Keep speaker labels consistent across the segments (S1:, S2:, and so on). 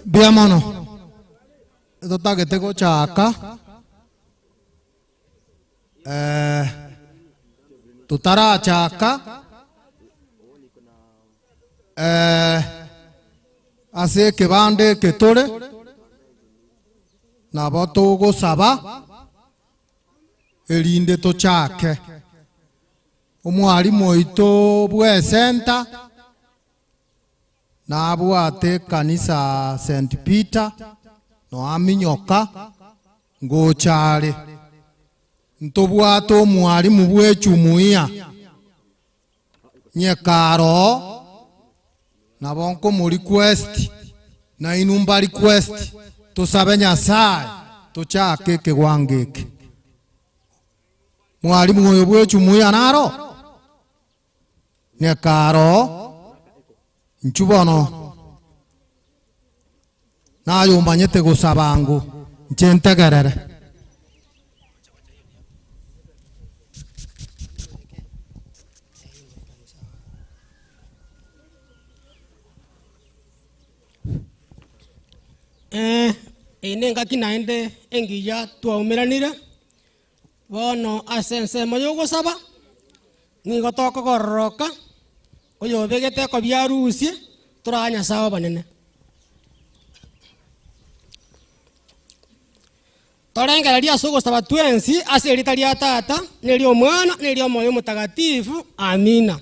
S1: Mbuya mono, totagete gochaka totarachaka ase ekebanda eke tore, nabo togosaba erinde tochake. Omwalimu oito bw'esenta nabwate ekanisa St. Peter, noaminyoka ngocha are. Ntobwate omwalimu bw'echumuiya nyekaro oo, nabo nkomorequest nainwe mbarequest tosabe Nyasaye tochake ekewango eke. Mwalimu oyo bw'echumuiya naro? Nyekaro oo, inchuo bono naye omanyete gosaba ango, inche ntegerere.
S2: Eye nengaki naende engiya twaumeranire. Bono ase ensemo y'ogosaba nigo tokogororoka, oyobegete ekobia arusie, torae Nyasae obonene. Torengererie ase ogosaba twensi ase erieta ria Tata, na eri'Omwana, na eri'Omoyo Omotagatifu. Amina.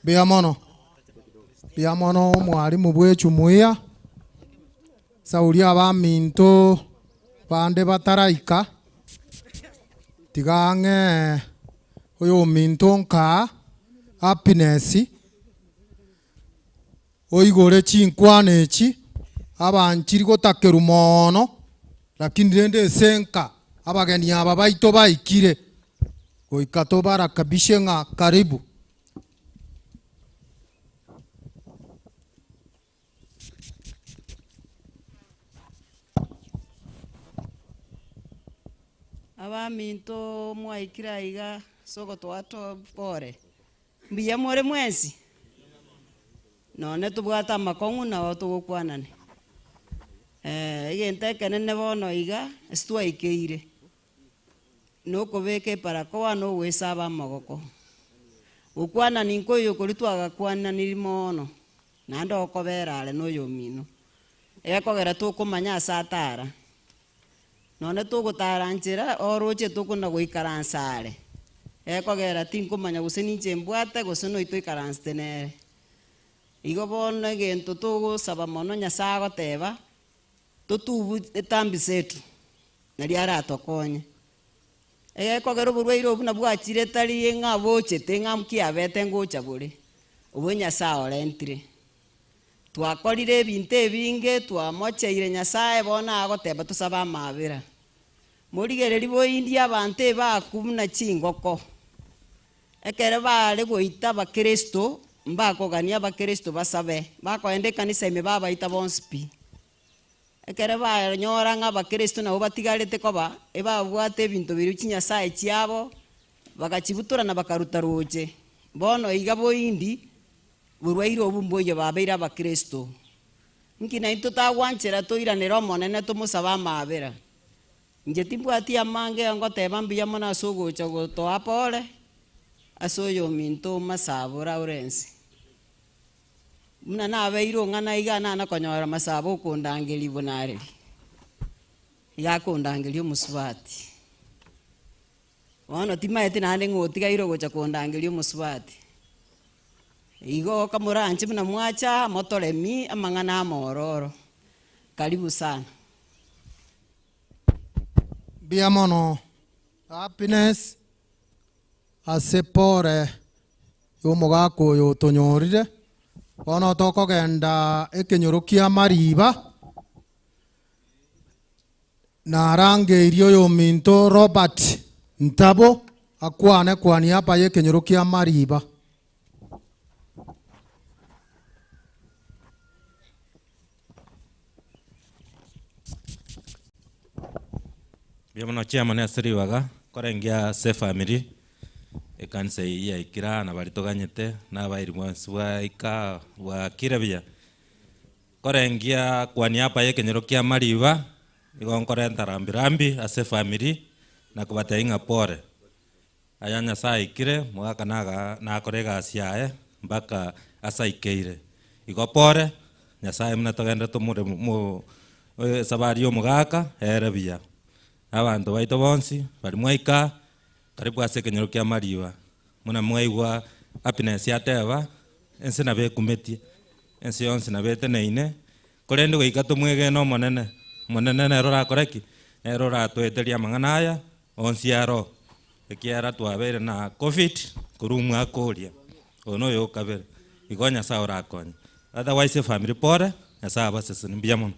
S1: Mbuya mono, mbuya mono omwalimu bwa echumuiya, Sauli abaminto bande bataraika, tiga ang'e oyominto nkaa happiness, oigore chinkwana echi, abanchiri gotakerwa moono, lakini rende ase enka abageni aba baito baikire, goika tobarakabishe ng'a karibu.
S3: Abaminto mwaikire aiga ase ogotoa topore, mbuya more mwensi? Nonye tobwate amakong'u nabo togokwanani. Egento ekenene bono iga ase twaikeire, nokobeka ebarakoa na ogoesaba amagoko. Gokwanani nkoiyo koria twagakwananiri mono, naende okobera are noyomino, egekogera tokomanya ase atara. Nonye togotara nchera oroche tokona goikaransa are, egekogera tinkomanya gose ninche mbwate gose noito oikaransete nere. Igo bono egento togosaba mono Nyasae agoteba, totubu etambi setu, nario aratokonye. Egekogera oborwaire obwo buna bwachire tari ng'a bochete ng'a kiabete ngocha bore, obwo Nyasae orentire. Twakorire ebinto ebinge, twamocheire Nyasae, bono agoteba tosabe amaabera. Morigererie boindie abanto ebaku buna chingoko. Ekero baare goita abakristo, mbakogania abakristo basabe, bakoenda ekanisa ime babaita bonsi pi. Ekero banyora ng'a abakristo nabwo batigarete koba, ebabwate ebinto biria chinyasae chiabo, bagachibutora na bakaruta roche. Bono iga boindi, borwaire obwo mboiyo babeire abakristo. Nki naintwe tagwanchera toiranere Omonene tomosabe amaabera? Inche timbwati amange ngoteba mbuya mono ase ogocha gotoa pore ase oyominto Masabo Lawrence. Buna nabeire ong'ana iga nana konyora Masabo okondangeria buna areri. Iga akondangeria omosubati. Bono timaeti naende ng'a otigaire ogocha kondangeria omosubati. Igo kamoranche buna mwacha motoremi amang'ana amororo. Karibu sana.
S1: Mbuya mono Happiness ase pore yomogaka oyo otonyorire, bono tokogenda ekenyoro kia Mariba, narangeirie oyominto Robert Ntabo akwane kwa niaba yekenyoro kia Mariba.
S4: Mbuya mono chairman ase ribaga korengia ase efamiri. Ekanisa eyio yaikire aa na baria toganyete, na abairi bonsi bwaika bwakire buya. Nkorengia kwa niaba y'ekenyoro kia Mariba, nigo nkorenta rambi rambi ase efamiri na kobatebia ng'a pore. Aya Nyasae aikire, mogaka naga nakore egasi yaye mpaka ase aikeire. Igo pore, Nyasae buna togenderete tomore mo esabari ya omogaka ere buya. Abanto baito bonsi baria mwaika Karibu ase ekenyoro kia Mariba, buna mwaigwa Happiness ateba, ense nabo ekumetie, ense yonsi nabo eteneine, korende goika tomwegene Omonene. Omonene nere orakore ki? Nere oratoeterie amang'ana aya onsi aro, ekiagera twabeire na covid korwa omwaka oria, oyo noyo okabere. Igo Nyasaye orakonye. Otherwise efamiri pore, Nyasaye abasesenie mbuya mono.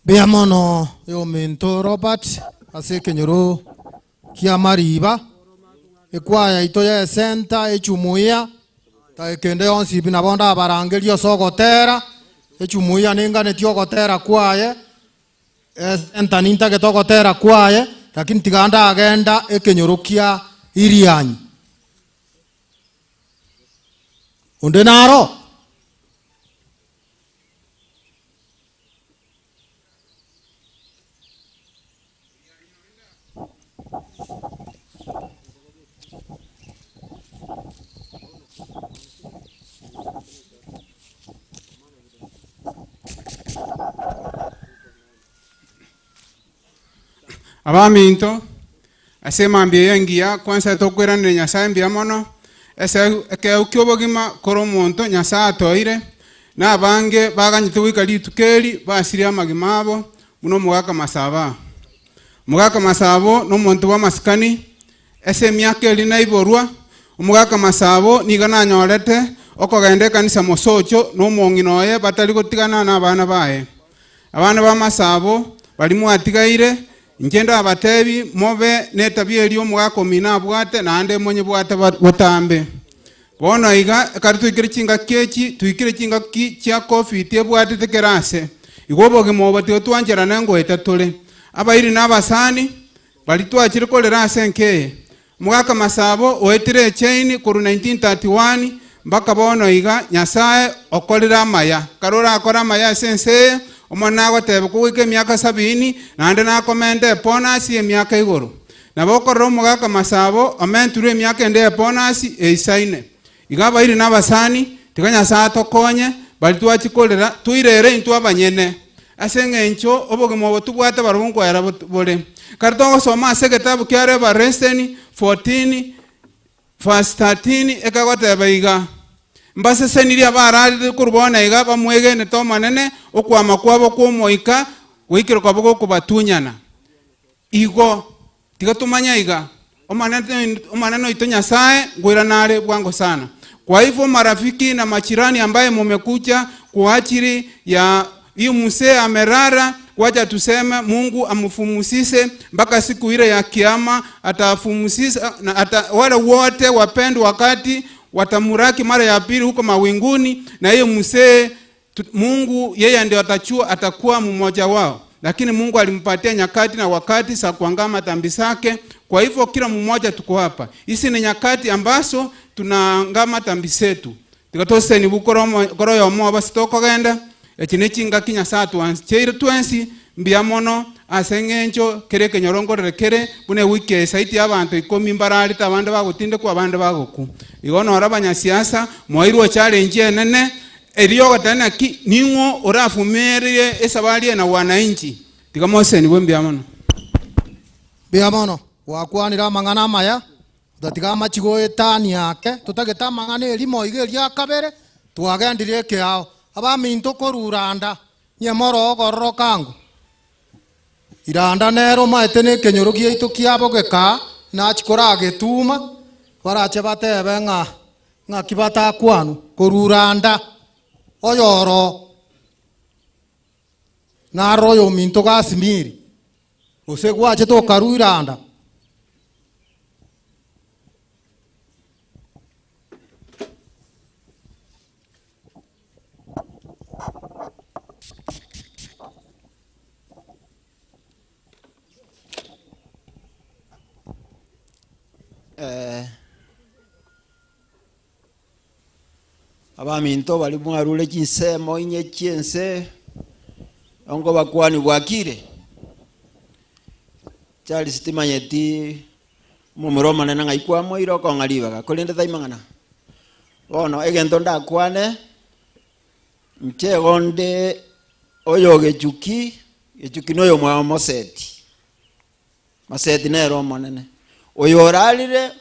S1: Mbuya mono oyominto Robert ase ekenyoro kia Mariba, ekwaya yaito ya esenta echumuiya, tageka ende yonsi pi nabo ndabarangerie ase ogotera, echumuiya ninganetie ogotera kwaye, esenta nintagete ogotera kwaye, lakini tiga ndagenda ekenyoro kia Irianyi. Onde naro?
S5: Abaminto, ase emambia eye engiya, kwansa tokoiraneria Nyasae mbuya mono, ase ekeegwa ki'obogima kore omonto Nyasae atoeire, na abange baganyete goika rituko eri basirie amagima abo, buna omogaka Masaba aa. Omogaka Masabo nomonto bw'amasikani, ase emiaka eria naiborwa, omogaka Masabo nigo nanyorete okogenda ekanisa mosocho na omong'ina oye batari gotigana nabana baye. Abana ba Masabo baria mwatigaire, inche ndabatebi mobe netabia eria omogaka omino abwate, naende monyebwate botambe. Bono iga, ekero twaikire chingaki echi, twaikire chingaki chia Covid ebwatete kera ase. Igo obogima obo tiga twancherane ngoeta tore. Abairi na abasani, baria twachire korera ase enka eye. Omogaka Masabo oetire echaini korwa 1931 mpaka bono iga, Nyasae okorire amaya. Kare orakore amaya ase ense eye, Omonene nagotebe kogoika emiaka sabini, naende nakomente ebonus y'emiaka igoro. Nabo okorora omogaka Masabo omentirwe emiaka ende y'ebonus eisaine. Iga abairi na abasani, tiga Nyasae atokonye, baria twachia korera, toirere intwe abanyene, ase eng'encho obogima obo tobwate barobwo nkoera bore. Ekero togosoma ase egetabu kia Revelation 14 verse 13 ekegoteba iga, Mbasesenirie abararire korwa bono iga bamwegenete Omonene, okwama kwabo kw'Omoika goikire koba gokobatunyana. Igo, tiga tomanye iga, Omonene Omonene oito Nyasae ngoirana are bwango sana. Kwa hivyo marafiki na majirani ambaye mumekuja kwa ajili ya hii mzee amerara, wacha tuseme Mungu amfumusise mpaka siku ile ya kiama atafumusisa na ata, wale wote wapendwa wakati watamuraki mara ya pili huko mawinguni, na hiyo mzee Mungu yeye ndio atachua atakuwa mmoja wao, lakini Mungu alimpatia nyakati na wakati za kuangama dhambi zake. Kwa hivyo kila mmoja tuko hapa, hizi ni nyakati ambazo tunaangama dhambi zetu. Tiga toseni bukoro koro yomo basi tokogenda echi ne chingaki Nyasaye atwancheire twensi mbuya mono ase eng'encho kere ekenyoro nkorere kere buna ewiki eye zaidi ya abanto ikomi mbararete abande bagotindekwa abande bagokwa. Igo noro abanyasiasa mwairwe challenge enene Erio ogoteba naki, Ning'o orafumerie esabari eye na wananchi? Tiga mosesenigwe mbuya mono.
S1: Mbuya mono, gwakwanire amang'ana amaya, otatiga amachi goetania ake, totagete amang'ana erimo iga eria kabere, twagendire ekeao. Abaminto korwa Randa, inye moroo ogororoka ango. Iranda nere omaete nekenyoro giaito kiabo gekaa, nachia koragetuma, barache batebe ng'a ng'aki batakwanwa korwa Iranda, oyoro naro oyominto Gasimiri, gose gwachete okarua Iranda.
S6: Abaminto baria mwarure chinsemo inye chi'ense, onkobakwani bwakire. Charles timanyeti omomura omonene ng'ai kwamoira okong'a ribaga, korende tai mang'ana. Bono egento ndakwane, inche igo nde oyo Gechuki, Gechuki noyomwabo Moseti. Moseti nere omonene. Oyo orarire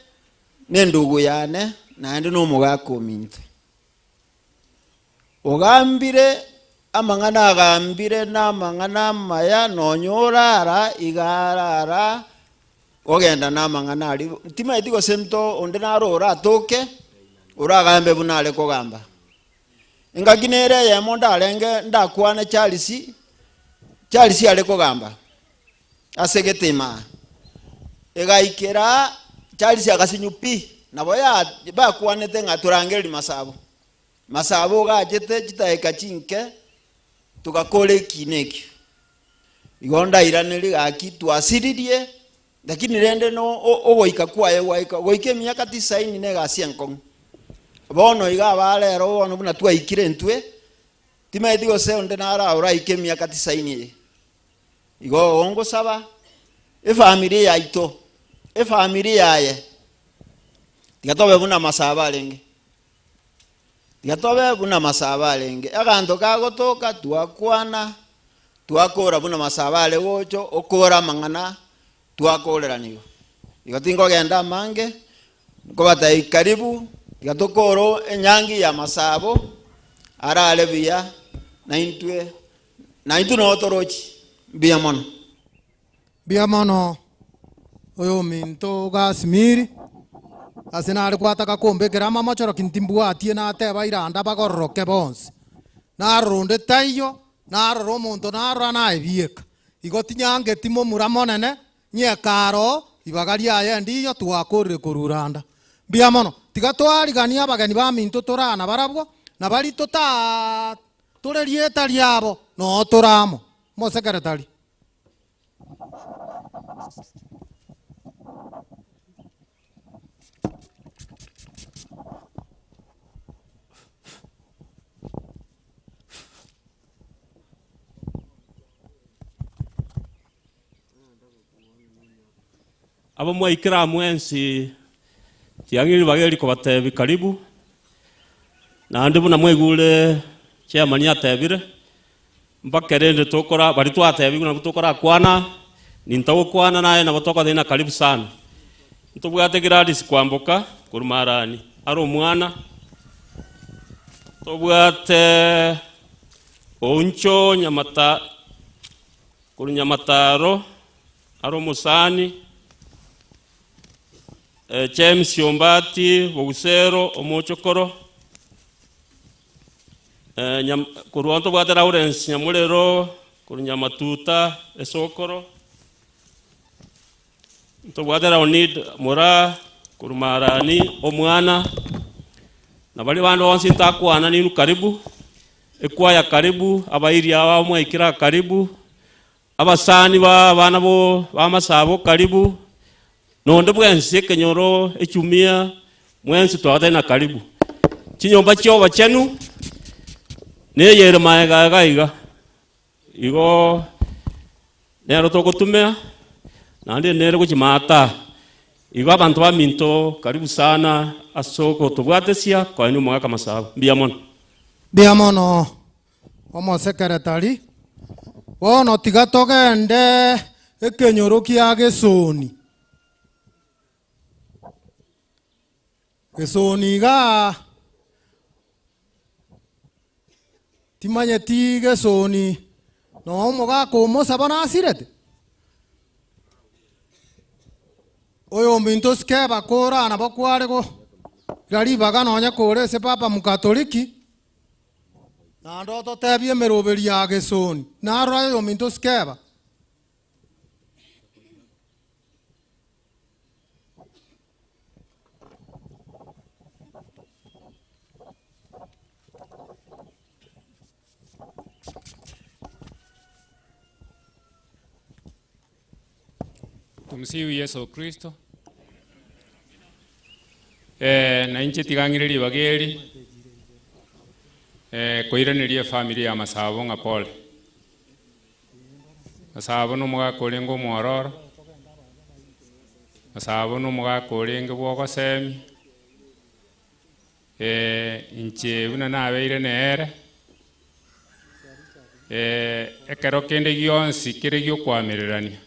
S6: nendugu yane, naende nomogaka ominto. Ogambire amang'ana agambire namang'ana amaya, nonya orara iga arara ogenda namang'ana aria. Timanyeti gose nto onde naro oratoke oragambe buna are kogamba. Engaki nere eyemo ndarenge ndakwane Charles, Charles are kogamba ase egetima, egaikera Charles agasinywa pi, nabo ya bakwanete ng'a torangererie Masabo. Masabo ogachete chidakika chinke, togakora ekiina ekio. Igo ndairanerie gaki twasiririe, lakini rende no ogoika kwaye gwaika, goika emiaka tisaini na egasi enkong'u. Bono iga aba rero bono buna twaikire intwe, timanyeti gose onde naro oraike emiaka tisaini eye. Igo ngosaba efamiri yaito, efamiri yaye, tiga tobe buna Masabo arenge. Tiga tobe buna Masabo arenge. Aganto kagotoka twakwana, twakora buna Masabo are gocha okora amang'ana twakoreranigwa. Igo tinkogenda amange, nkobatebia karibu, tiga tokore enyangi ya Masabo, arare buya naintwe, naintwe noo torochi. Mbuya mono.
S1: Mbuya mono oyominto Gasimiri, ase nare gwataka kombekera amamochoro ki ntimbwatie nateba iranda bagororoke bonsi. Narora onde taiyo, narora omonto narora naebieka. Igo tinyangeti momura monene, nyekare oo, ribaga riaye ndiyo twakorire korwa Uranda. Mbuya mono, tiga twariganie abageni baminto torana barabwo, na baria totaa tore rieta riabo noo tore amo. Omosekeretari.
S7: Aba mwaikire aa mwensi, tiang'iri ribaga eri kobatebi karibu, naende buna mwaigure chairman atebire, mpaka rende tokora baria twatebigwe nabwo tokorakwana, nintagokwana naye nabo tokotebia ng'a karibu sana. Ntobwate Gladys Kwamboka korwa Marani, are omwana, tobwate Ouncho Nyamata korwa Nyamataro, are omosani, James Ombati Bogusero omochokoro, korwa ntobwate Lawrence Nyamurero korwa Nyamatuta esokoro, ntobwate Leonid Moraa korwa Marani omwana, na baria bande bonsi ntakwana ninwe karibu, ekwaya karibu, abairi aba mwaikire aa karibu, Abasani ba abana bo b'amasabo karibu, na onde bwensi ekenyoro echumia, mwensi twabatari na karibu. Chinyomba chi'obochenu neyere magega iga iga, igo nero togotumia, naende nere gochimata. Igo abanto baminto karibu sana ase ogotobwatesia koenia omogaka amasabo. Mbuya mono.
S1: Mbuya mono Omosekeretari, Bono tiga togende ekenyoro kia Gesoni. Gesoni igaa timanyeti Gesoni noo omogaka omosaba nasirete? Oyominto Skeba kora nabo kware go ira ribaga nonye kore ase Papa Mokatoliki. Naende ototebie emeroberi ya Gesoni, narora oyominto Skeba.
S8: Tumsifu Yeso Kristo. Na inche tiga ng'ire ribaga eri.
S5: Koiraneria efamiri ya Masabo ng'a pole. Masabo na omogaka orenge omwororo, Masabo na omogaka orenge bwa ogosemia, inche buna nabeire nere, ekero kende gionsi kere giokoamererania.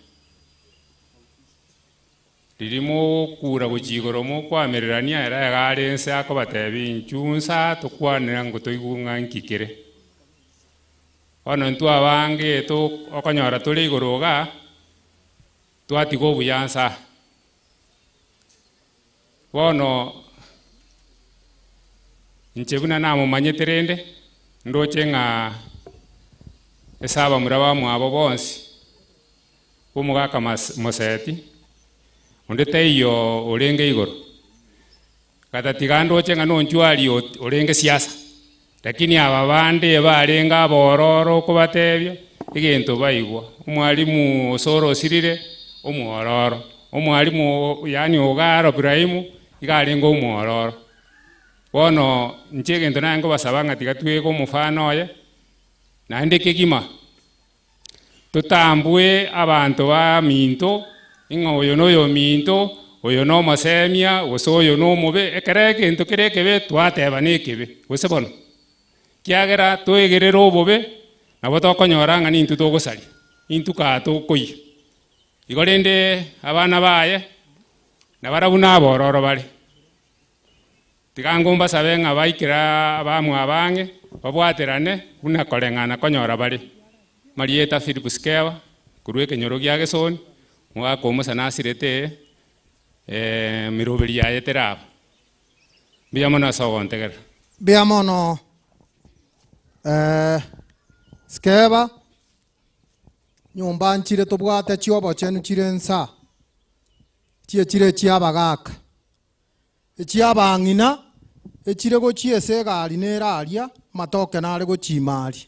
S5: Riria mogokura gochia igoro mokoamererania, ere iga are inse akobatebia, Inchuo inse aa tokwanere ngo toigwe ng'a nki kere. Bono intwe abange okonyora tore igoro igaa, twatiga obuya inse aa. Bono inche buna namomanyete rende, ndoche ng'a ase abamura bamwabo bonsi, b'omogaka Moseti, onde taiyo orenge igoro, gatatiga ndoche ng'a nonchwari orenge siasa, lakini aba bande barenge abororo okobatebia, egento baigwa, omwalimu Osoro osirire, omwororo, omwalimu yaani Ogaro Ibrahimu, iga arenge omwororo. Bono inche egento naye nkobasaba ng'a tiga twege omofano oye, naende kegima. Totambue abanto baminto, ng'a oyo noyominto, oyo nomosemia, gose oyo nomobe, ekero egento kere ekebe twateba nekebe, gose bono? Kiagera toegerere obobe, nabo tokonyora ng'a nintwe togosaria, intwe kaa tokoyia. Igo rende abana baye, nabarabwo nabororo bare. Tiga ngombasabe ng'a baikere abamwabo ang'e, babwaterane buna koreng'ana konyora bare. Marieta Philip Skewa, korwa ekenyoro gia Gesoni, omogaka omosa nasirete emeroberi yaye teraba. Mbuya mono ase ogontegerera.
S1: Mbuya mono Skeba, nyomba nchire tobwate chi'obochenu chire nsa, chi'echire echi'abagaka. Echi'abang'ina echire gochia ase egari nere aria, amatoke nare gochia ime aria.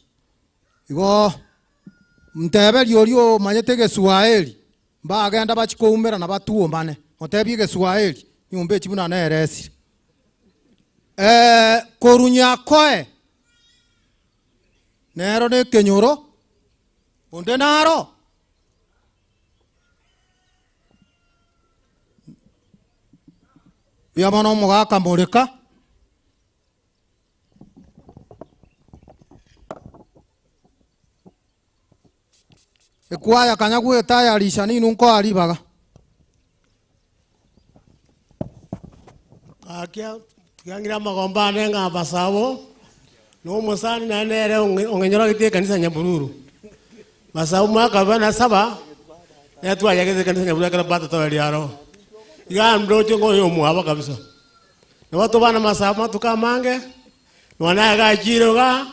S1: Igo nteberie oria omanyete egeswaeri, mbagenda bachie koumerana batuomane, motebie egeswaeri, nyomba echi buna neresire. Korwa Nyakoe, nero na ekenyoro, onde naro. Mbuya mono omogaka moreka. Ekwaya kanya gwetayarisha ninwe nkoa ribaga.
S8: Gaki tiga ng'ire amagomba ane ng'a Masabo na omosani naye nere ong'enyorogete ekanisa Nyabururu. Masabo mwaka bwa na saba, nere twayagete ekanisa Nyabururu ekero batatoeria aro. Iga ndoche ng'a oyo omwabo kabisa. Nabo tobana Masabo amatuko amange, nonya naye gachire igaa,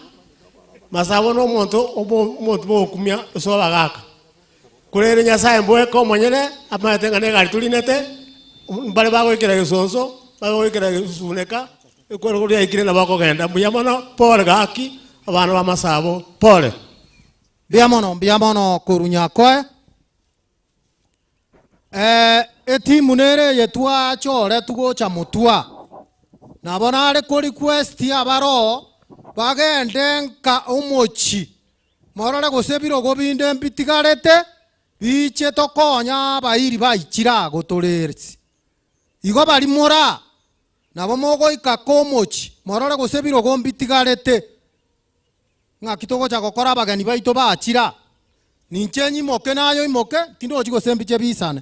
S8: Masabo na omonto omonto bwogokumia ase abagaka. Korende Nyasae mbweka omonyene, amaete ng'a negari torinete, mbare bagoikera gesonso, bagoikera gesuneka, ekero riaikire nabo okogenda. Mbuya mono, pole gaki, abana b'amasabo, pole.
S1: Mbuya mono, mbuya mono korwa Nyakoe. Etimu nere eye twachoretwe gocha motwa, nabo nare ko request abaroo bagende nka omochie Morore gose ebirogo binde mbitigarete, biche tokonya abairi baichire aa gotoreerisia. Igo baria more aa, nabo mogoika komochie, morore gose ebirogo mbitigarete. Ng'aki togocha gokora abageni baito bachire aa? Ninche nyimoke naye oimoke, tindochi gose mbiche bisane.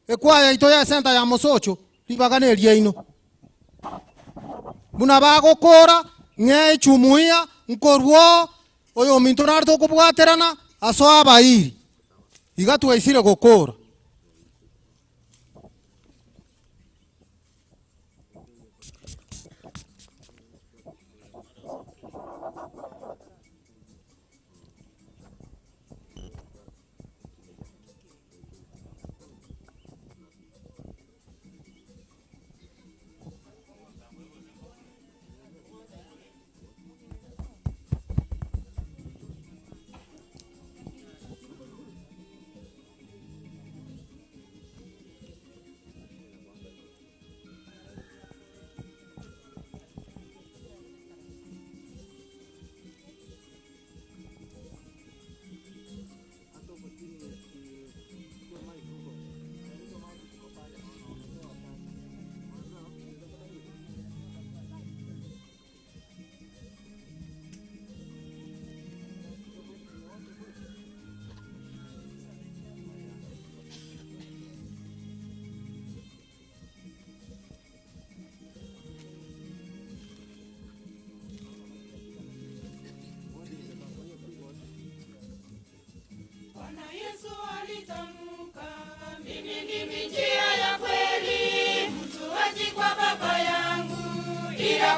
S1: Ekwaya yaito y'esenta ya mosocho, ribaga neriaino. Buna bagokora, ng'ee echumuiya, nkorwa oo, oyominto nare tokobwaterana, asoe abairi. Iga twaisire gokora.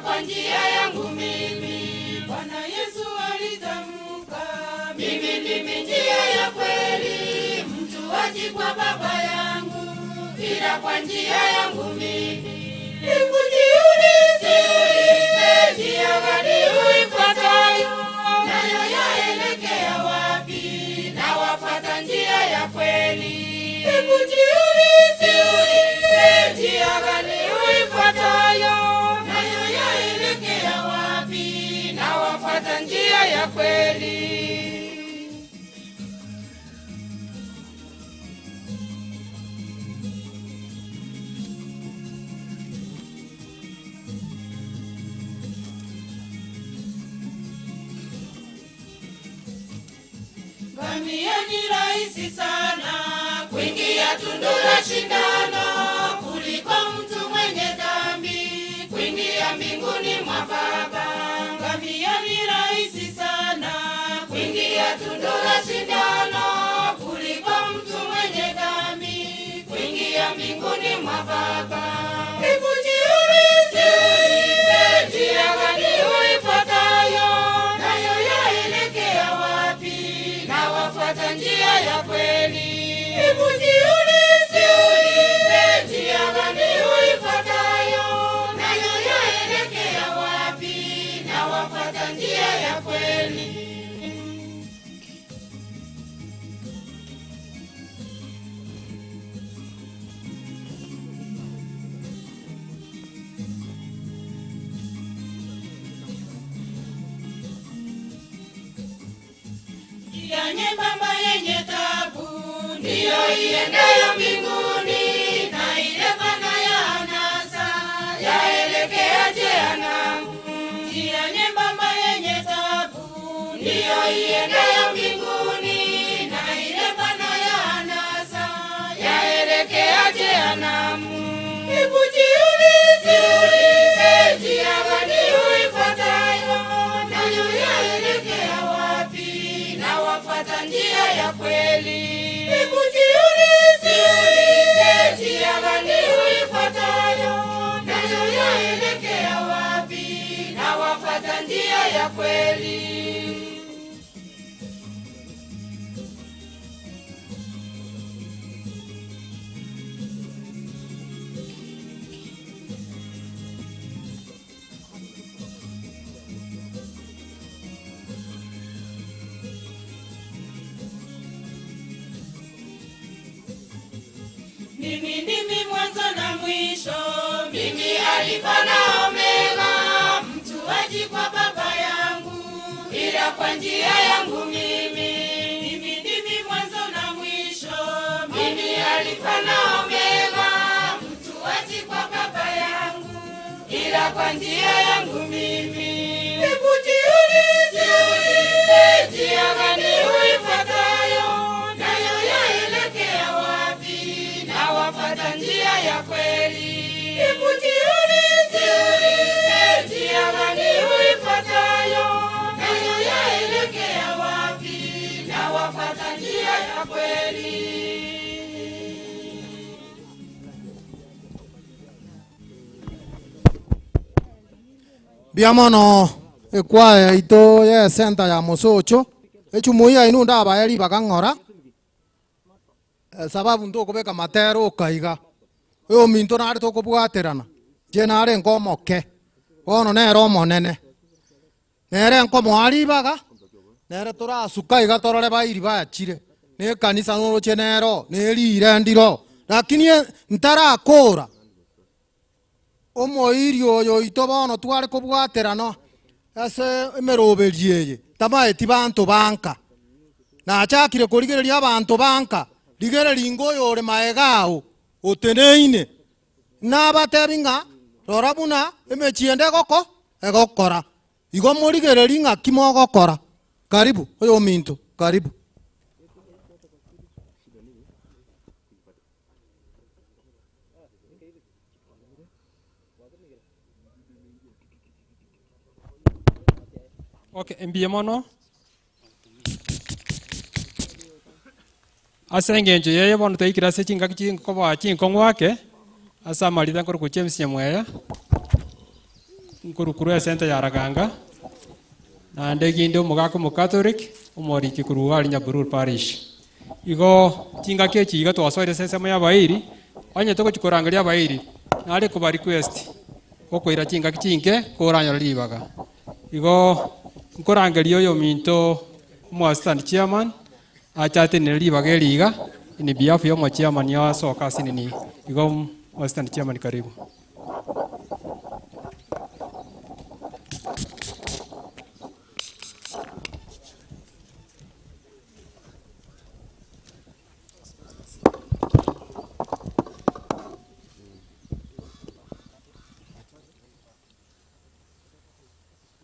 S9: kwa njia yangu mimi. Bwana Yesu alitamka, mimi ndimi njia ya kweli, mtu haji kwa Baba yangu ila kwa njia yangu mimi. Hebu jiulize, njia gani uifuatayo, nayo yaelekea wapi? Na wafuata njia ya kweli. Hebu jiulize, njia gani uifuatayo, nayo yaelekea wapi? Na wafuata njia ya kweli. Ngamia ni rahisi sana kuingia tundu la shindano kuliko mtu mwenye dhambi kuingia mbinguni mwa Baba. Ngamia ni rahisi sana kuingia tundu la shindano kuliko mtu mwenye dhambi kuingia mbinguni mwa Baba. Hebu jiulize, njia gani uifuatayo, nayo yaelekea wapi? Na wafuata njia ya kweli. Hebu jiulize, njia gani uifuatayo, nayo yaelekea wapi? Na wafuata njia ya kweli. Njia nyembamba yenye tabu ndiyo iendayo mbinguni, na ile pana ya anasa yaelekea jehanamu. Njia nyembamba yenye tabu ndiyo iendayo mbinguni, na ile pana ya anasa yaelekea jehanamu. Hebu jiulize, njia gani uifuatayo, nayo yaelekea wapi? Na wafuata njia ya kweli. Hebu jiulize, njia gani uifuatayo, nayo yaelekea wapi? Na wafuata njia ya kweli. Mimi ndimi mwanzo na mwisho, mimi Alifa na Omega. Mtu haji kwa Baba yangu ila kwa njia yangu mimi. Mimi ndimi mwanzo na mwisho, mimi Alifa na Omega. Mtu haji kwa Baba yangu ila kwa njia yangu mimi. Hebu jiulize, njia gani uifuatayo, nayo yaelekea wapi? Na wafuata njia ya kweli. Hebu jiulize, njia gani uifuatayo, nayo yaelekea wapi? Na wafuata njia ya kweli.
S1: Mbiamono ekwaya yaito ya esenta ya mosocho echumuiya inu ndabaeri bakang'ora sababu ntokobeka matero okaiga oyo minto nare tokobwaterana nche nare nkomoke bono nere omonene nere nkomoa ribaga nere torasuka iga torore bairi bachire na ekanisa noroche nero na erire ndiro lakini ntarakora omoiri oyo oito bono tware kobwaterana ase emeroberi eye tamaeti banto banka nachakire korigereria abanto banka rigereria ingo oyo ore maega ao oteneine nabatebi ng'a rora buna emechie ende egoko egokora igo morigereria ng'aki mogokora karibu oyo ominto karibu.
S10: Okay, mbuya mono ase eng'encho yeye bono twaikire ase chingaki chinkoboa chinkong'u ake, ase amarita nkore gochia James Nyamweya, Nkorwa esenta ya Raganga, naende ginde omogaka omocatholic, omoriki korwa aria Nyabururu parish. Igo chingaki echi iga twasoire ase ensemo ya abairi, onye togochi korangeria abairi, nare koba request okoira chingaki chinke koranyore ribaga. Igo nkorangeria oyominto omo assistant chairman, ache atenene ribaga eri iga, in behalf ya omo chairman asoka ase nini, igo assistant chairman karibu.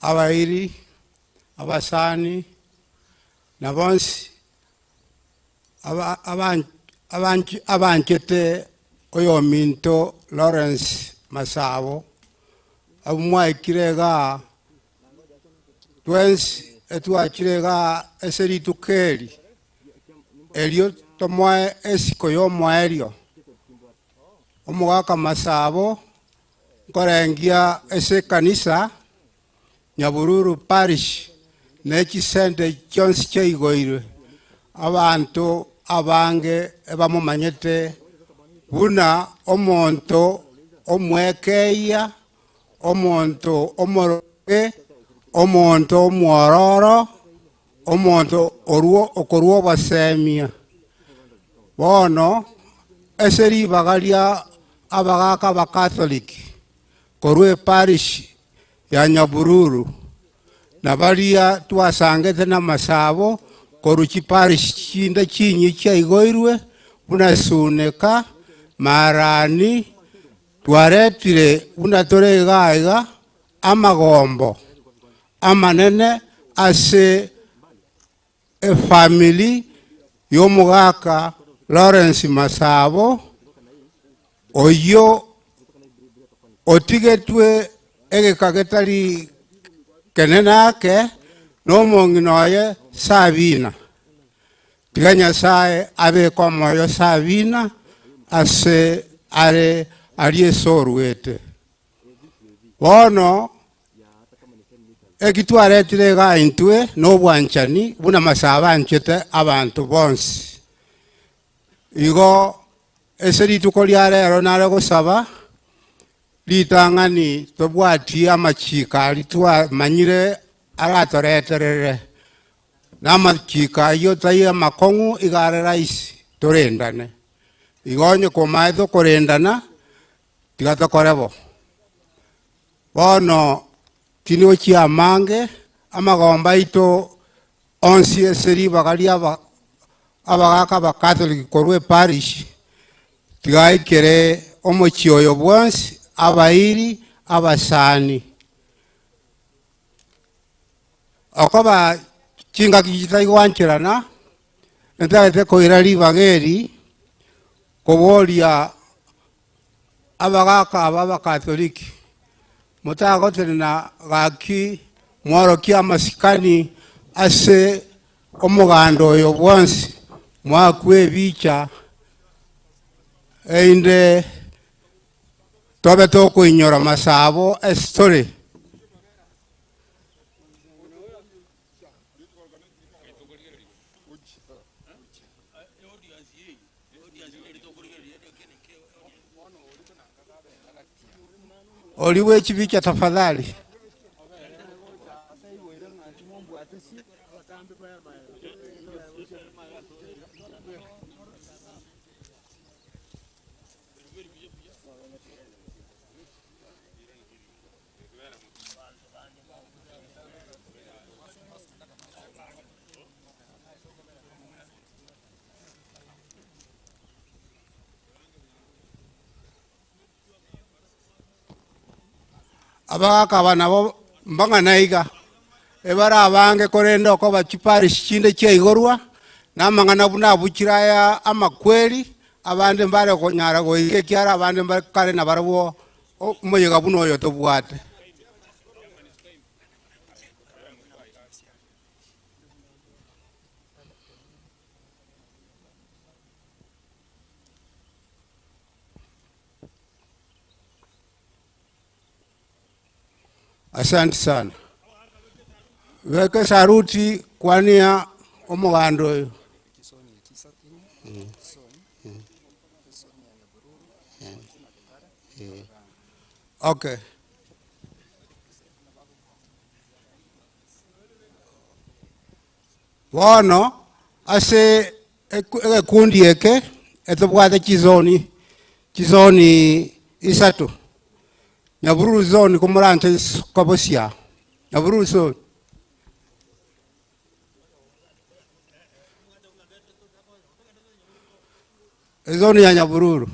S11: Abairi, abasani, na bonsi abanchete oyominto Lawrence Masabo, abwo mwaikire igaa, twensi etwachire igaa ase rituko eri, erio tomoe esiko ya omoerio. Omogaka Masabo, nkorengia ase ekanisa, Nyabururu Parish, ne chisente chionsi chiaigoirwe, abanto abange ebamomanyete buna omonto omwekeia, omonto omoroge, omonto omwororo, omonto orwo okorwa obosemia. Bono ase ribaga ria abagaka abakatholiki korwa eparish ya Nyabururu, na baria twasangete na masabo korwa chiparish chinde chinyi chiaigoirwe buna Suneka, Marani, twaretire buna tore iga iga amagombo amanene ase efamily y'omogaka Lawrence Masabo, oyio otigetwe egeka getari kenene ake na omong'ina oye Sabina. Tiga Nyasaye abeke omoyo Sabina ase are aria ase orwete. Bono eki twaretire iga intwe na obwanchani buna Masabo anchete abanto bonsi. Igo ase rituko ria rero nare gosaba ritang'ani tobwatie amachiko aria twamanyire aratoreterere, na amachiko ayio tai amakong'u iga are rahisi torendane. Igo onye komaete okorendana, tiga tokore bo. Bono tinochia amange, amagombo aito onsi ase ribaga ria abagaka abakatholiki korwa eparish, tiga aikere omochie oyo bwonsi, abairi, abasani. Okoba chingaki chitaigwancherana, ntagete koira ribaga eri, koboria abagaka aba abakatholiki, motagotenena gaki mworokia amasikani ase omoganda oyo bwonsi, mwakwa ebicha, erinde tobe tokoinyora masabo estori. Oria bwe chibicha tafadhali. Abagaka aba nabo mbang'ana iga, ebare abange korende okoba chiparish chinde chiaigorwa, na amang'ana buna abuchire aya amakweri, abande mbare konyara goika ekiara abande mbare kare nabarabwo omoyega buna oyo tobwate. Asante sana. Beka esaruti kwania omoganda oyo. Okay. Bono ase egekundi eke etobwate chizoni, chizoni isato. Nyabururu zone komoranche kobosia, Nyabururu zone. Ezone ya Nyabururu.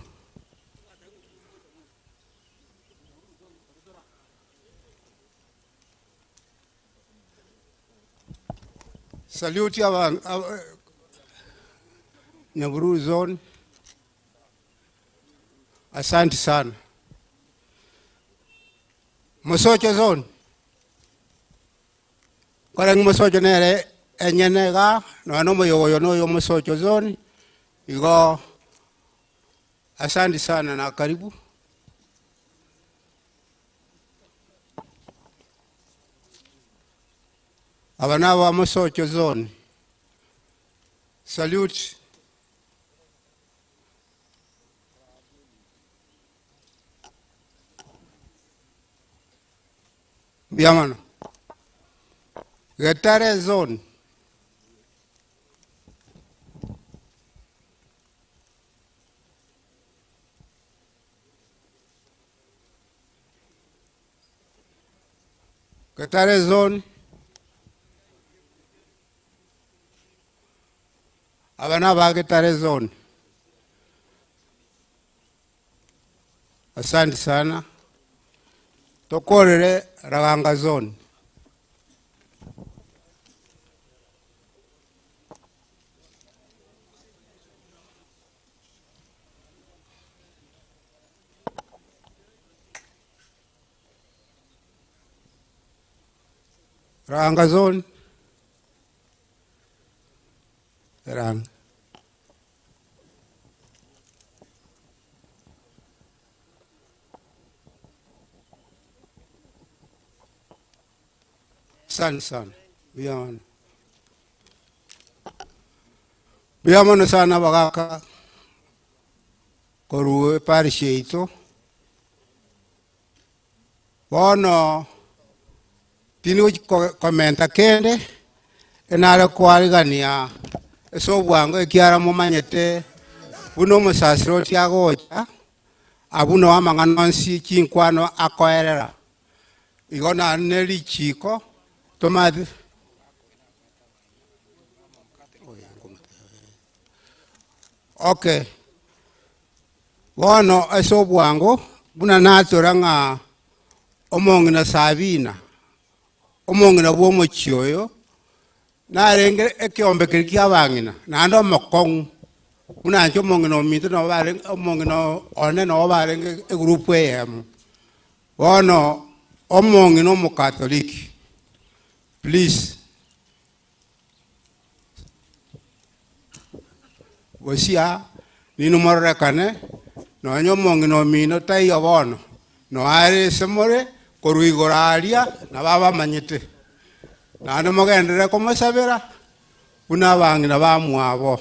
S11: Salute aba Nyabururu zone. Asante sana. Mosocho zone. Kore Mosocho nere enyene iga, nonya na omoyogo oyo noyo Mosocho zone. Igo asante sana na karibu. Aba naba Mosocho zone. Salute. Mbuya mono. Getare zone. Getare zone. Aba naba Getare zone. Asante sana. Tokorere Raganga zone. Ranga zone. Ranga. Asante sana. Mbuya mono. Mbuya mono sana abagaka korwa eparish yaito. Bono tindi gochi komenta kende enare koarigania ase obwango ekiara momanyete buna omosasiroti agocha abwo noo amang'ana onsi chinkwano akoerera. Igo naende ne richiko tomate Okay. Bono ase obwango buna natora ng'a omong'ina Sabina, omong'ina bw'omochie oyo, narenge ekeombe keria kia abang'ina, naende omokong'u, buna inche omong'ina ominto nabo barenge omong'ina one nabo barenge egroup eyemo. Bono omong'ina omokatoliki, please, Gosia ninwe mororekane, nonya omong'ina omino taiyo bono, noare ase more korwa igoro aria, nabo abamanyete. Naende mogenderere komosabera buna abang'ina bamwabo.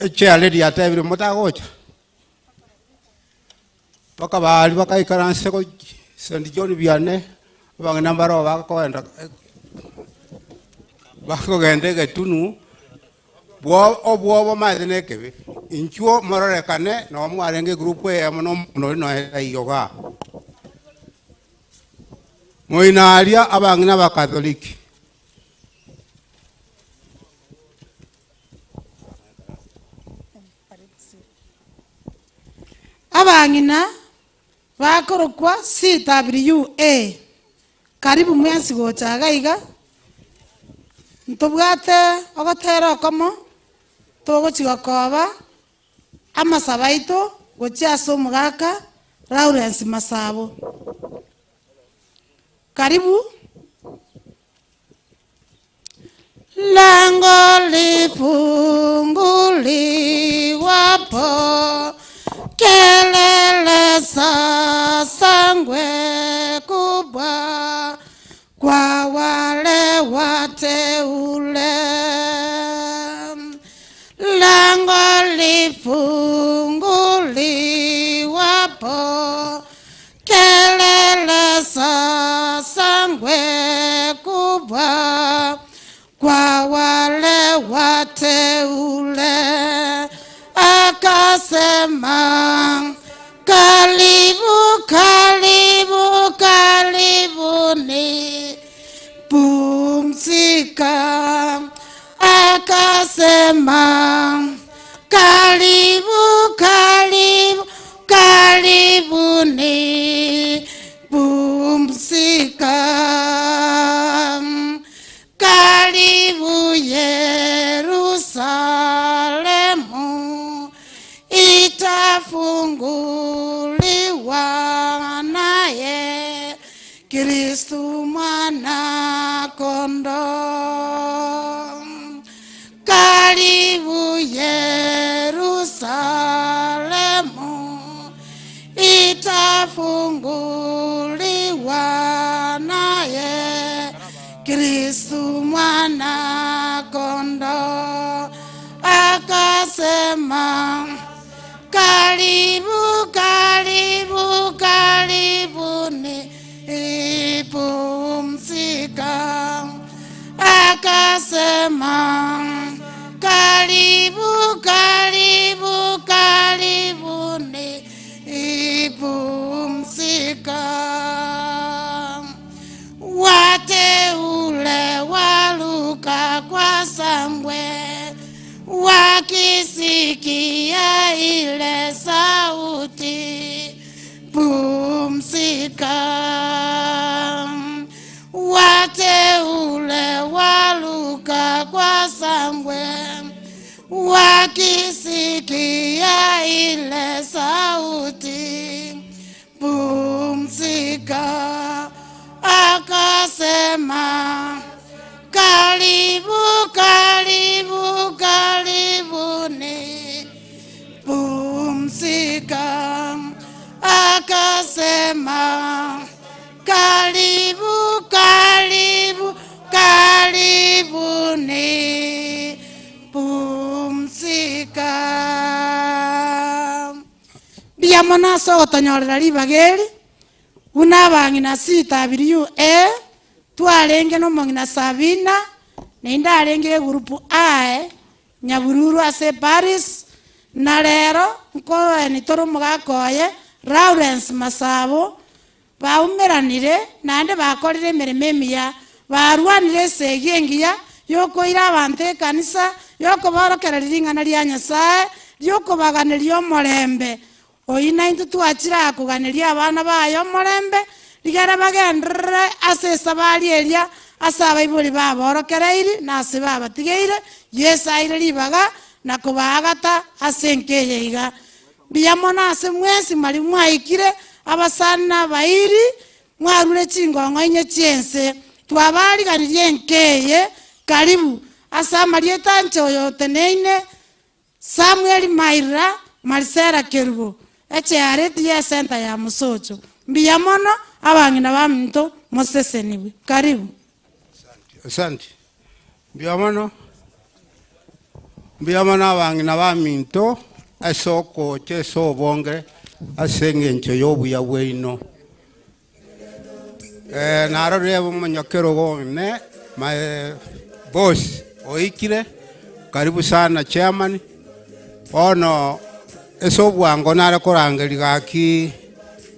S11: Echiareri yatebire motagocha. Mpaka baria bakaikaransa gochia St. John biane, abang'ina mbaroo bakogenda bakogenda egetunu, bwo obwoba omanyete na ekebe. Inchuo mororekane nabo mwarenge egroup eyemo na omonto oria nonya taiyo igaa. Moino aria abang'ina abakatholiki.
S12: Abang'ina bakorokwa CWA, karibu mwensi gocha iga iga, ntobwate ogotera okomo togochi gokoba amasabo aito gochia ase omogaka Lawrence Masabo. Karibu. Lango lifunguliwapo. Kelele za shangwe kubwa kwa wale wateule. Lango lifunguliwapo, kelele za shangwe kubwa kwa wale wateule. Akasema, karibu, karibu, karibuni, pumzika. Akasema, karibu, karibu, karibuni, pumzika. Karibu Yerusalemu, itafunguliwa naye Kristu mwana kondoo. Karibu Yerusalemu, itafunguliwa naye Kristu mwana kondoo. Akasema, karibu, karibu, karibuni, pumzika. Akasema, karibu, karibu, karibuni, pumzika. Wateule waruka kwa shangwe, wakisikia ile sauti, pumzika. Wateule waruka kwa shangwe, wakisikia ile sauti, pumzika. Akasema, karibu, karibu, karibuni, pumzika. Akasema, karibu, karibu, karibuni, pumzika. Mbuya mono ase ogotonyorera ribaga eri, buna abang'ina CWA, twarenge na omong'ina Sabina, naende arenge egroup A, Nyabururu ase Paris, na rero nkoeni tore omogaka oye Lawrence Masabo, baumeranire naende bakorire emeremo emiya, barwanire esegi engiya yokoira abanto ekanisa, yokoborokereria ring'ana ria Nyasaye, riokobaganeria omorembe. Oyio naintwe twachire koganeria abana baye omorembe, rigere bagenderere ase esabari eria, ase abaibori baborokereiri na ase babatigeire, Yeso aire ribaga na kobaagata ase enka eye iga. Mbuya mono ase mwensi mari mwaikire, abasani na abairi, mwarure chingong'o inye chi'ense. Twabariganirie enka eye, karibu ase amarieta anche oyo oteneine, Samuel Maira, Marcela Kerubo, echeareti y'esenta ya Mosocho. Mbuya mono abang'ina baminto mosesenigwe. Karibu.
S11: Asante. Mbuya mono. Mbuya mono abang'ina baminto ase okocha ase obonge ase eng'encho y'obuya bwaino. Narorire omonyakerogo one, my boss oikire, karibu sana chairman. Bono ase obwango nare korangeria gaki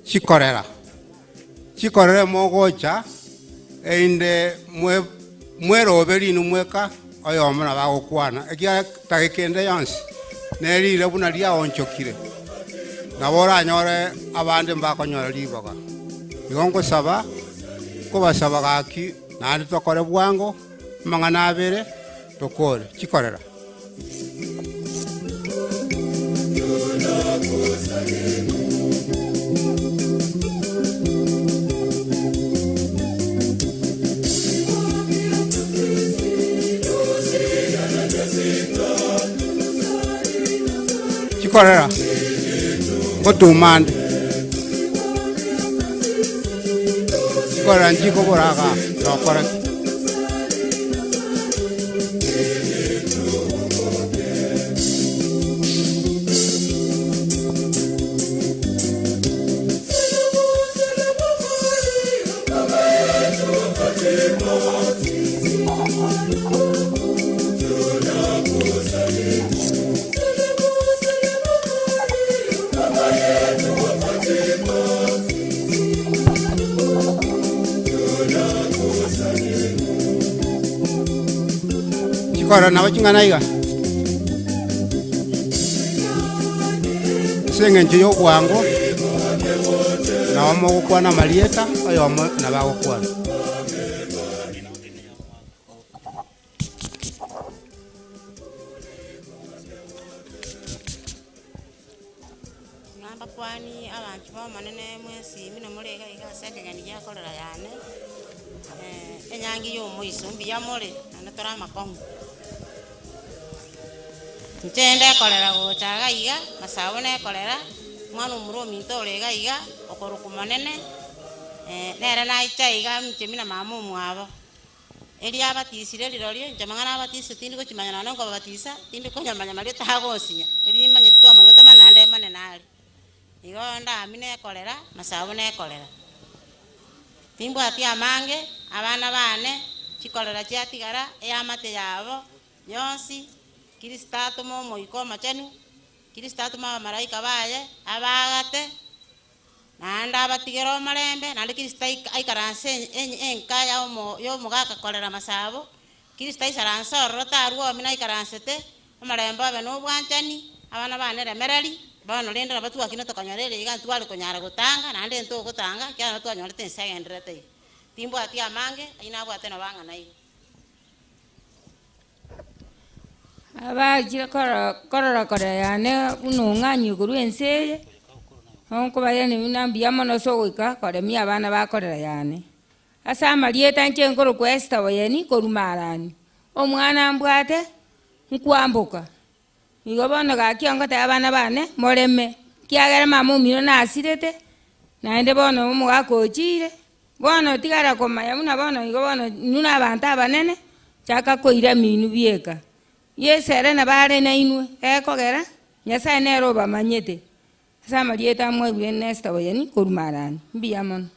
S11: chikorera. Chikorera mogocha erinde mwerobe rinu mweka oyomo nabo agokwana. Ekiagera tageka ende yonsi nerire buna riaonchokire, nabo oranyore abande mbakonyora ribaga. Igo nkosaba, nkobasaba gaki naende tokore bwango amang'ana abere tokore chikorera. Chikorera. Ngotuma nde. Chikorera nchikobora igaa, nokora ki? Chikora nabo ching'ana iga ase eng'encho ya obwango nabo mogokwana amarieta oyomo nabo agokwana.
S13: Nabakwani abanto b'Omonene mwensi buna more iga iga ase ekegeni gia korera yane, enyangi ya omoiso, mbuya more, naende tore amakong'u. Inche ndekorera gocha iga iga, masabo nekorera, omwana omura ominto ore iga iga, okorokwa Monene, nere naicha iga inche buna mama omwabo. Erio abatisire rirorio, inche amang'ana abatisire tindi gochimanya nonya nkobabatisa, tindi konyamanya marieta agonsinya, erio nimanyete twamorwete mono naende monene are. Igo ndami nekorera, masabo nekorera. Timbwati amange, abana bane, chikorera chiatigara, eamate yabo yonsi, Kristo atome Omoika Omochenu, Kristo atome abamalaika baye, abaagate. Naende abatigere omorembe, naende Kristo aikaranse enka y'omogaka korera amasabo, Kristo aisaranse ororo tarua omino aikaransete, omorembe obe nobwanchani, abana bane remereri, bono rende nabo twakina tokanyora ere iga ntware konyara gotanga, naende ntogotanga, ekiagera nabo twanyorete ense egendererete iga. Timbwati amange, ayio nabwate nabo ang'ana igo.
S14: Abachire korora korera yane buna ong'anywe korwa ense eye, nkobairaneria buna mbuya mono ase ogoika koremia abana ba korera yane. Ase amarieta inche nkorokwa Esther Oyeni korwa Marani, omwana mbwate nkwamboka. Igo bono gaki ngotebia abana bane, moreme, ekiagera mama omino nasirete, naende bono omogaka ochiire, bono tigara komanya buna bono igo bono inwe na abanto abanene, chaka koira eminwe bieka. Yeso ere nabo are nainwe, gekogera, Nyasaye nere obamanyete. Ase amarieta amwaigure Nesta Oyeni korwa Marani. Mbuya mono.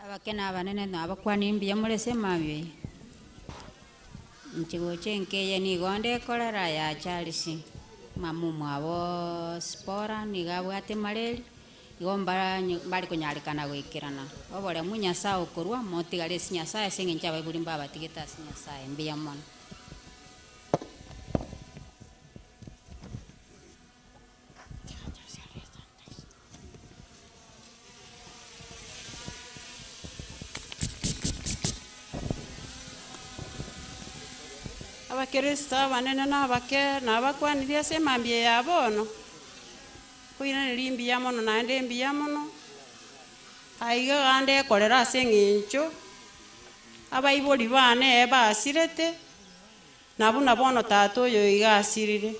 S15: Abake na abanene nabakwanie mbuya more ase emambia eye. Inche gocha enka eye nigo ndekorera ya Charles, mama omwabo Sipora nigo abwate mareri, igo mbare konyarekana goikerana. Oboremu Nyasae okorwa, motigare ase Nyasae ase eng'encho abaibori mbabatigete ase Nyasae. Mbuya mono.
S16: Abakristo abanene na abake nabakwanirie ase emambia eye ya bono, nkoiraneria mbuya mono naende mbuya mono, aiga iga ndekorera ase eng'encho abaibori bane basirete, na buna bono tata oyo iga asirire.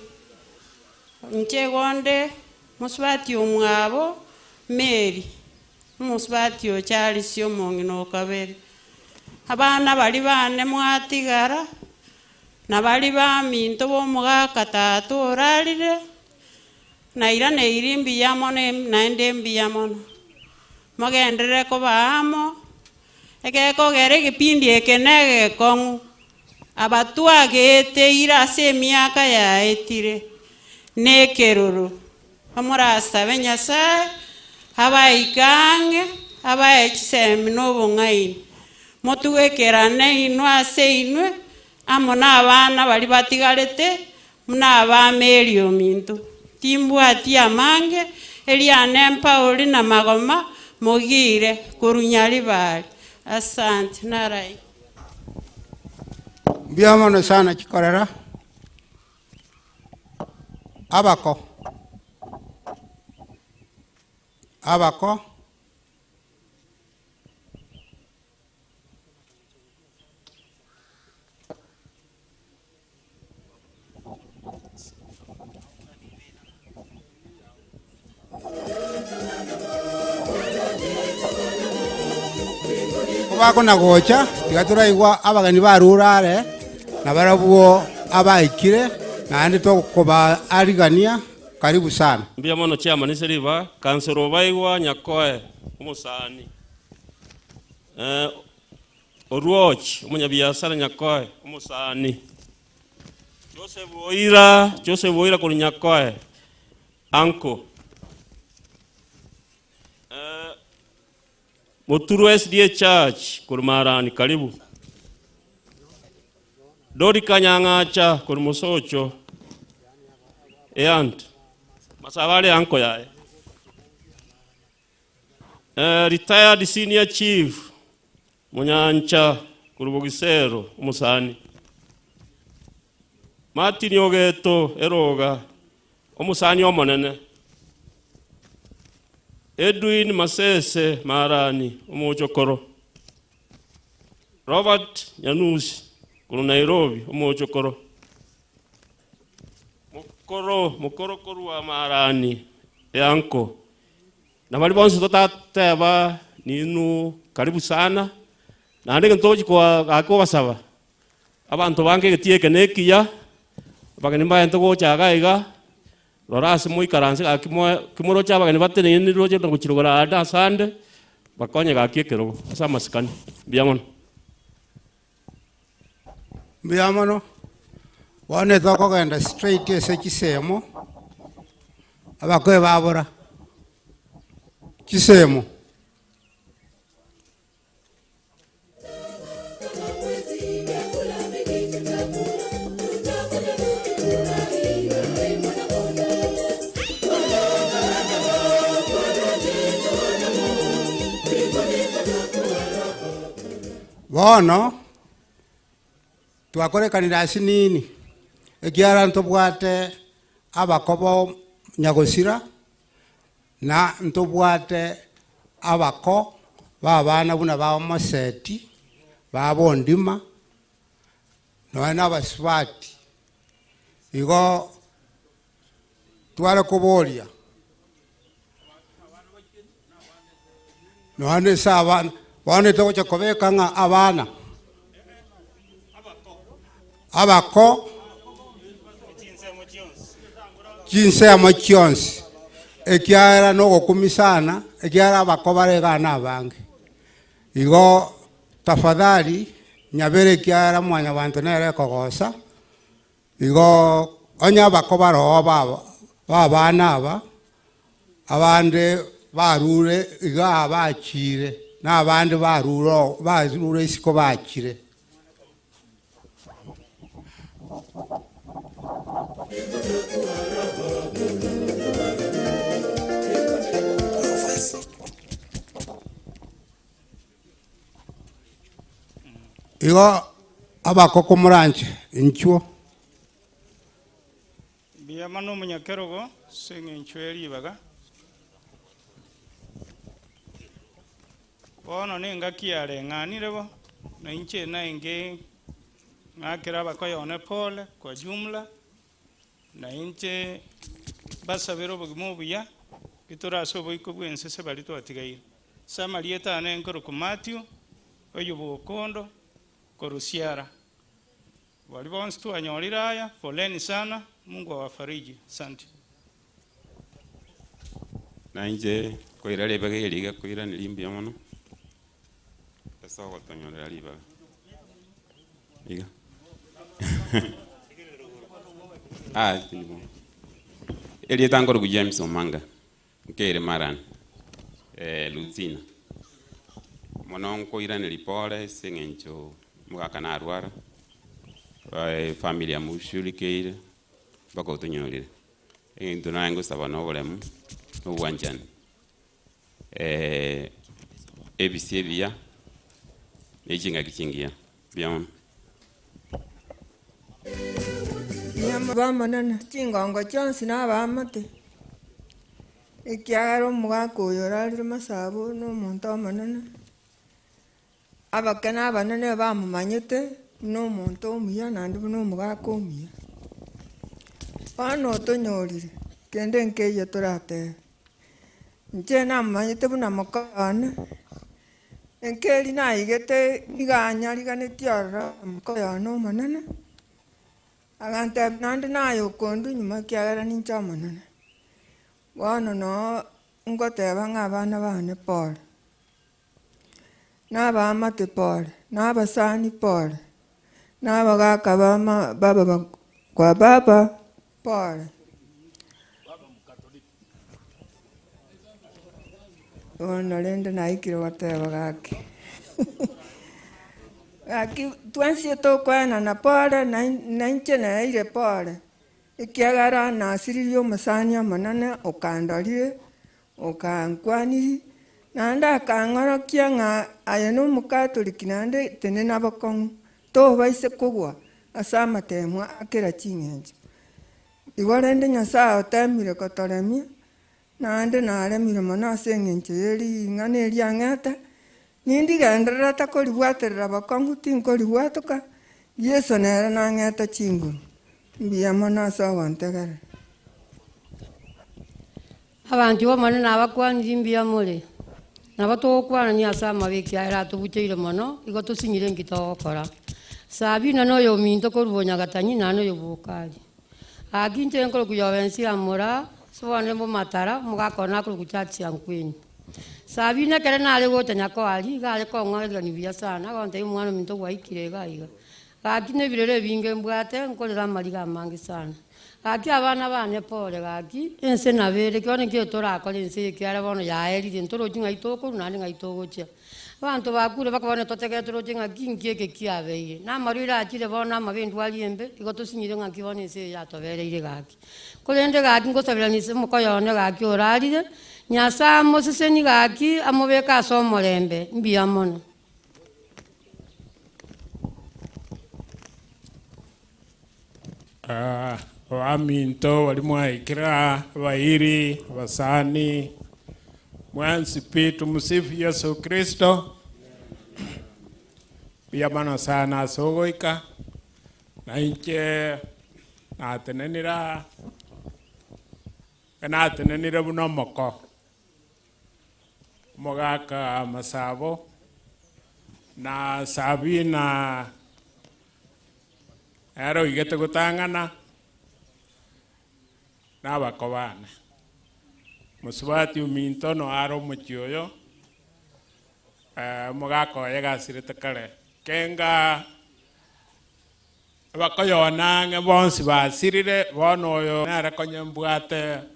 S16: Inche igo nde mosubati omwabo Mary, omosubati o Charles omong'ina o kabere. Abana baria bane mwatigara, na baria baminto b'omogaka tata orarire, nairaneiri mbuya mono naende mbuya mono. Mogenderere koba amo, egekogera egepindi eke na egekong'u. Abatwageteire ase emiaka yaetire nekeroro, bamorasabe Nyasae abaike ang'e, abae chisemi na obong'aini, motugekerane inwe ase inwe amo nabana baria batigarete buna abameri ominto. Timbwati amange, eriane Pauli na magoma mogire korwa Nyaribari. Asante. Naraika.
S11: Mbuya mono sana chikorera abako abako. Bakona gocha tiga toraigwa abageni barure are na barabwo abaikire naende tokobaarigania karibu sana.
S7: Mbuya mono chairman Seriba, councillor Obaigwa Nyakoe omosani. Eh, Orwoch omonyabiasara Nyakoe omosani. Joseph Oira, Joseph Oira korwa Nyakoe, uncle. Eh, Muturu SDA Church korwa Marani, karibu. Dorika Nyang'acha korwa Mosocho, eaunt. Masabare uncle yaye. Eh, retired senior chief Munyancha korwa Bogisero omusani. Martin Ogeto Eroga omusani omonene. Edwin Masese Marani omochokoro. Robert Nyanusi korwa Nairobi omochokoro. Mokoro mokoro korwa Marani eanko. Na bari bonsi totateba ninu karibu sana. Naende egento togochi gakobasaba abanto bange egetieke na ekiya abageni mbaente gocha iga iga rora ase moikaranse gaki kimoroche abageni bateneine roche na gochirogora ande ase ande bakonye gaki ekerogo ase amasikani. Mbuya mono.
S11: Mbuya mono bono tokogenda straight ase chisemo abakoe babora chisemo. Bono twakorekanire ase nini ekiara ntobwate abakobo nyagosira na ntobwate abako ba abana buna ba omoseti babondima nonya na abasubati igo tware koboria nonya ase abana bono togocha kobeka ng'a abana abako chinsemo chionsi ekiara nogokumisana ekiara abako baregana abange igo tafadhali nyabere ekiara mwanyabanto nere ekogosa igo onye abako baroo baba babana aba abande barure iga bachire na abande barure barure isiko bachire. Igo abako komoranche inchuo.
S17: Mbuya mono omonyakerogo ase eng'encho ya ribaga. Bono na engaki yareng'anire bo, na inche naenge ng'akere abakoyone pole kwa jumla, na inche basabere obogima obuya, gitore ase oboiko bwa ensese bari twatigaire. Ase amarieta ane nkorokwa Matthew, oyo bwokondo, korusiara. Bari bonsi twanyorire aya, poleni sana, Mungu awafariji. Asante.
S18: Na inche koira ribaga eri iga koiraneria mbuya mono, ase ogotonyorera ribaga. Iga. Ah, tindi Erieta nkoroku James Omanga, nkere Marani, eh, Lutina. Mono nkoiraneria pole ase eng'encho omogaka narwara, family yamoshughulikiire, mpaka otonyorire. Egento naye ngosaba na oboremu, na obwanchani. Ebisi ebiya, na echingaki chingiya. Mbuya mono.
S19: Bamonene chingongo chionsi na abaamate ekiagera omogaka oyo orarire masabo na omonto omonene abake na abanene bamomanyete buna omonto omuya naende buna omogaka omuya. Bono otonyorire kende nkeiyo toratebe, inche namomanyete buna moka one, Enkeri naigete nigo anyariganetie ororo omoka one omonene, agantebia naende naye okondwa nyuma ekiagera ninche omonene. Bono noo ngoteba ng'a abana bane pole, na abaamate pole, na abasani pole, na abagaka bama baba ba kwa baba pole. Bono rende naikire goteba gaki gaki twensi tokoenana pole nai nainche naeire pole, ekiagera nasiririe omosani omonene okandorire, okankwanirie, naende akang'orokia ng'a aye na omokatoliki naende tenena bokong'u, tobaise kogwa ase amatemwa akera ching'encho. Igo rende Nyasaye otemire kotoremia, naende naremire mono ase eng'encho ye ring'ana eria ang'ete, nindigendererete koribwaterera bokong'u tinkoribwatoka, Yeso nere nang'ete chinguru. Mbuya mono ase ogontegerera.
S20: Abanto b'Omonene nabakwanirie mbuya more, nabo togokwanania ase amabe ekiagera atobucheire mono, igo tosinyire inki togokora. Sabina noyominto korwa bonyagatanyi naende oyo bw'Okari. Gaki inche nkorokwa Yobensi ya Moraa, ase bono mbomatara, omogaka one akorokwa Charles Ankwini. Sabina ekero nare gocha Nyakoari, iga are kong'oererania buya sana, agontebia omwana ominto gwaikire iga iga. Gaki nebirero ebinge mbwate, nkorera amariga amange sana. Gaki abana bane pole gaki, ense nabo ere, ekiagera nkio torakore ense eye ekiagera bono yaerire, ntorochi ng'ai tokorwa naende ng'ai togochia. Abanto bakure bakaba bono totegerete toroche ng'aki nki eke kiabeire. Na amarwaire achire bono amabe endwari embe, igo tosinyire ng'aki bono ense eye yatobereire gaki. Korende gaki ngosaberania ase omokoyo one gaki orarire, Nyasae amosesenie gaki, amobeke ase omorembe, mbuya mono.
S17: Abaminto baria mwaikire aa, abairi, abasani, mwensi pi tumusifu Yeso Kristo. Mbuya mono sana ase ogoika, na inche natenenire aa, natenenire buna omoko. Omogaka Masabo, na Sabina ere oigete gotang'ana, na abako bane. Mosubati ominto noyo are omochie oyo, omogaka oye gasirete kare. Kenga abakoyona ang'e bonsi basirire, bono oyo nere konya mbwate.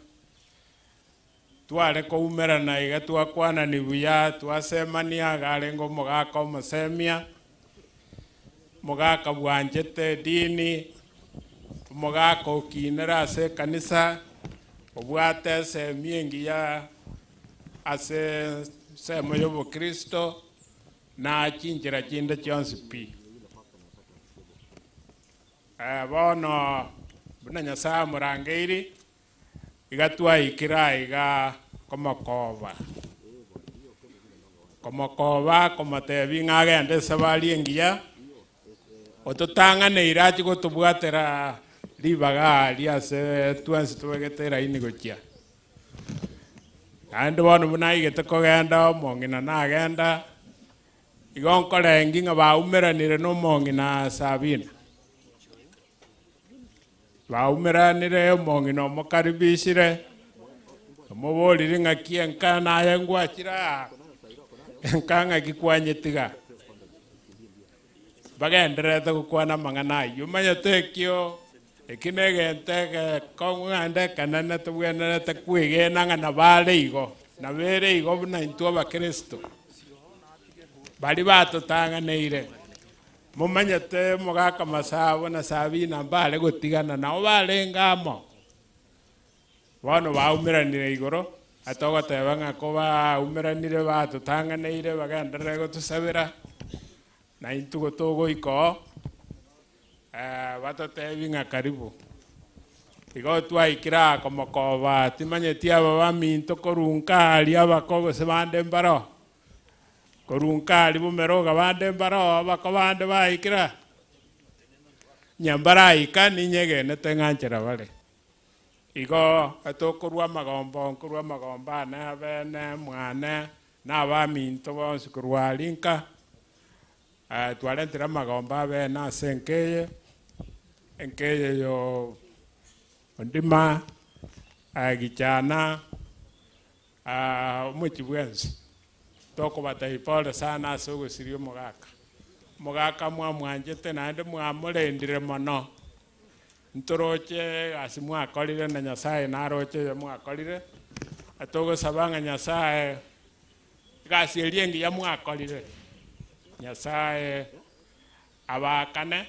S17: Tware koumerana iga twakwanani buya, twasemania, iga arenge omogaka omosemia, omogaka bwanchete edini, omogaka okinire ase ekanisa, obwate esemi engiya ase ensemo ya obokristo, na chinchera chinde chionsi pi. Bono buna Nyasaye amorangeiri, Iga twaikire aiga komokoba, komokoba, komotebia ng'a agende esabari engiya, ototang'aneire achie gotobwatera ribaga aria ase twensi tobegete eraini gochia. Naende bono buna aigete kogenda omong'ina nagenda, igo nkorengi ng'a baumeranire na omong'ina Sabina. Baumeranire omong'ina omokaribishire, omoborire ng'aki enka naye ngwachire aa, enka ng'aki kwanyetiga. Bagendererete gokwana amang'ana ayio, omanyete ekio, eki na egento egekong'u naende ekenene tobwenerete kwegena ng'a nabo are igo, nabo ere igo buna intwe abakristo, baria batotang'aneire. Momanyete omogaka Masabo na Sabina mbare gotigana, nao barenge amo. Bono baumeranire igoro, na togoteba ng'a kobaumeranire batotang'aneire bagenderere gotosabera, na intwe gotogoika oo, batotebie ng'a karibu. Igo twaikire aa komokoba, timanyeti aba baminto korwa nka aria abako gose bande mbaroo. Korwa nkari bomera bande mbaroo abako bande baikire onye mbaraika ninyegenete ng'a nchera bare. Igo tokorwa amagombo nkorwa amagombo ane abene mwane.
S21: Na abaminto bonsi korwa aria nka, twarentire amagomba abene ase enka eye, enka eye ya Ondima, Gichana, omochie bwensi. Tokobatebia pole sana ase ogosiria omogaka. Omogaka mwamwanchete naende mwamorendire mono. Ntoroche egasi mwakorire na Nyasaye naroche eye mwakorire, na togosaba ng'a Nyasaye egasi eria engiya mwakorire, Nyasaye abaakane,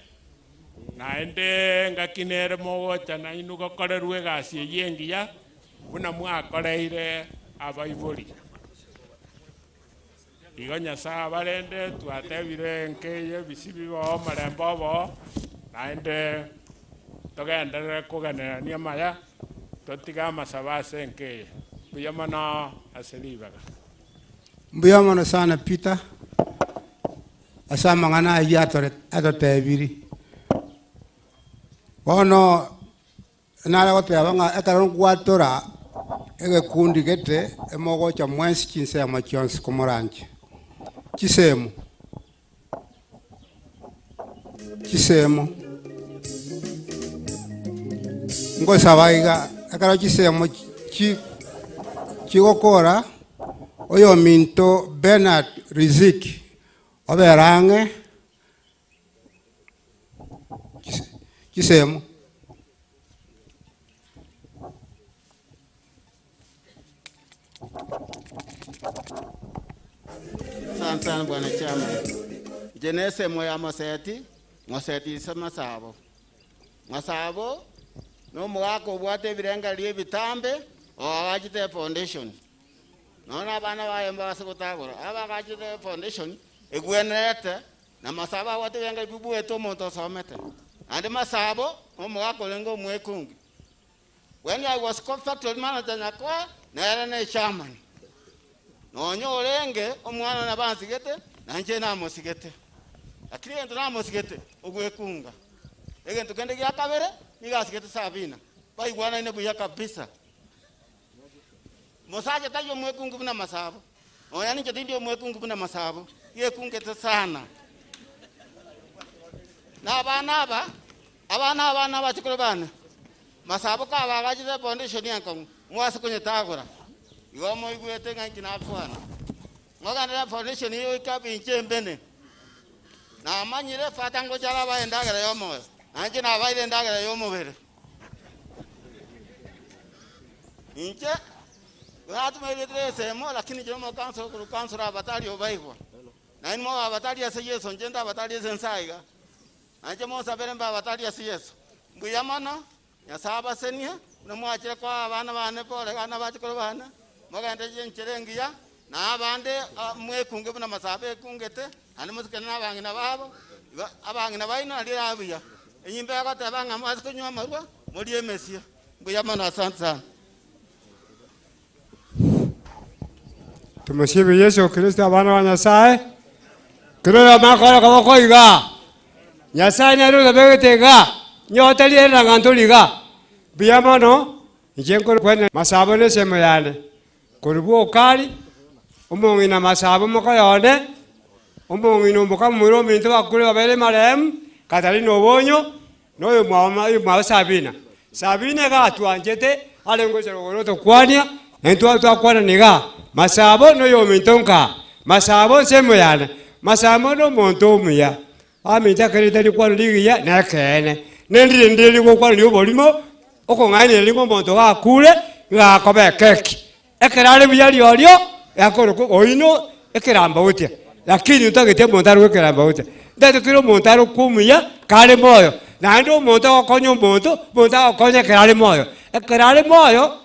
S21: naende engaki nere mogocha nainwe gokorerwa egasi eyio engiya buna mwakoreire abaibori. Igo Nyasae abarende, twatebire enka eye ebisi biboo omorembe oboo, naende togenderere kogenerania amaya, totige amasabo ase enka eye. Mbuya mono ase ribaga.
S11: Mbuya mono sana Peter ase amang'ana ayio atotebiri. Bono Nare goteba ng'a ekero ngwatora egekundi gete, emogocha mwensi chinsemo chionsi komoranche. Chisemo. Chisemo. Ngosaba iga, ekero chisemo chi chigokora, oyominto Bernard Riziki obere ang'e. Chisemo.
S22: Asante sana bwana chairman. Inche nesemo ya Moseti, Moseti ise Masabo. Masabo nomogaka obwate ebirengererio ebitambe oagachete efoundation. Nonya na abana baye mbabase gotagora, abagachete efoundation egwenerete Na masabo abwate ebirengererio bibuete omonto osomete. Naende masabo nomogaka orenge omwekungi. When I was co-factory manager Nyakoa, nere ne chairman. Nonya orenge omwana nabo ansigete, na inche namosigete. Lakini egento namosigete, ogwekunga. Egento kende gia kabere, nigo asigete Sabina. Baigwanaine buya kabisa. Mosacha tari omwekungu buna masabo. Nonya ninche tindi omwekungu buna masabo, gekungete sana. Na abana aba, abana aba nabachukuru bane, masabo kabagachete efoundation enkong'u, mwase konyetagora. Igo moigwete ng'a inki nakwana. Mogenderere efoundation eye goika inche mbene. Namanyire Father ngocha arabae endagera y'omoyo, na inche nabaeire endagera y'omobere. Inche Bwatumeretire esemo, lakini inche nomokansoro korwa kansoro abatari obaigwa. Na inwe mobe abatari ase Yeso, inche ndabatari ase ense aiga. Na inche monsabere mbe abatari ase Yeso. Mbuya mono, Nyasae abasenie, buna mwachire koa abana bane pole na abachukuru bane, mogendererie enchera engiya, na abande mwekunge buna Masaba ekungete, naende mosikane nabang'ina babo, igo abang'ina baino nario erabe buya. Enyimbo egoteba ng'a mwase konywa amarwa, morie emesie. Mbuya mono, asante sana.
S23: Tomosibe Yeso Kristo abana ba Nyasae, kera oyomo akore okoboko iga, Nyasae nere otabegete iga, nyotari ere na ng'a ntori iga. Mbuya mono, inche nkorokwana masabo na esemo yane, korwa bwokari, omong'ina masabo mokoyo one, omong'ina omoka momura ominto bakure babere marehemu, Katarina obonyo, Na oyomwabo oyomwabo Sabina. Sabina iga atwanchete, arenge gocha rogoro otokwania, na intwe twakwanana igaa, Masabo noyominto nkaa, Masabo ensemo yane, Masabo nomonto omuya. Aminto ekero ritari rikwana rigiya nekeene, nendire ndire rigokwana rioborimo, okong'ainereria ng'a omonto gakure, iga akoba ekeki. Ekero are buya riorio, akorokwa oino ekerambautia, lakini ntagete omonto arokwe ekerambautia. Ntagete kera omonto arokwe omuya kare moyo, naende omonto agokonya omonto, omonto agokonya ekero are moyo. Ekero are moyo,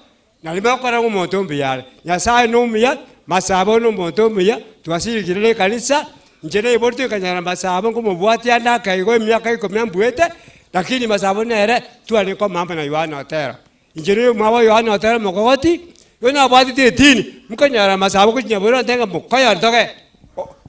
S23: nari mogokora ng'a omonto mbuya are. Nyasaye nomuya, masabo nomonto omuya, twasirikire na ekanisa, inche naiboretwe nkanyora masabo nkomobwatia ande akaigo emiaka ikomi ambuete, lakini masabo nere twarenge komamba na Yohana Otero. Inche noyomwabo Yohana otare omokogoti, oyo nabwatete etini, mokonyora amasabo gochia nyabororo ntebe ng'a mokoyore toge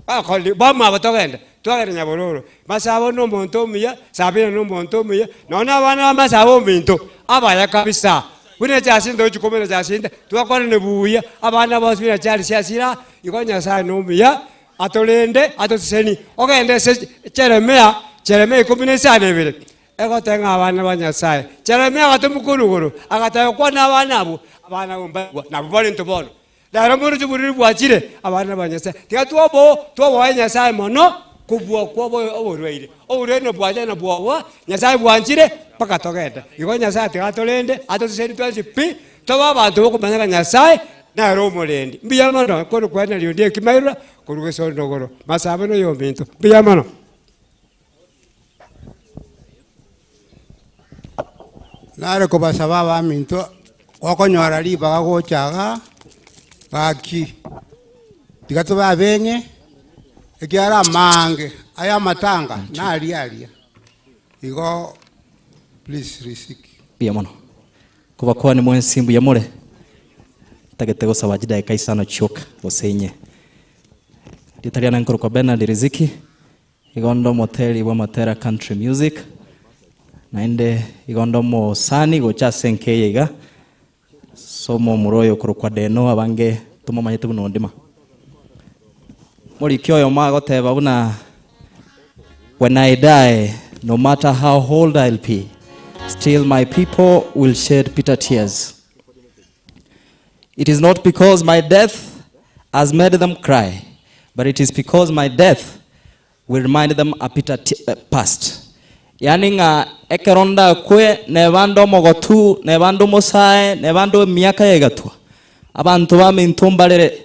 S23: bakori bamwabo togende, twagenda nyabororo. Masabo na omonto omuya, Sabina na omonto omuya, nonya na abana ba masabo ominto, abaya kabisa. Buna echasinte togochia komenya echasinte, twakwanane buya, abana bonsi buna Charles asira, igo Nyasaye na omuya, atorende, atosesenie. Ogende ase Jeremia, Jeremia ikomi na isano na ibere, egoteba ng'a abana ba Nyasaye. Jeremia agatomwa korwa igoro, agateba kwana abana abwo, abana abwo mbaigwa, nabwo bare intwe bono. Rero moroche oboriri bwachire, abana ba Nyasae. Tiga twabo twoboe Nyasae mono kobua kwoboe oborwaire. Oborwaire nobwacha na bwoboa, Nyasae bwanchire mpaka togende. Igo Nyasae tiga atorende, atosesenie twensi pi, tobe abanto bokomanya ng'a Nyasae nere omorendi. Mbuya mono korwa kwane riondi ekimairura korwa gesondogoro. Masabe noyominto. Mbuya mono.
S11: Nare kobasaba abaminto gokonyora ribaga gocha igaa, gaki tiga tobe abeng'e, ekiagera amaange aya amatanga naria aria, igo please riziki.
S2: Mbuya mono. Kobakwani mwensi mbuya more? Ntagete gosaba chidakika isano chioka gose inye. Rieta riane nkorokwa Bernard Riziki. Igo nde omoteri bw'amatera country music, naende igo nde omosani gocha ase enka eye iga, ase omomura oyo okorokwa Deno abange tomomanyete buna Ondima. Moriki oyomo agoteba buna When I die, no matter how old I'll be, still my people will shed bitter tears. It is not because my death has made them cry, but it is because my death will remind them a bitter past. Yaani ng'a ekero ndakwe neba nde omogotu, neba nde omosae, neba nde emiaka ya egatwa, abanto baminto mbarere,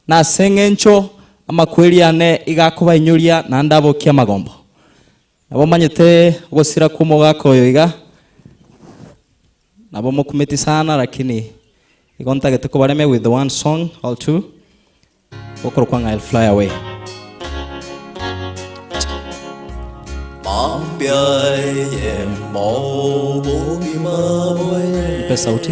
S2: na ase eng'encho amakweri ane iga akobainyoria naende abokie amagombo. Nabo omanyete ogosira kw'omogaka oyo iga, Nabo mokumeti sana lakini igo ntagete kobaremia with one song or two gokorokwa ng'a I'll fly away. Mpe sauti.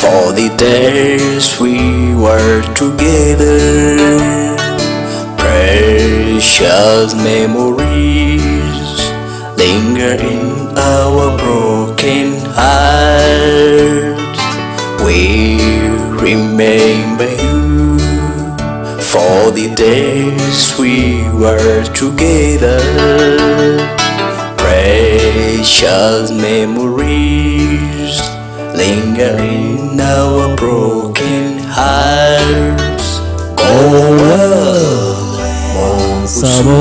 S3: For the days we were together, precious memories linger in our broken hearts. We remember you for the days we were together. Precious memories linger in our broken hearts. Go well, Mosabo,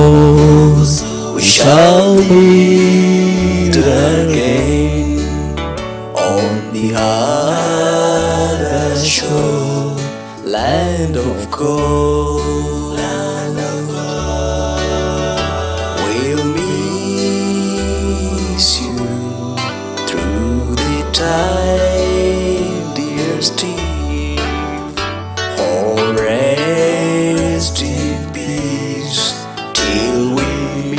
S3: we shall meet again on the other shore, land of gold. Land of gold. We'll miss you through the time, dear Steve. Oh, rest in peace till we meet.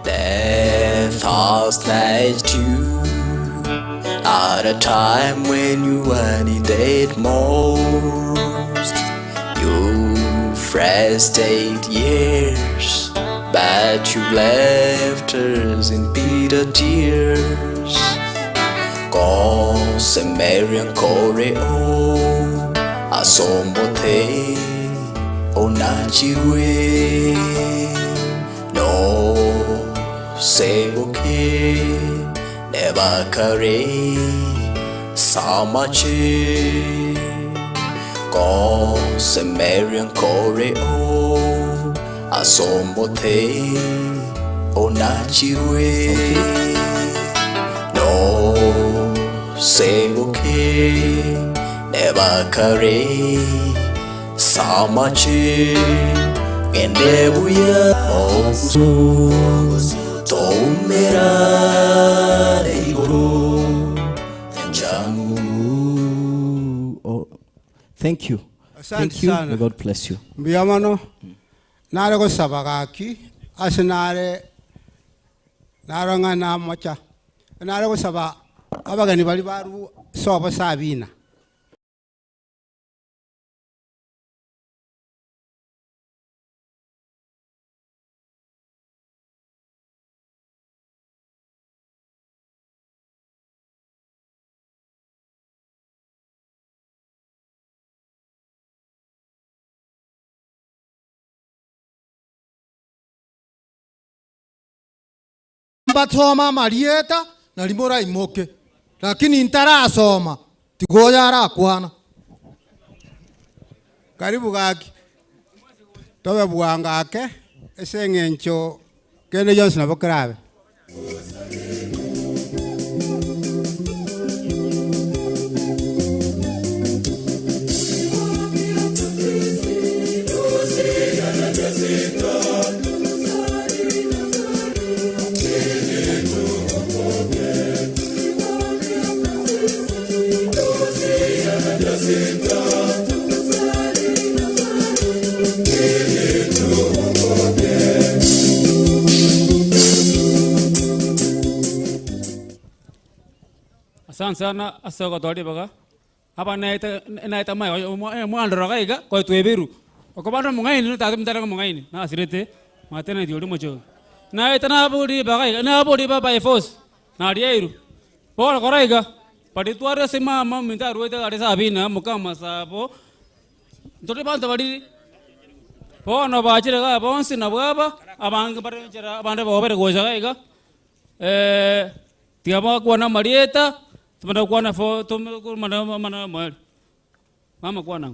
S3: Death has snatched you at a time when you were needed most. You've rested years, but you left us in bitter tears. Cause Marian Coreo, Asombote, Onachiwe. No sebuke nebakare samachi Cause Marian Coreo asombote onachiwe No sebuke nebakare samachi Gendebuya ogusu tomera igoro njangu.
S2: Oh, thank you.
S11: Asante
S2: Thank you.
S11: sana.
S2: May God bless you.
S11: Mbuya mono nare gosaba gaki ase nare narong'ana mocha nare gosaba abageni bari baru sobo Sabina.
S1: Mbathoma marieta na rimora imoke lakini ntarasoma tigoya arakwana.
S11: Karibu gaki tobe bwangake ase eng'encho kende yonsi nabo kerabe.
S4: Asante sana ase gotoria baga aba naete naete mai mwandoro gaiga koitweberu okobana mong'aini notate mtaranga mong'aini nasirete matena tiori mocho naete nabori baga iga nabori ba by force nariairu bora koraiga paritware ase mama minto arwete are Sabina mukama sabo ntori banto bariri bono bachire ga bonsi nabwo aba abange barenchera abande bobere gocha gaiga tiga bakwana marieta tumana kwana fo tumana mana mwali mama kwana.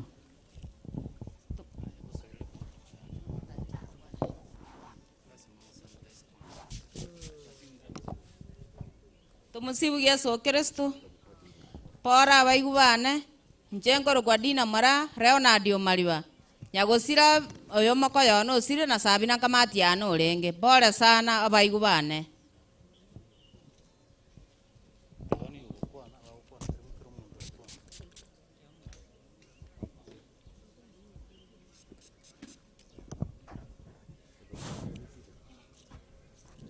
S6: Tumusibu Yesu Kristo. Pora abaigu bane nche nkorokwa Dina Mara Leonard Omariba nyagosira Oyo mokoyo one osire na Sabina nkamati yane orenge. Pole sana abaigwa bane.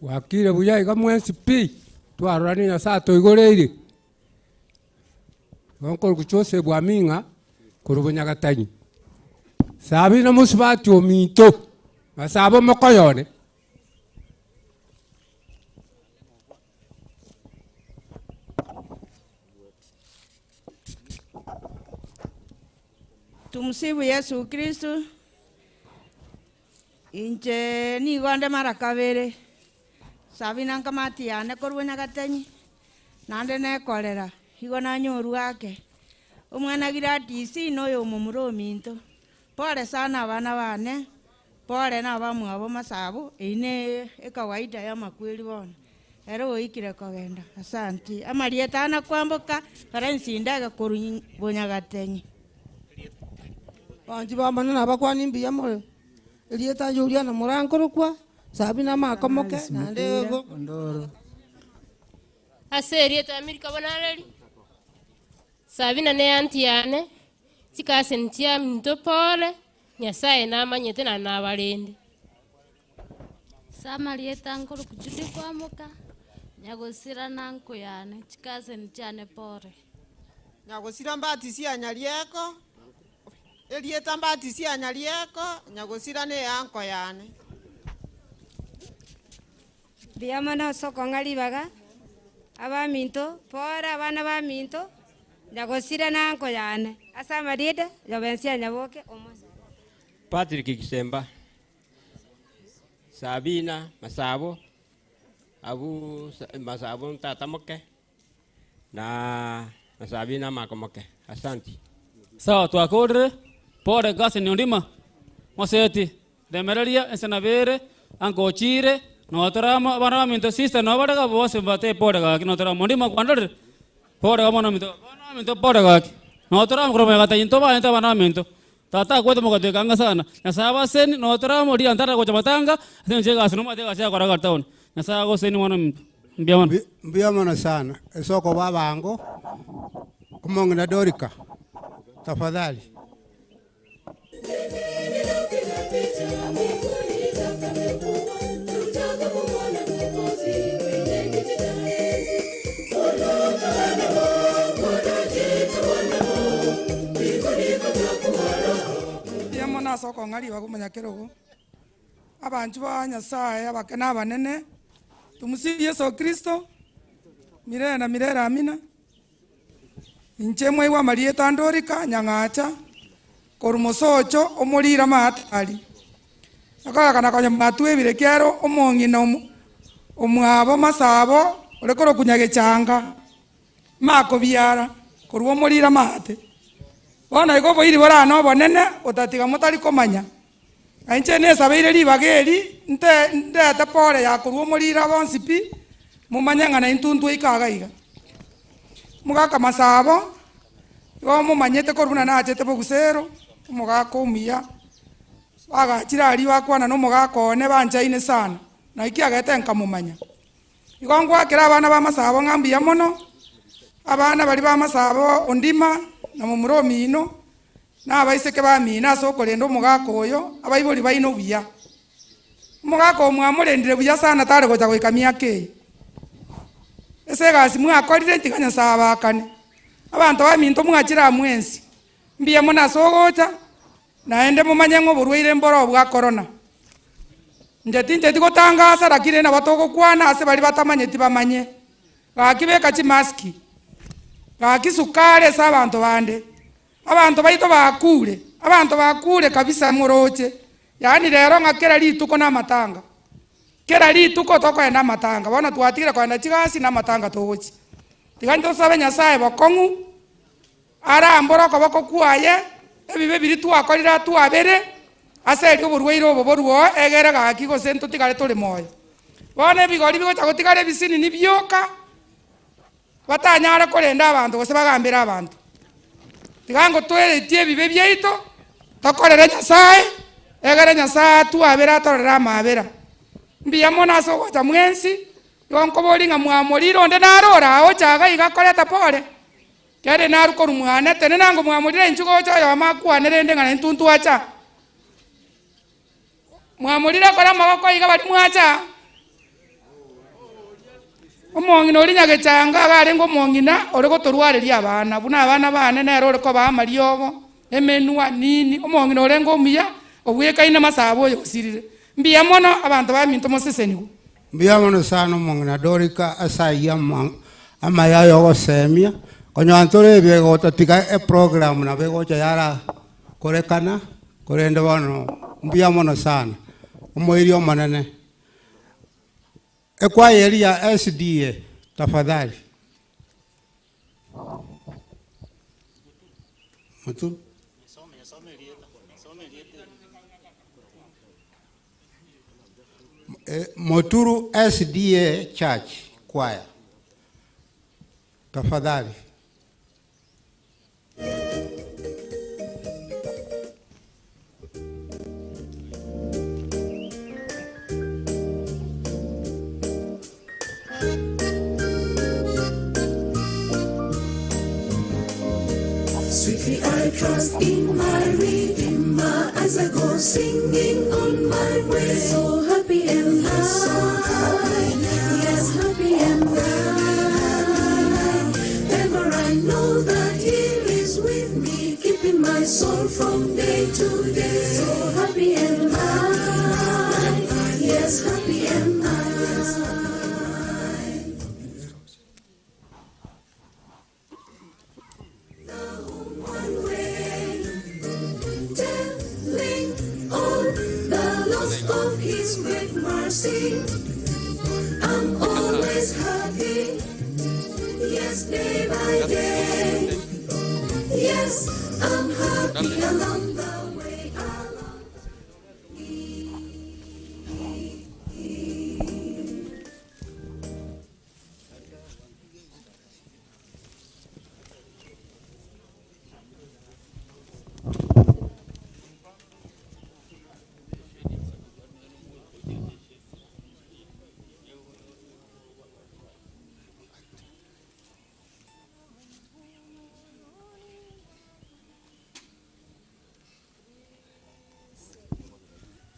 S23: Gwakire buya iga mwensi pi, twaroranie Nyasaye atoigoreire. Igo nkorokwa Joseph Aming'a korwa Bonyagatanyi. Sabina mosubati ominto, masabe omokoyo one.
S5: Tumsifu Yesu Kristo. Inche nigo nde mara kabere, Sabina nkamati yane korwa Nyagatenyi, naende nekorera, igo nanyorwa ake. Omwana Gladys noyo omomura ominto. Pole sana abana bane, pole na abamwabo masabu, eyio ne ekawaida y'amakweri bono. Ere oikire kogenda. Asanti. Amarieta ane kwamboka, Florence Ndege korwa Bonyagatenyi.
S8: Abanchi b'Omonene nabakwani mbuya more, erieta Juliana morankorokwa, Sabina amakomoke, naende ego.
S9: Ase erieta Amerika bonareri, Sabina ne aunty yane, chikaseni chiaminto pole, Nyasaye namanyete na nabarende.
S24: Ase amarieta nkorokwa Judy Kwamoka, nyagosira na nko yane, chikaseni chiane pore.
S25: Nyagosira mbatisi ya Nyarieko, erieta mbatisi ya Nyarieko, nyagosira na eanko yane.
S14: Mbuya mono ase okong'a ribaga, abaminto, pore abana baminto, nyagosira na anko yane, ase amarieta Yobensia Nyaboke Omosa.
S26: Patrick Gisemba, Sabina Masabo, abwo Masabo ntata moke, na Sabina amako moke. Asanti.
S4: Sawa twakorire, pole cousin Ondima, moseti, remereria ense nabo ere, anka ochire, notore amo abana baminto sister nabo bare iga bonsi mbatebie pole gaki notore amo. Ondima kwandorire? Pole omwana ominto, abana baminto pole gaki, notore amo korwa magega intwe abanto abana baminto, tata akwete mogatweka anga sana, Nyasaye abaseni notore amo riria ntara gocha matanga, ase eng'encho y'egasi nomanyete egasi yakora iga town, Nyasaye agoseni mwana ominto, mbuya mono.
S11: Mbuya mono sana ase okoba abango, omong'ina Dorika, tafadhali.
S27: Mbuya mono ase okong'a ribaga omonyakerogo, abanchwa ba Nyasaye abake na abanene, tumusifu Yeso Kristo, milele na milele amina. Inche mwaigwa amarieta ande orika nyang'acha, korwa mosocho omorire amaatari. Akorekana konya mwatwebire ekiagera omong'ina omwabo masabo ore korokwa Nyagechanga, makobiara korwa omorire amaate. Bono igo oboiri borane obonene otatiga motari komanya. Na inche nesabeire ribaga eri nte ndete pore ya korwa omorira bonsi pi, momanye ng'a naintwe ntwaika iga iga. Omogaka Masabo, igo momanyete korwa buna nachete bogusero, omogaka omuya, bagachire aria bakwana na omogaka one banchaine sana, na ekiagete nkamomanya. Igo ngwakera abana ba Masabo ng'a mbuya mono, abana baria ba Masabo Ondima na momura omino, Na abaiseke bamino ase okorenda omogaka oyo, abaibori baino buya. Omogaka oyo mwamorendire buya sana tare gocha goika miaka eye. Ase egasi mwakorire tiga Nyasae abaakane. Abanto baminto mwachire aa mwensi, mbuya mono ase ogocha, naende momanye ng'a oborwaire mboro obwa korona. Inche tincheti gotangasa lakini nabo togokwana ase baria batamanyeti bamanye. Gaki beka chimaski, gaki sukari ase abanto bande. Abanto baito bakuure, abanto bakuure kabisa moroche, yaani rero ng'a kera rituko namatanga, kera rituko tokoenda amatanga, bono twatigire koenda chigasi na amatanga togochia. Tiga ntosabe Nyasaye bokong'u, arambore okoboko kwaye, ebibe biria twakorire atwabere, ase erio oborwaire obo borwe oo, egere gaki gose ntotigare tore moyo. Bono ebigori bigocha gotigara ebisinini bioka. Batanyare korenda abanto gose bagambere abanto. Tiga ngotoeretie ebibe biaito, tokorere Nyasae, Egere Nyasae atwabere atorere amabera. Mbuya mono ase ogocha mwensi, igo nkoboria ng'a mwamorire onde nare ore aa ocha iga iga akoreta pore? Kere narwe korwa mwane, tenena ngo mwamorire inchuo gocha oyomo akwane rende ng'a naintwe ntwacha. Mwamorire kore amaboko iga baria mwacha aa. Omong'ina oria nyagechanga iga arenge omong'ina ore gotorwareria abana, buna abana bane nere ore kobaa amariogo, emenwa, nini, omong'ina orenge omuya, obwekaine masabo oyo osirire. Mbuya mono abanto baminto mosesenigwe.
S11: Mbuya mono sana omong'ina Dorika ase ayio amaya ayogosemia, konyora ntore ebiegwa gotatiga eprogram nabo egocha yara korekana, korende bono mbuya mono sana, omoiri omonene. Ekwaya eria ya SDA tafadhali. Moturu. Moturu SDA Church Choir tafadhali.
S7: Sweetly I trust in my Redeemer as I go singing on my way. So happy am I, yes, happy am I. Ever I know that He is with me, keeping my soul from day to day. So happy am I, yes, happy am I. One way, telling all the lost of His great mercy. I'm always happy, yes, day by day. Yes, I'm happy along the way. Along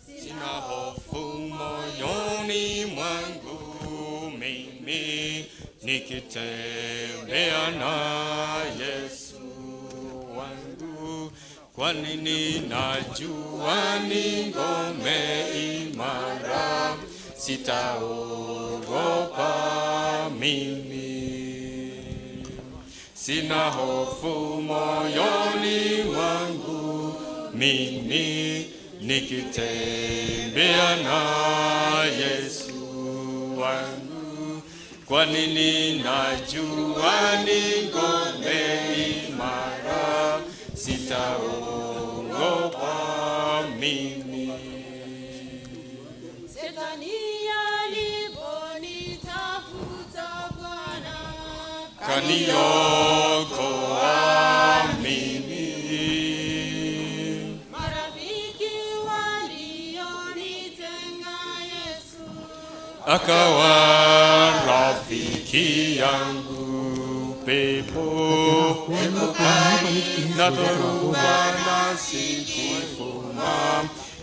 S10: Sina hofu moyoni mwangu mimi nikitembea na Yesu wangu, kwani ninajua ni ngome imara, sitaogopa mimi. Sina hofu moyoni mwangu mimi nikitembea na Yesu wangu, kwani ninajua ni ngome imara, sitaogopa mimi.
S12: Shetani aliponitafuta Bwana
S10: Kaniokoa mimi.
S12: marafiki walionitenga Yesu
S10: akawa rafiki yangu pepo na dhoruba na sikifuma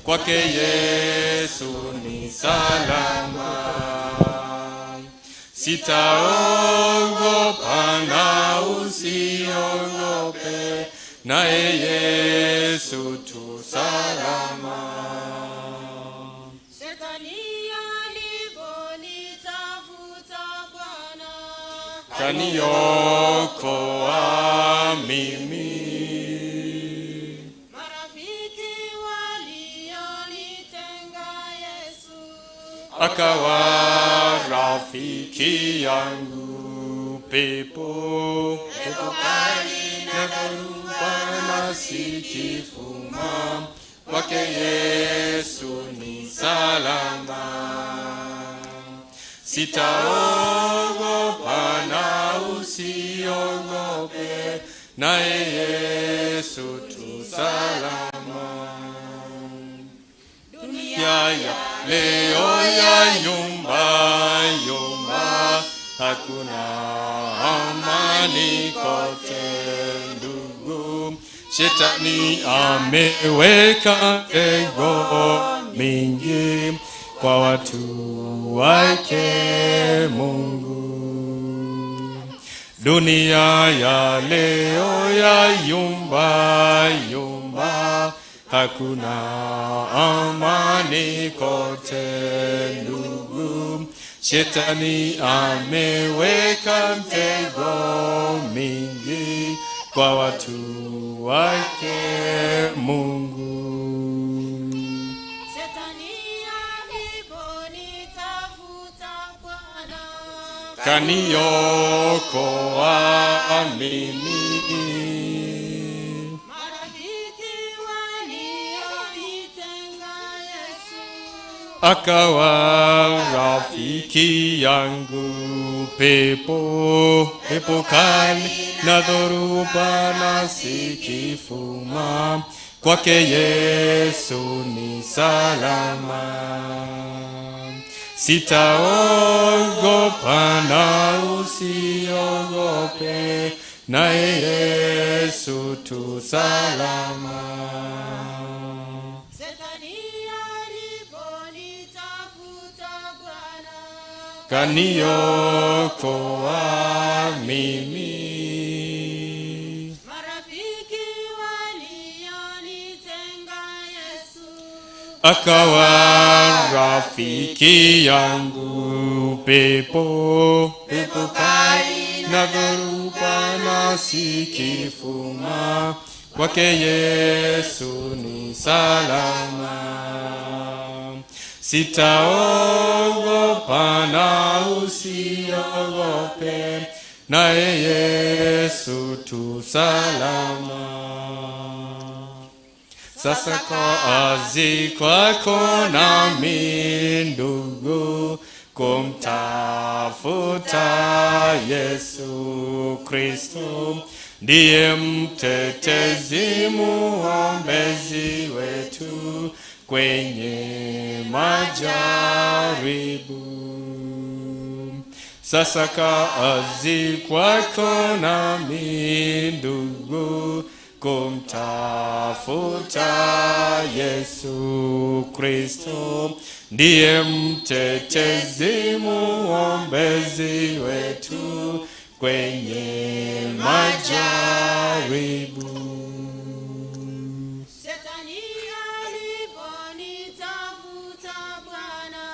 S10: kwake Yesu ni salama sitaogopa na usiogope naye Yesu tu salama
S12: Shetani aliponitafuta Bwana
S10: kaniokoa mimi
S12: marafiki walionitenga Yesu
S10: akawa rafiki yangu pepo
S12: pepo kali
S10: na dhoruba na sikifuma kwake Yesu ni salama sitaogopa na usiogope naye Yesu tu salama. ya leo ya yumba yumba, hakuna amani kote ndugu. Shetani ameweka tego mingi kwa watu wake Mungu. Dunia ya leo ya yumba yumba, hakuna amani kote ndugu. Shetani ameweka mtego mingi kwa watu wake Mungu.
S12: Shetani aliponitafuta Bwana,
S10: Kaniokoa mimi.
S12: marafiki walionitenga Yesu,
S10: akawa rafiki yangu. Pepo pepo kali na dhoruba na sikifuma, kwake Yesu ni salama. Sitaogopa na usiogope, naye Yesu tu salama.
S12: Shetani aliponitafuta Bwana,
S10: kaniokoa mimi.
S12: marafiki walionitenga Yesu,
S10: Akawa rafiki yangu. Pepo pepo kali na dhoruba na sikifuma, kwake Yesu ni salama. Sitaogopa na usiogope, naye Yesu tu salama. Sasa kazi kwako nami ndugu, kumtafuta Yesu Kristo, ndiye mtetezi muombezi wetu kwenye majaribu. Sasa kazi kwako nami ndugu, kumtafuta Yesu Kristo, ndiye mtetezi muombezi wetu kwenye majaribu.
S12: Shetani aliponitafuta Bwana,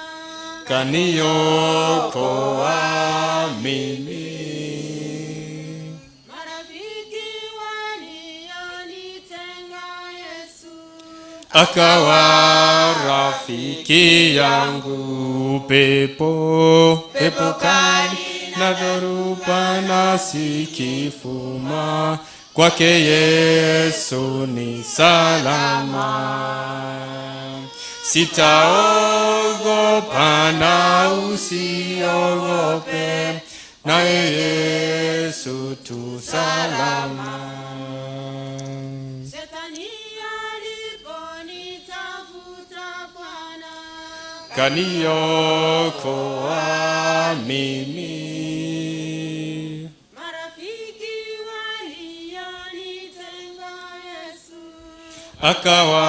S10: Kaniokoa mimi.
S12: marafiki walionitenga Yesu,
S10: akawa rafiki yangu. Pepo pepo kali na dhoruba na sikifuma, kwake Yesu ni salama. Sitaogopa na usiogope, naye Yesu tu salama.
S12: Shetani aliponitafuta Bwana,
S10: kaniokoa mimi.
S12: marafiki walionitenga Yesu,
S10: Akawa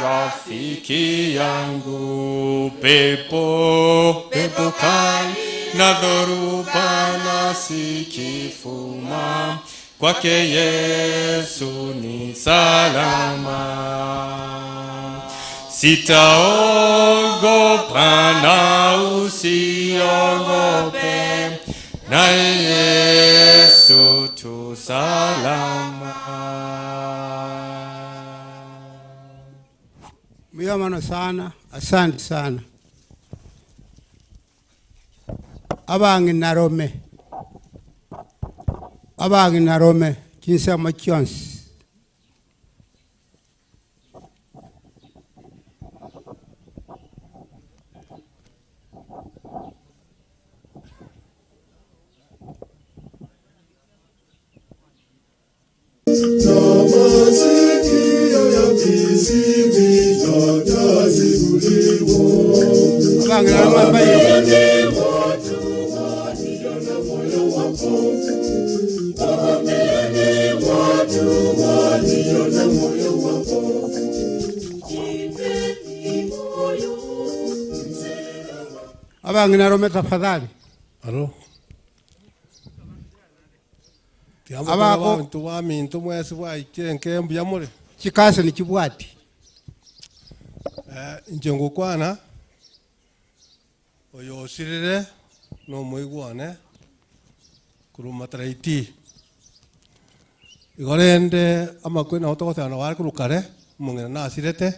S10: rafiki yangu. Pepo pepo kali na dhoruba na sikifuma, kwake Yesu ni salama. Sitaogopa na usiogope, naye Yesu tu salama.
S11: Muyamano sana, asante sana. Abang'inarome, abang'inarome chinsemo chionsi.
S13: Tamasikio ya misibi tatazibulia
S11: Abang'ina mbayo. Abang'ina rome tafadhali.
S13: Alo.
S11: Abako-
S13: Abantu baminto mwesi bwaikire nke mbuya more.
S11: Chikasi nichibwati.
S13: Eh, inche ngokwana oyo osirire na omoigwane korwa mataraiti. Igo rende amakweri nabo togoteba nabo are korwa kare, omong'ina nasirete,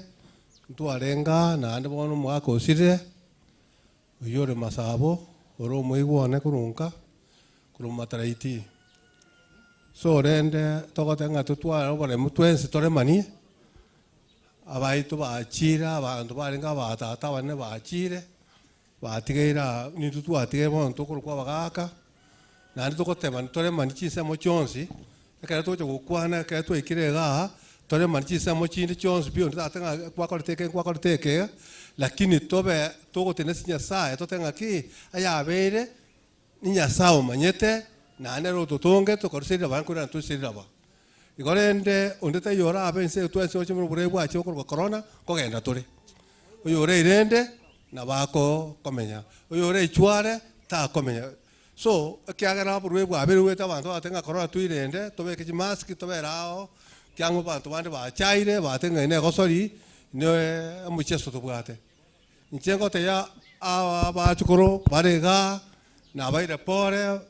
S13: ntwarenga naende bono omogaka osirire, oywo ore masabo, ore omoigwane korwa nka, korwa mataraiti. So rende togoteba ng'a totware oboremu twensi toremanie, abaito bachire abanto barenge abatata abanene bachire, batigaire aa nintwe twatigaire bono tokorokwa abagaka, naende togotebani toremani chinsemo chionsi, ekero togocha gokwana ekero twaikire iga aa, toremani chinsemo chinde chionsi pi onde tata ng'a kwakorete eke nkwakorete eke iga, lakini tobe togotenena ase Nyasaye totebe ng'aki, ayabeire, ni Nyasaye omanyete, naende nere ototongete tokarusia riraba nkorende torusie riraba. Igo rende onde taiyo orabe ense eye twensi oche buna oborwaire bwachire okorokwa korona, nkogenda tore. Oyore irende, nabo akokomenya, oyore ichware, takomenya. So, ekiagera oborwaire bwabeire goeta abanto bagotebi ng'a korona toirende, tobeke chimask, tobere ao, kiang'u abanto bande bachaire, bagotebi ng'a eye na egosori, ne omocheso tobwate. Inche ngotebia aba abachukuru bare igaa, nabaire pore,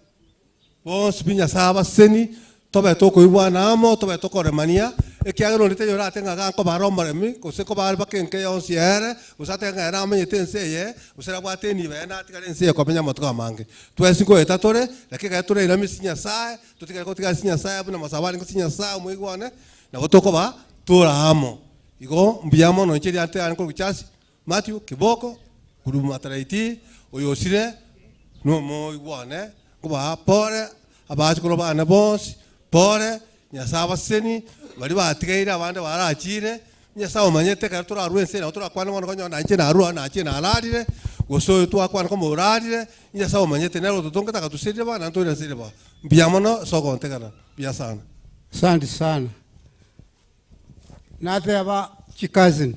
S13: bonsi pi Nyasaye abaseseni, tobe tokoigwana amo, tobe tokoremania, ekiagera onde taiyo orate ng'a iga nkobare omoremi, gose nkobare mpaka enka yonsi ere, gose atebe ng'a ere namanyete ense eye, gose nabwate enibo eye natigare ense eye komenya amatuko amange. Twensi nkoeta tore, lakini ekero torairame ase Nyasaye, totigare gotigara ase Nyasaye buna amasabo arenge ase Nyasaye omoigwane, nabo tokoba tore amo. Igo mbuya mono inche riante yane korwa Charles Matthew Kiboko korwa Mataraiti oyo osire nomoigwane nkobaa pore abachukuru bane bonsi pore Nyasaye abaseseni baria batigaire abande barachire Nyasaye omanyete ekero torarue ense nabo torakwane bono konyora na inche narure nachire nararire gose oyo twakwana koma orarire Nyasaye omanyete nere ototongete agatoserire bono naende toiransere bono. Mbuya mono ase ogontegera mbuya sana.
S11: Asante sana. Nateba chicousin,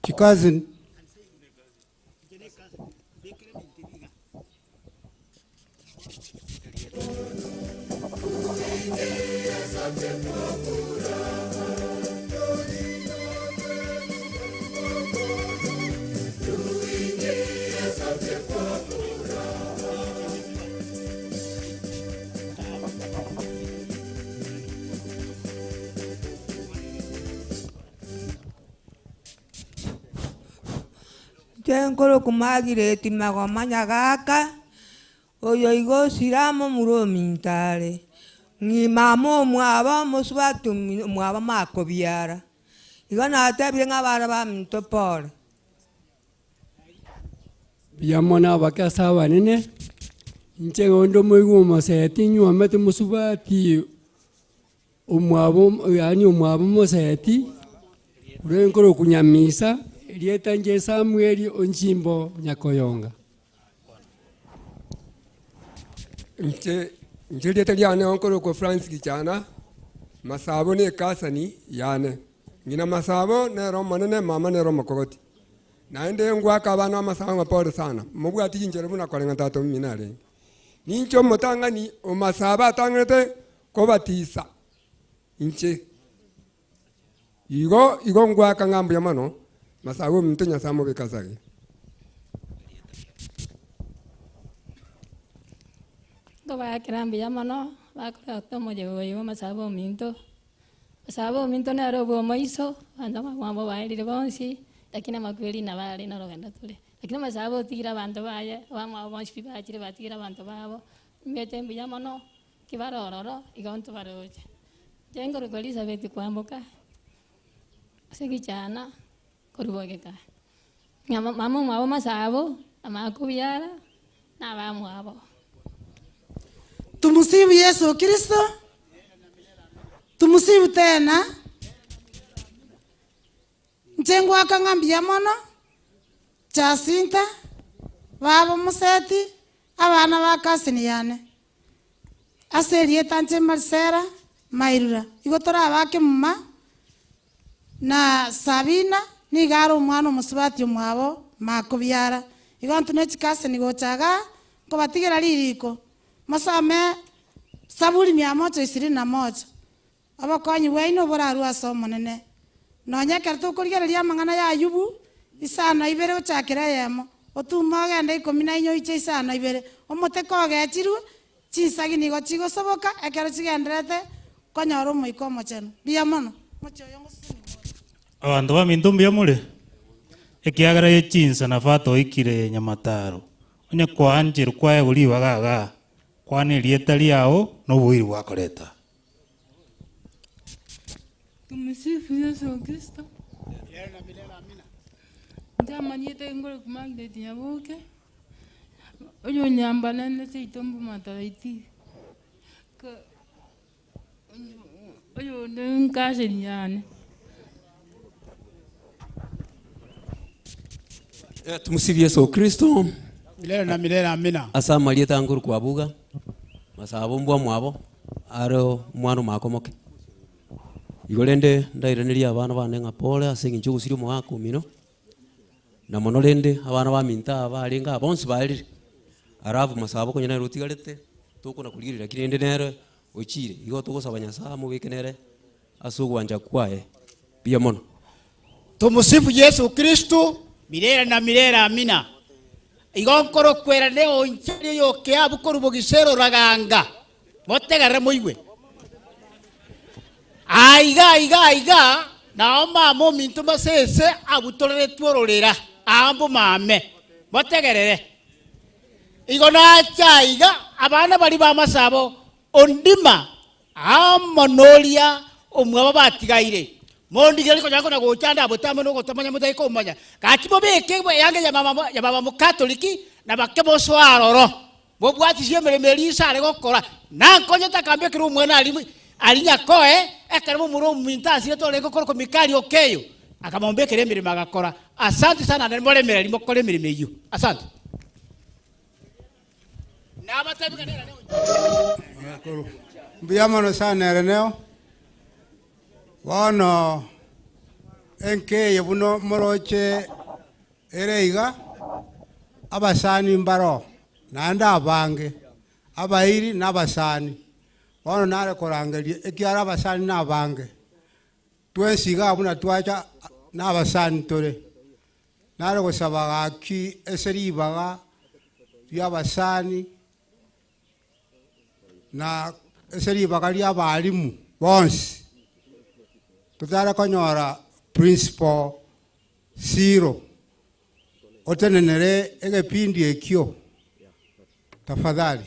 S11: chicousin.
S8: Inche nkorokwa Margaret Magoma Nyagaka, oyo igo osire amo omura ominto are, ng'i mama omwabo omosubati omi omwabo makobiara. Igo natebire ng'a abana baminto pole.
S23: Mbuya mono abake ase abanene, inche igo onde omoigwa omoseti nyuomete mosubati omwabo yaani omwabo moseti, ore nkorokwa Nyamisa, erieta inche Samuel Onchimbo Nyakoyonga.
S15: Inche inche erieta riane nkorokwa Francis Gichana, Masabo ne ekasani yane. Ng'ina Masabo nere omonene, mama nere omokogoti. Naende ngwaka abana amasabo ng'a pole sana, mobwati chinchera buna koreng'a tata omino arenge. Ninche omotang'ani o Masabo atang'anete kobatisa inche. Igo igo ngwaka ng'a mbuya mono, Masabo ominto Nyasae amobeke ase aye.
S16: Nkobaakera mbuya mono, bakoreta omoyega oyo bwa amasabo ominto. Amasabo ominto nere obwa omoiso, abanto bamwabo baerire bonsi, lakini amakweri nabo are norogendo tore. Lakini amasabo otigire abanto baye, abamwabo bonsi pi bachire batigire abanto babo, mbete mbuya mono, ki bare ororo, igo ntobaroche. Inche nkorokwa Elizabeth Kwamboka, ase ekichana, korwa bogeka. Ng'a mama omwabo masabo, amakobiara, na abamwabo.
S17: Tumusifu Yesu Kristo. Tumusifu tena.
S5: Inche ngwaka ng'a mbuya mono, Jacinta, baba omoseti, abana ba cousin yane. Ase erieta inche Marisela Mairura, igo torabake muma, na Sabina nigo are omwana omosubati omwabo makobiara. Igo intwe ne chicousin gocha igaa, nkobatigera ririko, mosome Saburi mia moja ishirini na moja. Obokonyi bwaino borarue ase Omonene. Nonya ekero tokorigereria amang'ana y'Ayubu, isano ibere gochakera eyemo, otume ogende ikomi na inye oiche isano ibere, omote kogechirwe, chinsagi nigo chigosoboka ekero chigendererete konyora Omoika Omochenu. Mbuya mono. Mochie oyo ngosusunigwa ore.
S3: Abanto baminto mbuya more? Ekiagera ye chinsa na fata oikire nyamataro, onye koancherwa kwaegwa ribaga igaa, kwana erieta riao na oboiri bwakoreta.
S17: Tumsifu Yesu Kristo. Nchamanyete ngore Margaret Nyaboke, oyo onyambanene seito mbomataiti. Oyo ne cousin yane.
S18: Tumsifu Yesu Kristo.
S19: Milele na milele amina.
S18: Ase amarieta anguru kwabuga masabo mbwa mwabo are omwana omoakomoke. Igo rende ndairanerie abana bane ng'a pole ase eng'encho ogosiria omogaka omino, na mono rende abana baminto aba barenge aba bonsi barire, alafu masabo konya nere otigarete, tokona korigereria lakini rende nere ochire. Igo togosaba Nyasaye amobeke nere ase ogwancha kwaye. Mbuya mono.
S19: Tumusifu Yesu Kristo milele na milele amina. Igo nkorokwera ne onchari oyokeabu korwa bogisero raganga. Motegerere moigwe. Aiga aiga aiga nao mama ominto masese abutoreretwe ororera aa mbomame. Motegerere. Igo nacha aiga abana baria b'amasabo ondima amo noria omwabo batigaire. Mondigererie konya kona gocha ande abotambe na ogotamanya motari komanya. Gaki mobeke eanga ya mama ya baba Mokatoliki na bake mosoe aroro. Mobwatisie emeremo eria ise are gokora, nankonyete akambekera omwana aria aria nyakoe, ekero momura ominto asirete orenge korokwa Mikali Okeyo, akamombekera emeremo agakora. Asante sana naende moremererie mokore emeremo eyio. Asante.
S11: Mbuya mono sana Ereneo. Bono enka eye buna moroche ere iga, abasani mbaro naende abange, abairi na abasani. Bono nare korangeria ekiagera abasani na abange, twensi iga buna twacha na abasani tore. Nare gosaba gaki ase ribaga ria abasani na ase ribaga ria abalimu bonsi, totare konyora principal Siro otenenere egepindi ekio tafadhali.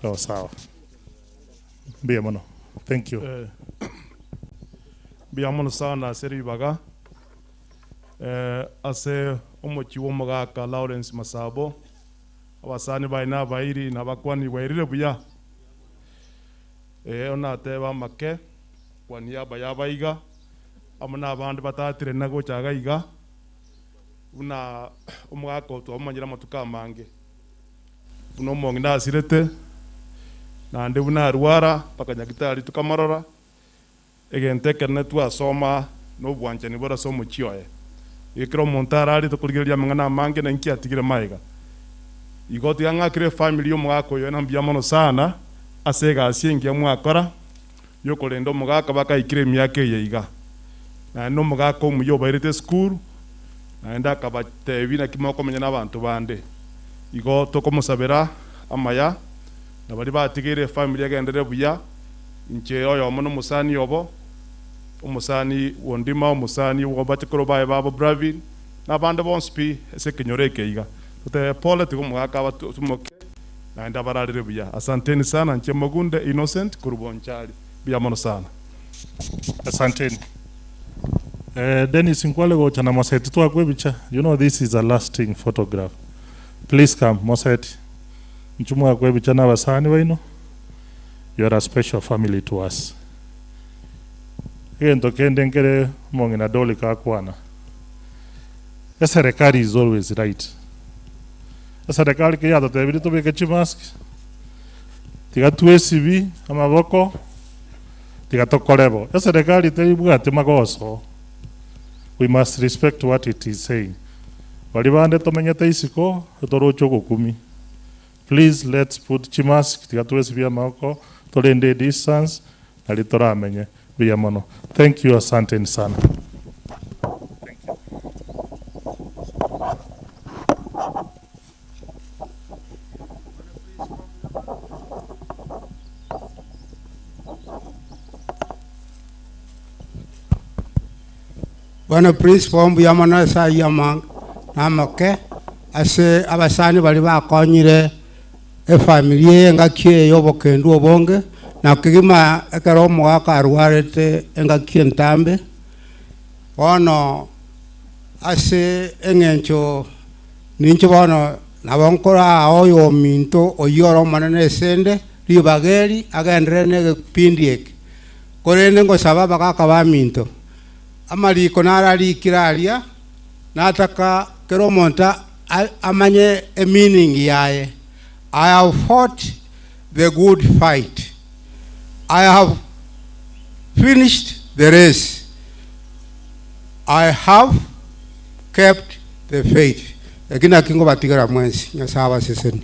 S1: Sawa sawa. Mbuya mono. Thank you.
S2: Eh, mbuya mono sana ase ribaga eh, ase omochie bwa omogaka Lawrence Masabo, abasani baye na abairi na abakwani bwairire buya. Eh, onatebe amake kwa niaba ya abaiga amo na abande batatire na gocha iga iga buna omogaka oyo twamomanyire amatuko amange. Buna omong'ina asirete, naende buna arwara mpaka nyagitari tokamorora, egento ekenene twasoma nobwanchani bore ase omochie oye. Igo ekero omonto ararie tokorigereria amang'ana amange na inki atigire magega. Igo tiga ng'akere efamiri y'omogaka oyo na mbuya mono sana ase egasi engiya mwakora yokorenda omogaka bakaikire emiaka eye iga. Naende nomogaka omuya obairete esukuru, naende akabatebia naki mokomenya nabanto bande. Igo tokomosabera amaya, na baria batigeire efamiri egenderere buya, inche oyomo nomosani obo, omosani bw'Ondima, omosani bw'abachokoro baye babo Bravin, na abande bonsi pi ase ekenyoro eke iga. Totebe pole, tiga omogaka abatumoke, naende abararere buya. Asanteni sana, inche Mogunde Innocent korwa Bonchari. Mbuya mono sana.
S1: Asanteni. Eh, Dennis nkwale gocha na Moseti twakwe ebicha. You know this is a lasting photograph. Please come, Moseti. Inchu mwakwe ebicha na abasani baino. You are a special family to us. Egento kende nkere omong'ina Dolly kakwana. Eserekari is always right. Eserekari keri yatotebirie tobeke chimask, tiga twesibi amaboko, tiga tokore bo. Eserekari teribwati magoso, we must respect what it is saying. Baria bande tomenyete isiko, toroche ogokumia. Please let's put chimask, tiga twesibie amaboko, torende edistance, nario toramenye buya mono. Thank you, asanteni sana.
S11: Bono Prispo mbuya mono ase ayio amange na amake ase abasani baria bakonyire efamiri eye engaki eye y'obokendu obonge, na kegima ekero omogaka arwarete engaki entambe. Bono ase eng'encho ninche bono nabo nkoraa oyominto oyio ore omonene esende ribaga eri agenderere na egepindi eke. Korende ngosaba abagaka baminto, amariko nararikire aria, nataka kera omonto amanye emeaning yaye. I have fought the good fight, I have finished the race, I have kept the faith. Eki nakio nkobatigera mwensi, Nyasae abasesenie.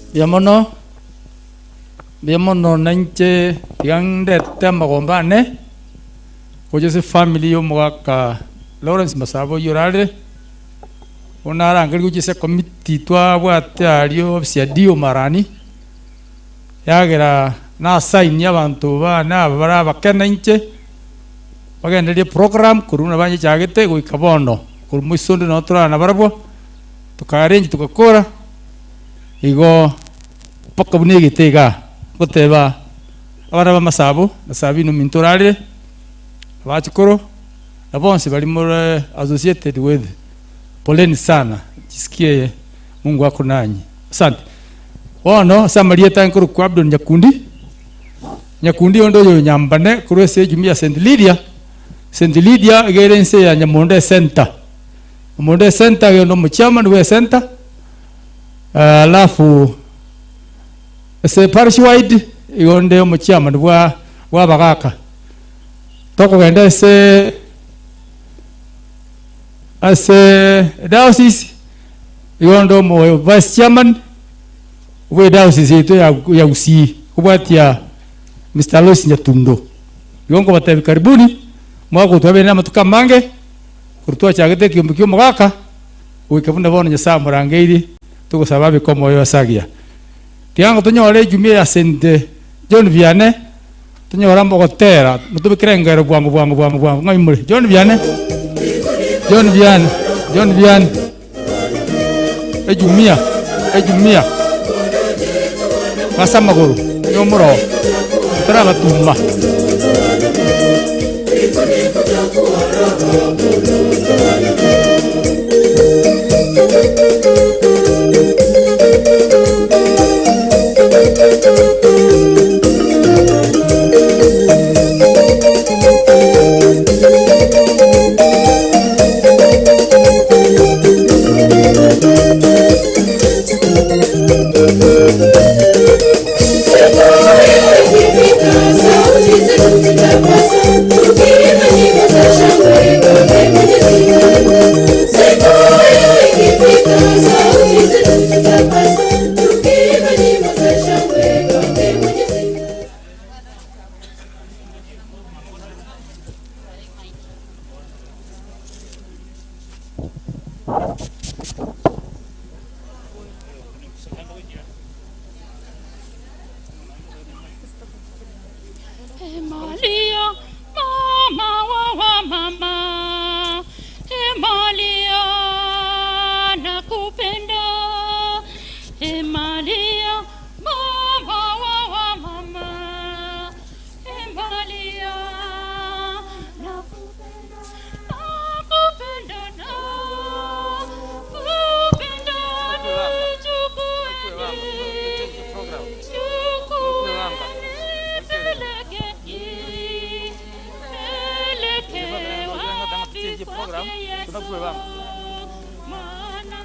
S6: Mbuya mono, mbuya mono nainche tiga ndete amagomba ane gocha ase efamiri ya omogaka Lawrence Masaba oyio orarire, bono narangeria gochia ase ekomiti twabwate aria ofisi ya DO Marani. Ekiagera nasainie abanto bane aba bare abake na inche, bagendererie program korwa buna banyechagete goika bono, korwa moiso onde nabo torara nabarabwo, toka arrange togakora, igo mpaka buna egete igaa, ngoteba abana b'amasabo, na Sabina ominto orarire, abachukuru, na bonsi baria more associated with, poleni sana, jisikie Mungu ako nanyi. Asante. Bono ase amarieta nkorokwa Abdon Nyakundi, Nyakundi onde oyo Nyambane korwa ase ejumuiya ya St. Lydia, St. Lydia iga ere ense ya Nyamonde Center. Nyamonde Center iga onde omochairman bwe ecenter, alafu ase parish wide iga onde omochairman bwa bwa abagaka. Tokogenda ase ase ediocese igo onde omo vice chairman bwe ediocese yaito ya ya Gusii kobwatia Mister Alois Nyatundo. Igo nkobatebia karibuni mwagotwabere namatuko amange korwa twachagete ekiombe kia omogaka goika buna bono Nyasaye amorangeirie togosaba abeke omoyo ase agiya. Tiga tonyore ejumia ya St. John Vianney, tonyore ogotera, motobekere engero bwango bwango bwango bwango ng'ai more. John Vianney, John Vianney, John Vianney. Ejumia, ejumia. Ase amagoro, nigo moroo, tarabatuma.
S9: Emalia, mama wa wa mama. Emalia, nakupenda. Emalia, mama wa wa mama. Emalia, nakupenda, nakupenda, nakupenda, nichukue, chukue, nipeleke, nipeleke wapi kwake Yesu. Mwana,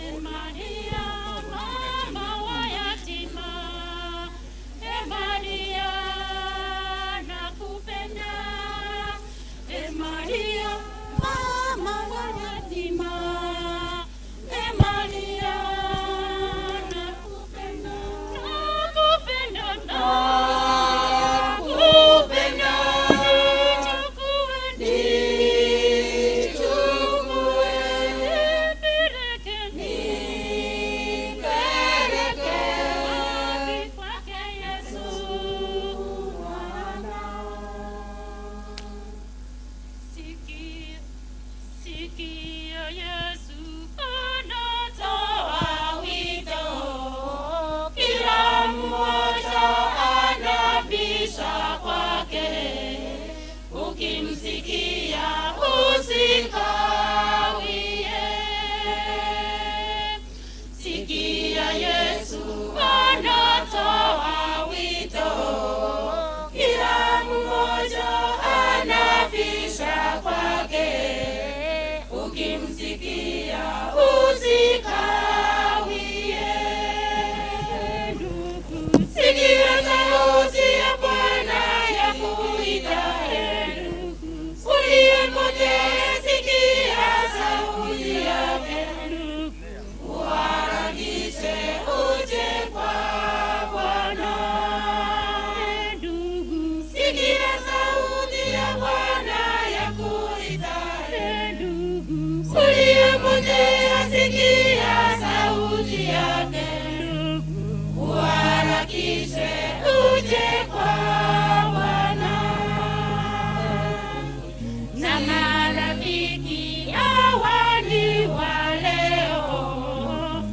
S9: Emalia, mama wa yatima. Emalia, nakupenda. Emalia, mama wa yatima. Emalia, nakupenda, nakupenda, nakupenda. Nichukue, nichukue, nipeleke, nipeleke wapi kwake Yesu Bwana. Sikia, sikia Yesu anatoa wito, kila mmoja anabisha kwake, ukimsikia usikawie. Sikia Yesu anatoa wito, kila mmoja anabisha kwake, ukimsikia usikawie. Sikia sauti ya Bwana ya kuita, uliyepotea, sikia sauti yake, uharakishe uje kwa Bwana. Sikia sauti ya Bwana ya kuita, uliyepotea, sikia sauti yake, uharakishe uje kwa Bwana. Na marafiki hawa ni wa leo,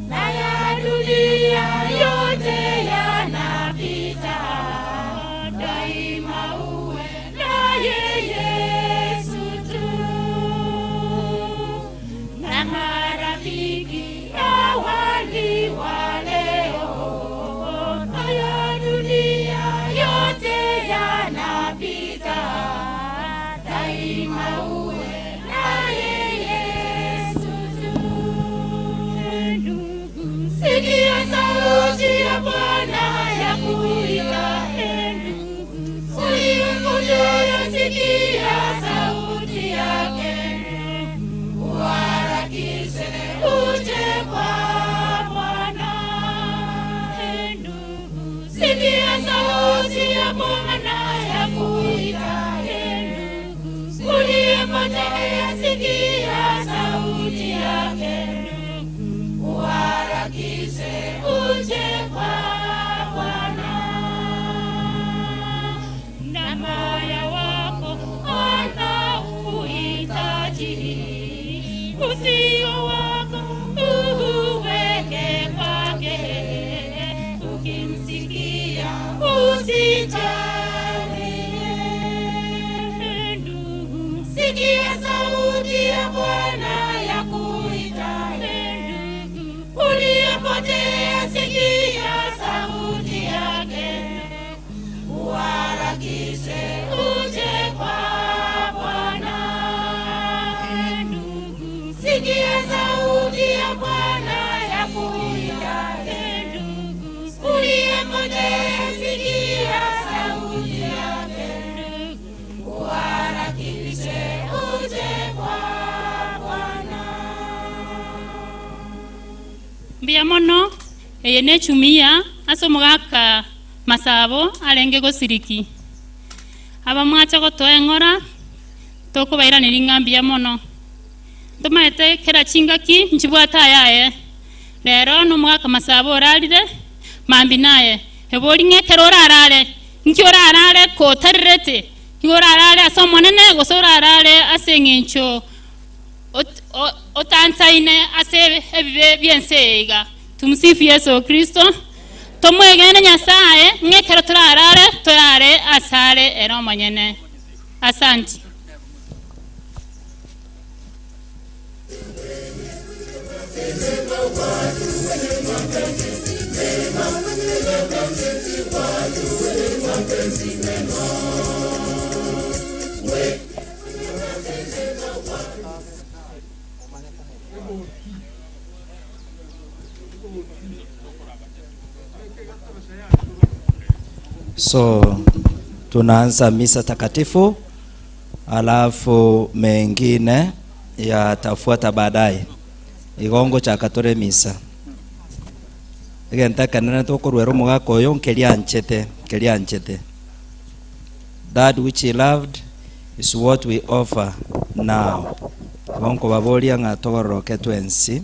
S9: na ya dunia yote yanapita, daima uwe naye Yesu tu. Na marafiki hawa ni wa leo, na ya dunia
S12: Ita wewe ndugu, sikia sauti ya Bwana ya kuita ndugu, uliyepotea sikia sauti yake, uharakishe uje kwa Bwana. Ndugu, sikia sauti ya Bwana ya kuita ndugu, uliyepotea sikia sauti yake, uharakishe uje kwa Bwana.
S9: Mbuya mono eye nechumia ase omogaka masabo arenge gosiriki aba mwacha gotoa eng'ora tokobairaneria ng'a mbuya mono ntomaete kera chingaki nchibwate ayaye rero na omogaka masabo orarire mambi naye ebori ng'a ekero orarare nki orarare kotarirete igo orarare ase omonene gose orarare ase eng'encho ot- o- otansaine ase ebibe bia ense eye iga tumsifu yesu kristo tomwegene nyasaye ng'ekero torarare torare asare ere omonyene asanti.
S14: So tunaanza misa takatifu, alafu mengine yatafuata baadaye. Igongo cha katore misa egenta kanene tukurwera omogaka oyo nkeria nchete nkeria nchete. That which he loved is what we offer now. Igongo baboria ng'a togororoke twensi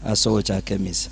S14: ase ogochaka emisa.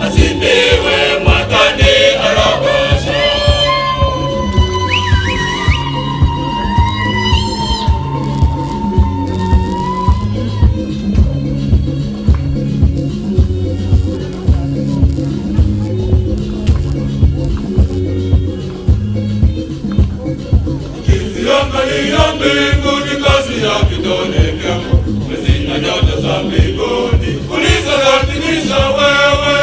S10: Asifiwe mwakani arogosho. Ukiziangalia mbinguni kazi ya vidole vyako, mwezi na nyota za mbinguni ulizoratimisha wewe.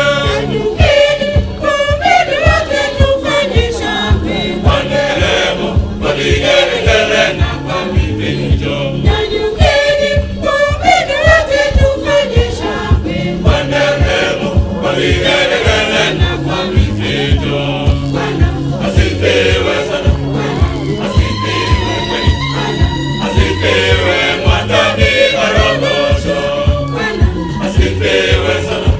S10: Kwa nderemo, kwa vigelegele na kwa vifijo. Kwa nderemo, kwa vigelegele na kwa vifijo. Asifiwe sana, asifiwe kweli, asifiwe mwatani arogosho. Asifiwe sana,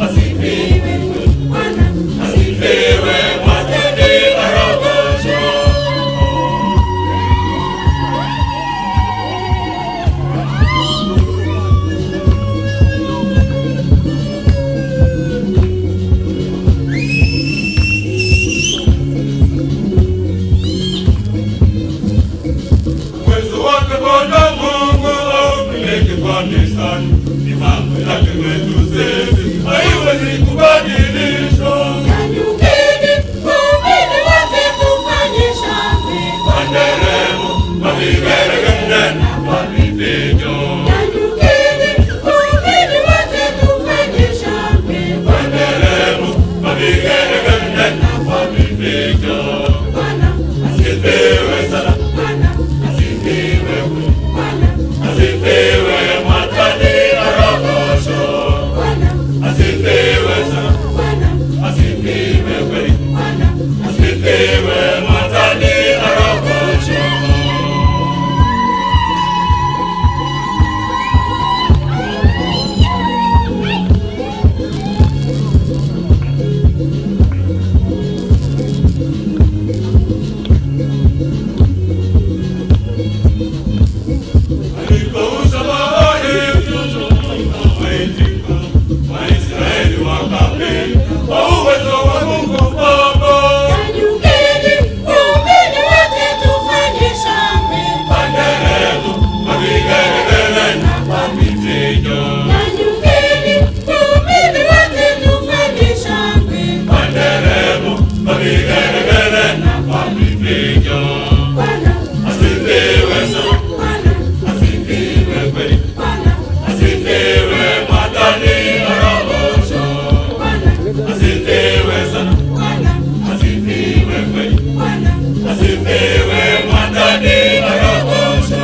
S10: asifiwe kweli, asifiwe mwatani arogosho. Uwezo wake Bwana Mungu haupimiki kwa mizani, mipango yake kwetu sisi haiwezi kubadilishwa. Kwa nderemo, kwa vigelegele na kwa vifijo. Kwa nderemo, kwa vigelegele na kwa vifijo. Asifiwe sana, asifiwe kweli, asifiwe mwatani arogosho. Asifiwe sana, asifiwe kweli, asifiwe mwatani arogosho. Alikausha bahari, wakaitika, Waisraeli wakapita kwa uwezo wa Mungu Baba. Kwa nderemo, kwa vigelegele na kwa vifijo. Kwa nderemo, kwa vigelegele na kwa vifijo. Asifiwe sana, asifiwe kweli, asifiwe mwatani arogosho. Asifiwe sana, asifiwe kweli, asifiwe mwatani arogosho.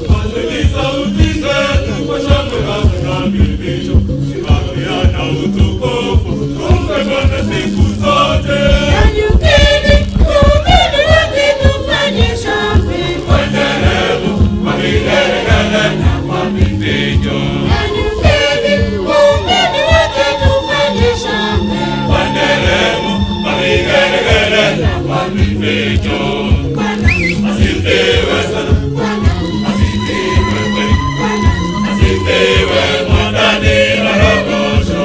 S10: Pazeni sauti zetu kwa shangwe na vifijo, sifa na utukufu tumpe Bwana siku zote. Kwa nderemo, kwa vigelegele na kwa vifijo. Kwa nderemo, kwa vigelegele na kwa vifijo. Asifiwe sana, asifiwe kweli, asifiwe mwatani arogosho.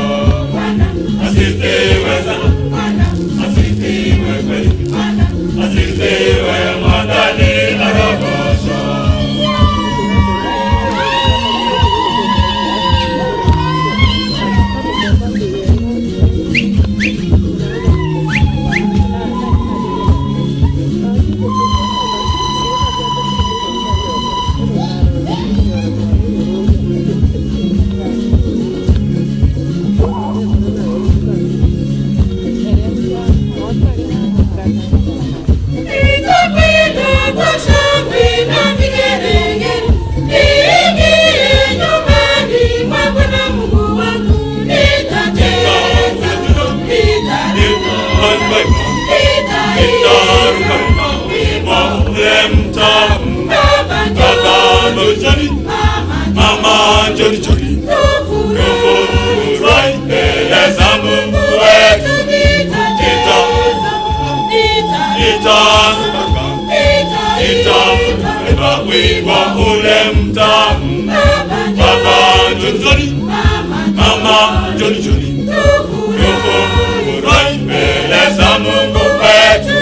S10: Asifiwe sana, asifiwe kweli, asifiwe mwatani arogosho. njoni njoni, tufurahi mbele za Mungu wetu.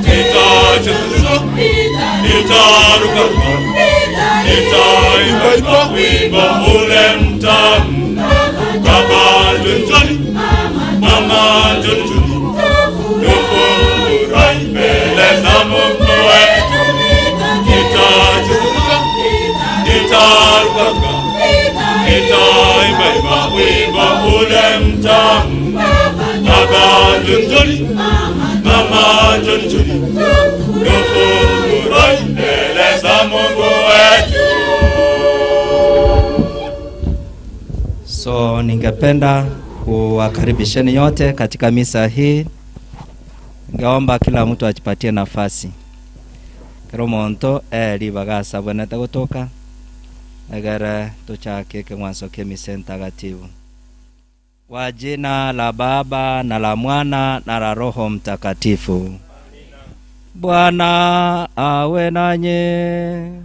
S10: Nitacheza, nitarukaruka, nitaimba wimbo ule mtamu. Baba njoni njoni, mama njoni njoni, tufurahi mbele za Mungu wetu. Nitacheza, nitarukaruka, nitaimba wimbo ule mtamu. Baba njoni njoni, mama njoni njoni, tufurahi mbele za Mungu wetu.
S14: So ningependa kuwakaribisheni yote katika misa hii. Ningeomba kila mtu ajipatie nafasi. Kero monto eri bagasabwenete gotoka egere tuchake king'wanso kia misa ntakatifu. Kwa jina la Baba na la Mwana na la Roho Mtakatifu. Bwana awe nanyi.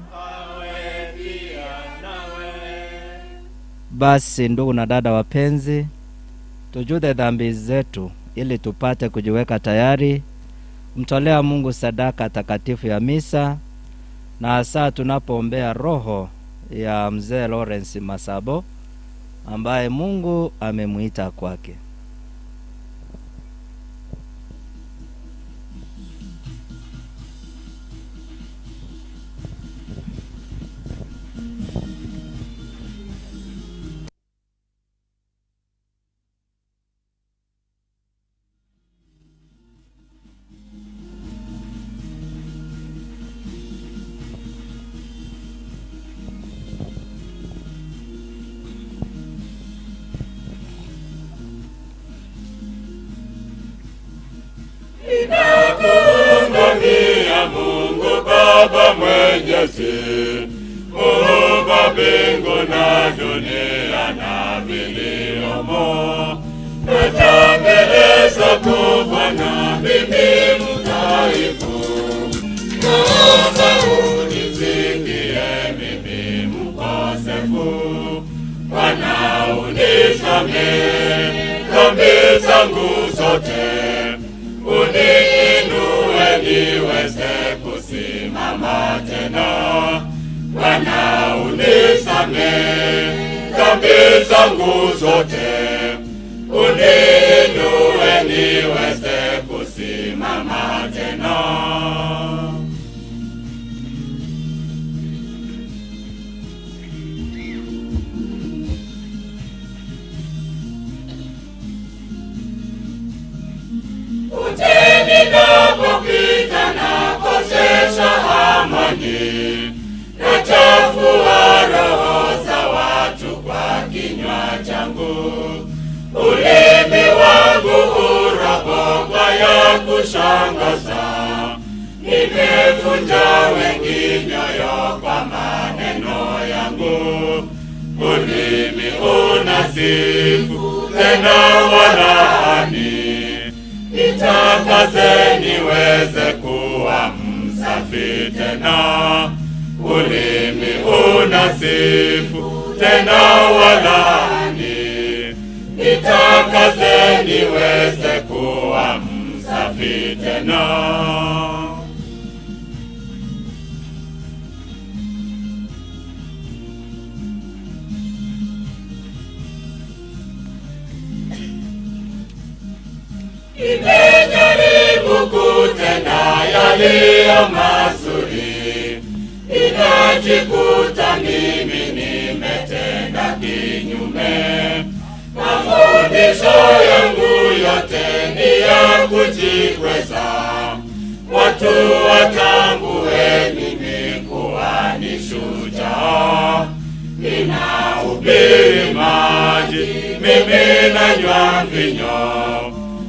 S14: Basi ndugu na dada wapenzi, tujute dhambi zetu ili tupate kujiweka tayari mtolea Mungu sadaka takatifu ya misa, na hasa tunapoombea roho ya mzee Lawrence Masabo ambaye Mungu amemuita kwake.
S10: Ninakuungamia Mungu Baba Mwenyezi, muumba mbingu na dunia na viliomo. Naja mbele zako Bwana, mimi mdhaifu, naomba unisikie mimi mkosefu. Bwana unisamehe dhambi zangu zote, uniinue niweze kusimama tena. Bwana unisamehe dhambi zangu zote, uniinue niweze kusimama tena. Uteni napopita nakosesha amani, nachafua roho za watu kwa kinywa changu. Ulimi wangu urobokwa ya kushangaza, nimevunja wengi mioyo kwa maneno yangu. Ulimi unasifu tena walaani, nitakase niweze kuwa msafi tena. Ulimi unasifu tena walaani, nitakase niweze kuwa msafi tena. Nimejaribu kutenda yaliyo mazuri, ninajikuta mimi nimetenda kinyume. Mafundisho yangu yote ni ya kujikweza, watu watambue mimi kuwa ni shujaa. Ninahubiri maji, mimi nanywa mvinyo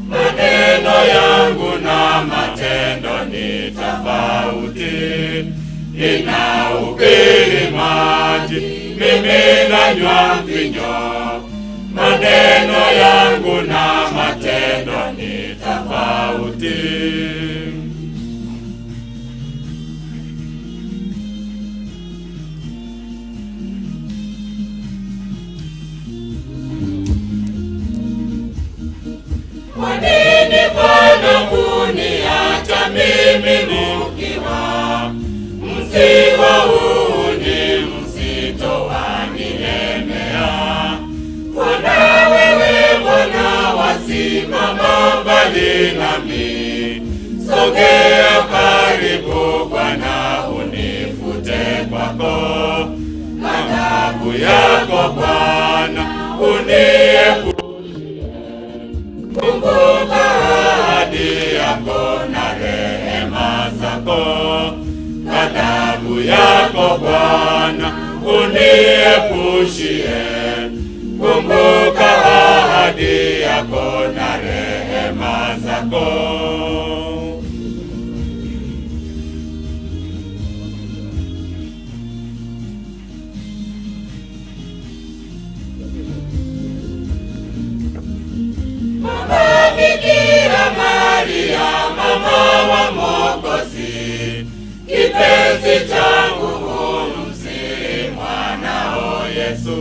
S10: maneno yangu na matendo ni tofauti. Ninahubiri maji, mimi mimi nanywa mvinyo, maneno yangu na matendo ni tofauti. Kwa nini Bwana kuniacha mimi mkiwa? Mzigo huu ni mzito wanilemea. Bwana wewe Bwana wasimama mbali nami, sogea karibu Bwana unifute kwako. Ghadhabu yako Bwana uniepushie. Kumbuka ahadi yako na rehema zako, ghadhabu yako Bwana uniepushie. Kumbuka ahadi yako na rehema zako. Mama Bikira Maria, mama wa Mwokozi, kipenzi changu umsi mwanao Yesu.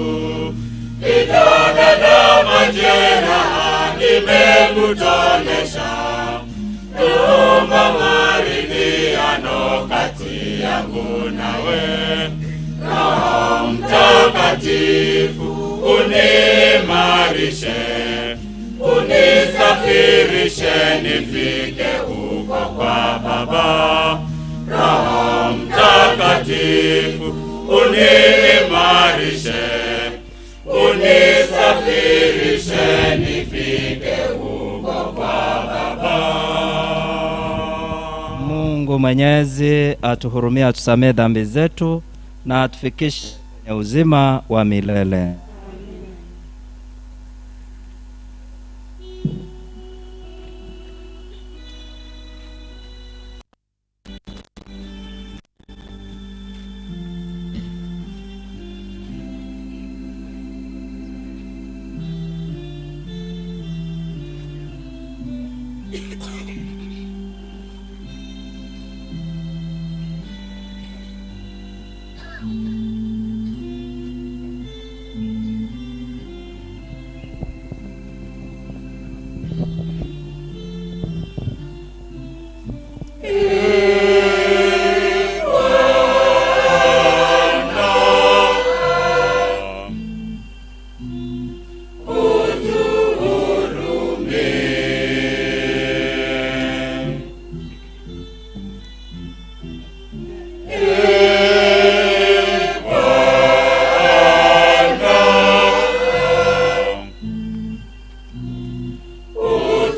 S10: Vidonda na majeraha nimekutonesha, tuomba maridhiano kati yangu nawe. Roho Mtakatifu uniimarishe unisafirishe nifike huko kwa Baba. Roho Mtakatifu uniimarishe, unisafirishe nifike huko kwa Baba.
S14: Mungu Mwenyezi atuhurumie, atusamee dhambi zetu na atufikishe kwenye uzima wa milele.
S10: Bwana,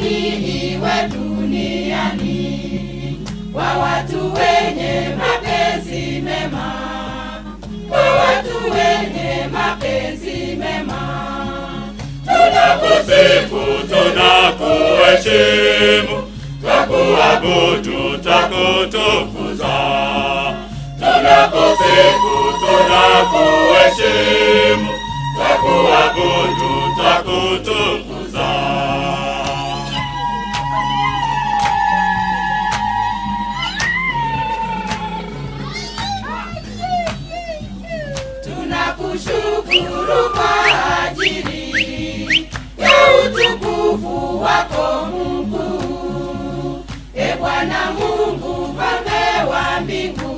S12: Amani iwe duniani kwa watu wenye mapenzi mema, kwa watu wenye mapenzi mema.
S10: Tunakusifu, tunakuheshimu, twakuabudu, twakutukuza. Tunakusifu, tunakuheshimu, twakuabudu, twakutukuza.
S12: Tunakushukuru kwa ajili ya utukufu wako mkuu. E Bwana Mungu mfalme wa mbingu,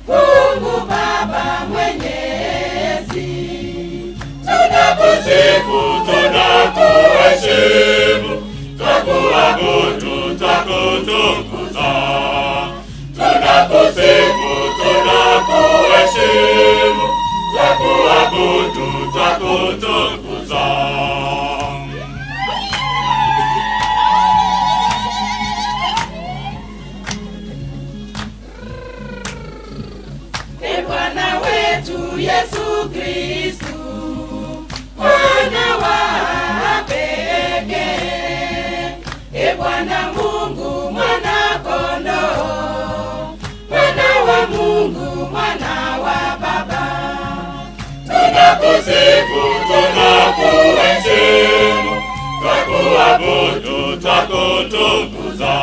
S12: Mungu Baba mwenyezi.
S10: Tunakusifu, tunakuheshimu, twakuabudu, twakutukuza. Tunakusifu, tunakuheshimu, twakuabudu, twakutukuza.
S12: E Bwana wetu Yesu Kristu, Mwana wa pekee. E Bwana Mungu mwana kondoo, Mwana wa Mungu mwana wa Baba.
S10: Tunakusifu, tunakuheshimu, twakuabudu, twakutukuza.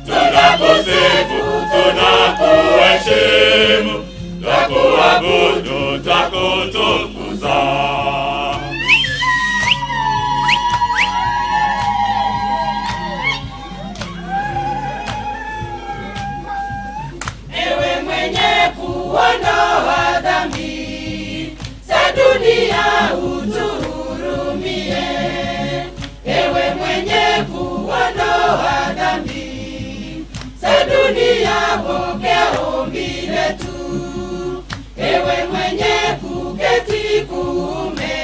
S10: Tunakusifu, tunakuheshimu, twakuabudu, twakutukuza.
S12: Ewe mwenye kuondoa dhambi za dunia utuhurumie. Ewe mwenye kuondoa dhambi za dunia pokea ombi letu. Ewe mwenye kuketi kuume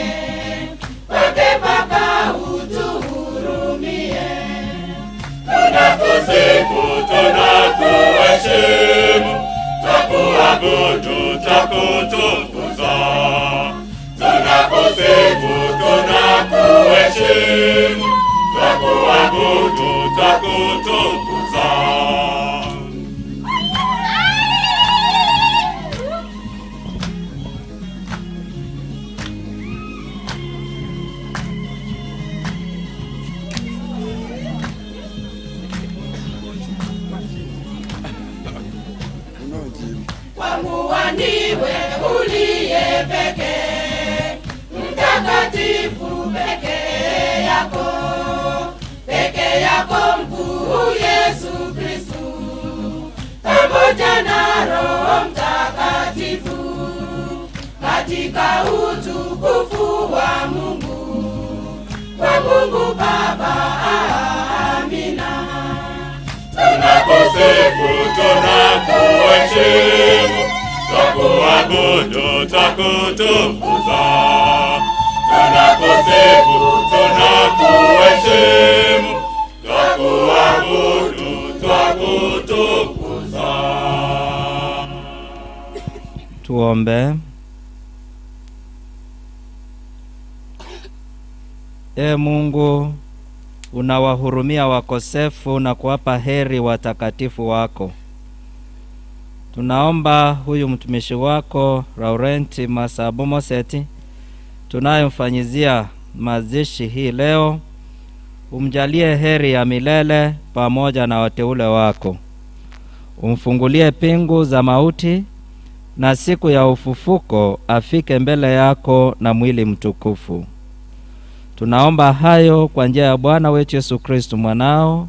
S12: kwake Baba utuhurumie.
S10: Tunakusifu, tunakuheshimu, twakuabudu, twakutukuza. Tunakusifu, tunakuheshimu, twakuabudu, twakutukuza.
S12: Kwa kuwa ndiwe uliye pekee, mtakatifu pekee yako, pekee yako mkuu Yesu Kristu, pamoja na Roho Mtakatifu, katika utukufu wa Mungu, kwa Mungu Baba. Amina.
S10: Tunakusifu, tunakuheshimu, twakuabudu, twakutukuza. Tunakusifu, tunakuheshimu, twakuabudu, twakutukuza.
S14: Tuombe. Ee Mungu, unawahurumia wakosefu na kuwapa heri watakatifu wako. Tunaomba huyu mtumishi wako Laurenti Masabo Moseti tunayemfanyizia mazishi hii leo, umjalie heri ya milele pamoja na wateule wako, umfungulie pingu za mauti na siku ya ufufuko afike mbele yako na mwili mtukufu. Tunaomba hayo kwa njia ya Bwana wetu Yesu Kristu mwanao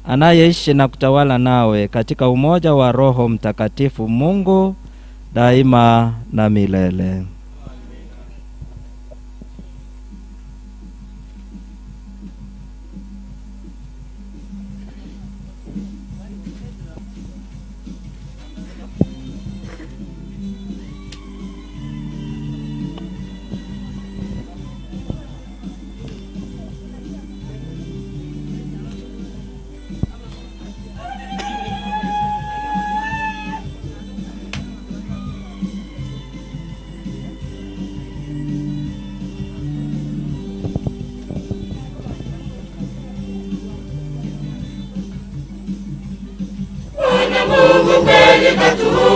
S14: anayeishi na kutawala nawe katika umoja wa Roho Mtakatifu Mungu daima na milele.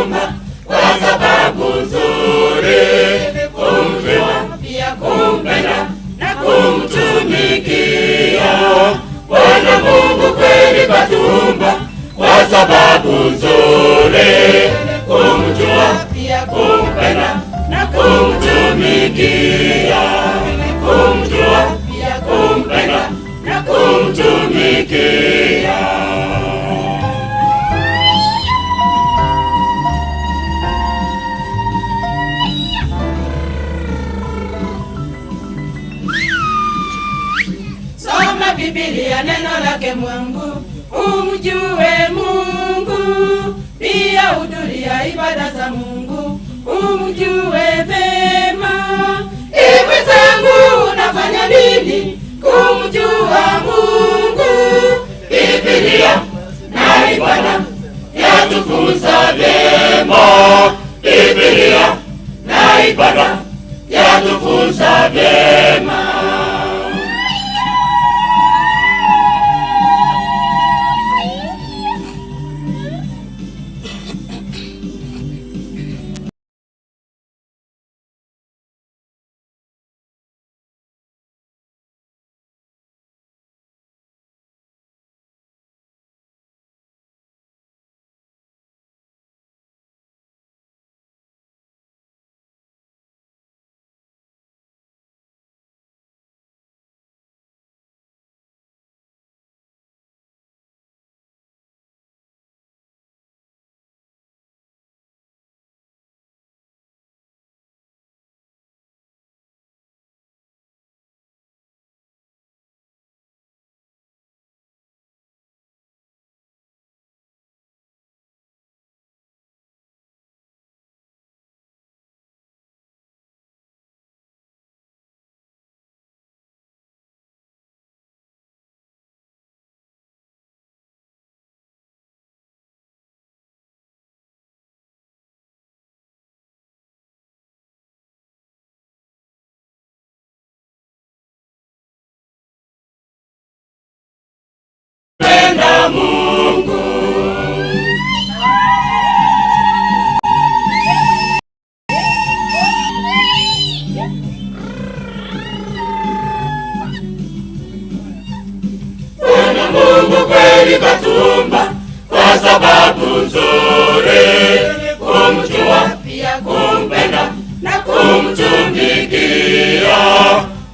S12: katuumba kwa sababu nzuri, kumjua pia kumpenda na kumtumikia. Bwana Mungu kweli katuumba kwa sababu nzuri, kumjua pia kumpenda na kumtumikia, kumjua pia kumpenda na kumtumikia. Soma Biblia, neno lake Mungu, umjue Mungu. Pia hudhuria ibada za Mungu, umjue vema. Ewe zangu, unafanya nini kumjua Mungu? Biblia na ibada yatufunza vyema. Biblia na ibada yatufunza vyema. Penda Mungu. Bwana Mungu kweli katuumba kwa sababu nzuri, kumjua pia kumpenda na kumtumikia.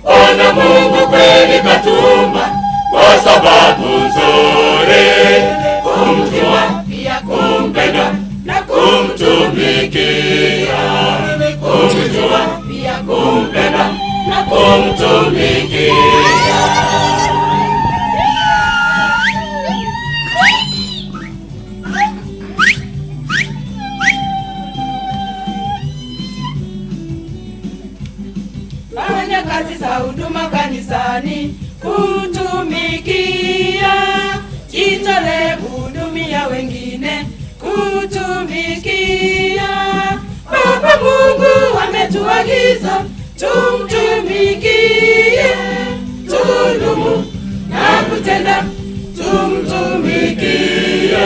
S12: Bwana Mungu kweli katuumba kwa sababu nzuri, kumjua pia kumpenda na kumtumikia, kumjua pia kumpenda na kumtumikia. Fanya kazi za huduma kanisani, kutumikia, jitolee kuhudumia wengine, kutumikia. Baba Mungu ametuagiza tumtumikie, tudumu na kutenda, tumtumikie,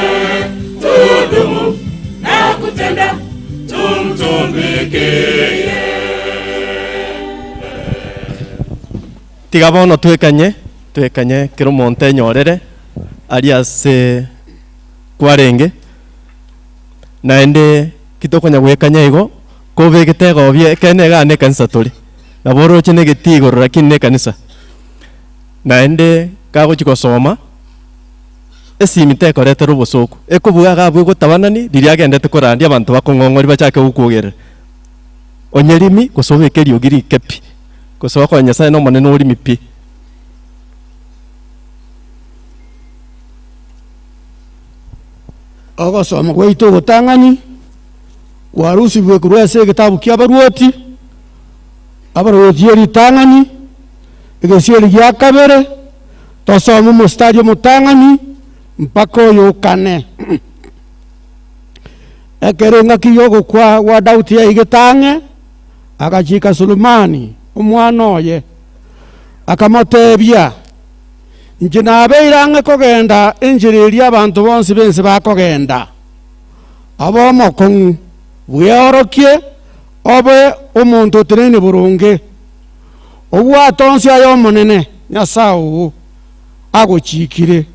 S12: tudumu na kutenda, tumtumikie.
S4: Tiga bono twekanye twekanye kero omonto enyorere aria ase kwarenge naende kitokonya gwekanya igo kobegete egobia ekene iga na ekanisa tore nabo oroche na egetii igoro lakini na ekanisa naende kagochi gosoma esimi tekoretera obosoku ekobuga iga abwo egotabanani riria agendete korandia abanto bakong'ong'ori bachake gokwogerera onye rimi gose obeke eriogi rike pi gose okonya nyasaye na omonene orimi pi.
S20: Ogosoma gwaito ogotang'ani kwarusibwe korwa ase egetabu kia abaruoti, abaruoti eritang'ani, egesieri gia kabere, tosome omostari omotang'ani mpaka oyo okane. Ekero eng'aki y'ogokwa gwa Daudi yaigete ang'e, agachika Sulemani, omwana oye, akamotebia, Inche nabeire ang'e kogenda enchera eria abanto bonsi b'ense bakogenda. Obe omokong'u, bweorokie, obe omonto oteneine boronge. Obwate onsi ay'Omonene, Nyasae oo, agochiikire,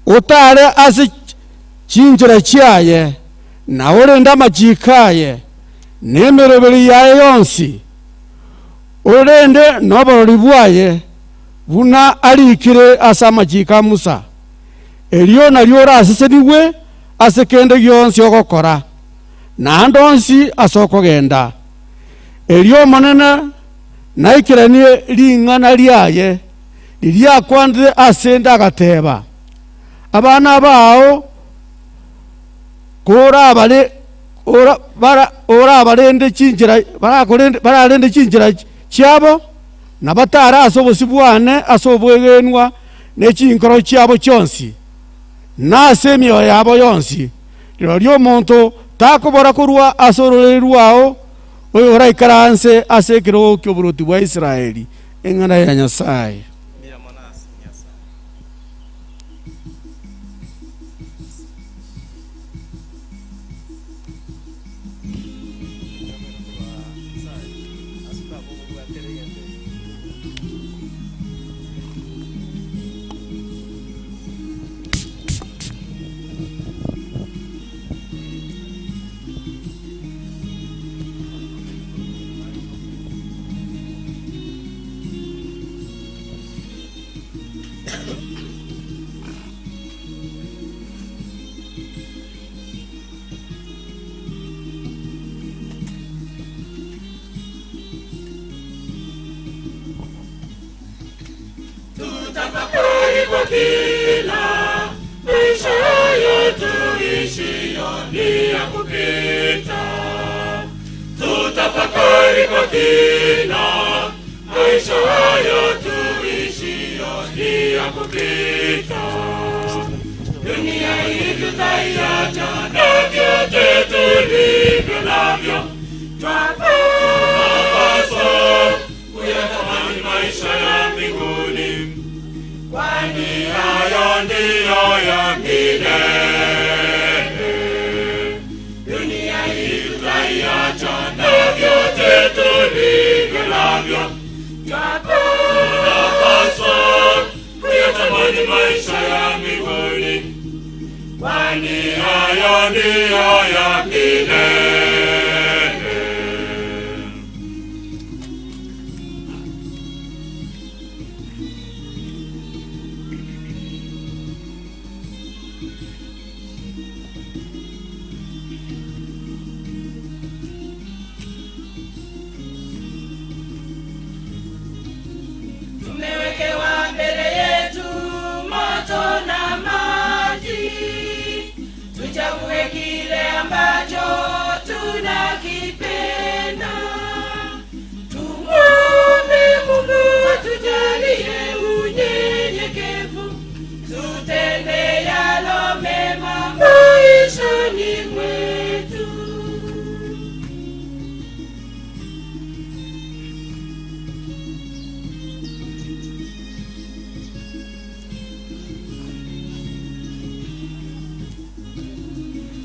S20: otare ase chinchera chiaye, na orende amachiiko aye, na emeroberio yaye yonsi, orende noborori bwaye, buna ariikire ase amachiiko a Musa. Erio nario orasesenigwe ase kende gionsi ogokora, na ande onsi ase okogenda. Erio Omonene naikeranie ring'ana riaye riria akwanire ase 'nde agateba, Abana bao korabare ora bara orabarende chinchera barakorende bararende chinchera chiabo, na batare ase obosio bwane ase obwegenwa ne chinkoro chiabo chionsi, na ase emioyo yabo yonsi, rirorio omonto takobora korwa ase ororeria rwao oyoraikaranse ase ekerogo ki'oborwoti bwa Israeli, eng'ana ya Nyasae.
S10: Tutafakari kwa kina maisha tuishiyo ni ya kupita. Tutafakari kwa kina maisha haya tuishiyo ni ya kupita. Dunia hii tutaiacha na vyote tulivyo navyo, twapaswa kuyatamani maisha ya mbinguni, kwani hayo ndiyo ya milele. Dunia hii tutaiacha na vyote tulivyo navyo, tunapaswa kuyatamani maisha ya mbinguni, kwani hayo ndiyo ya milele.
S12: Tumewekewa mbele yetu moto na maji, tuchague kile ambacho tunakipenda. Tumwombe Mungu atujalie unyenyekevu, tutende yalo mema maishani mwetu.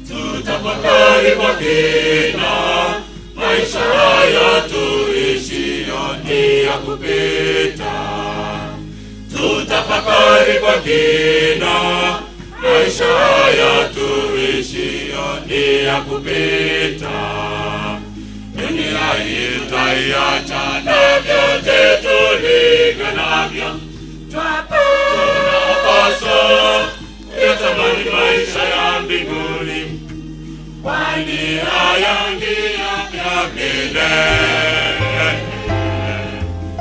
S10: Tutafakari kwa kina maisha haya tuishiyo ni ya kupita. Tutafakari kwa kina maisha haya tuishiyo ni ya kupita. Dunia hii tutaiacha na vyote tulivyo navyo, tunapaswa kuyatamani maisha ya mbinguni, kwani haya ndiyo ya milele.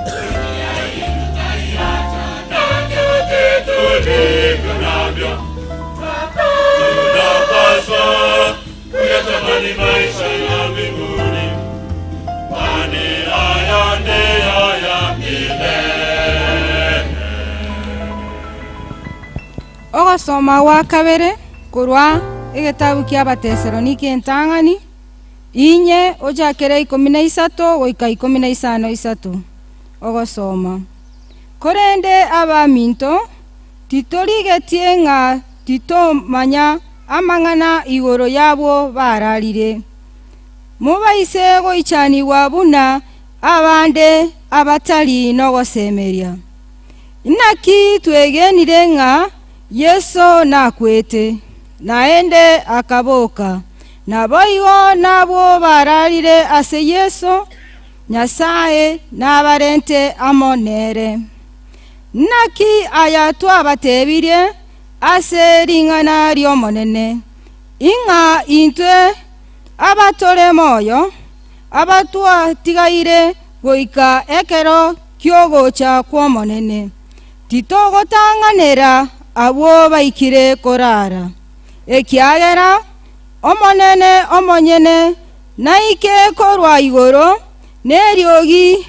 S10: Dunia hii tutaiacha na vyote tulivyo navyo, tunapaswa kuyatamani maisha ya mbinguni, kwani haya ndiyo ya milele.
S5: Ogosoma gwa kabere korwa egetabu kia Abatesalonike entang'ani inye ochakere 13 goika 15 3 ogosoma korende abaminto titorigetie ng'a titomanya amang'ana igoro y'abwo bararire. Mobaise goichanigwa buna abande abatari nogosemeria. Naki twegenire ng'a Yeso nakwete, naende akaboka, naboigo nabwo bararire ase Yeso, Nyasae nabarente amo nere. Naki aya twabatebirie ase ring'ana ri'Omonene, ing'a intwe abatore moyo, abatwatigaire goika ekero ki'ogocha kw'Omonene, titogotang'anera abwo baikire korara, ekiagera Omonene omonyene naike korwa igoro neriogi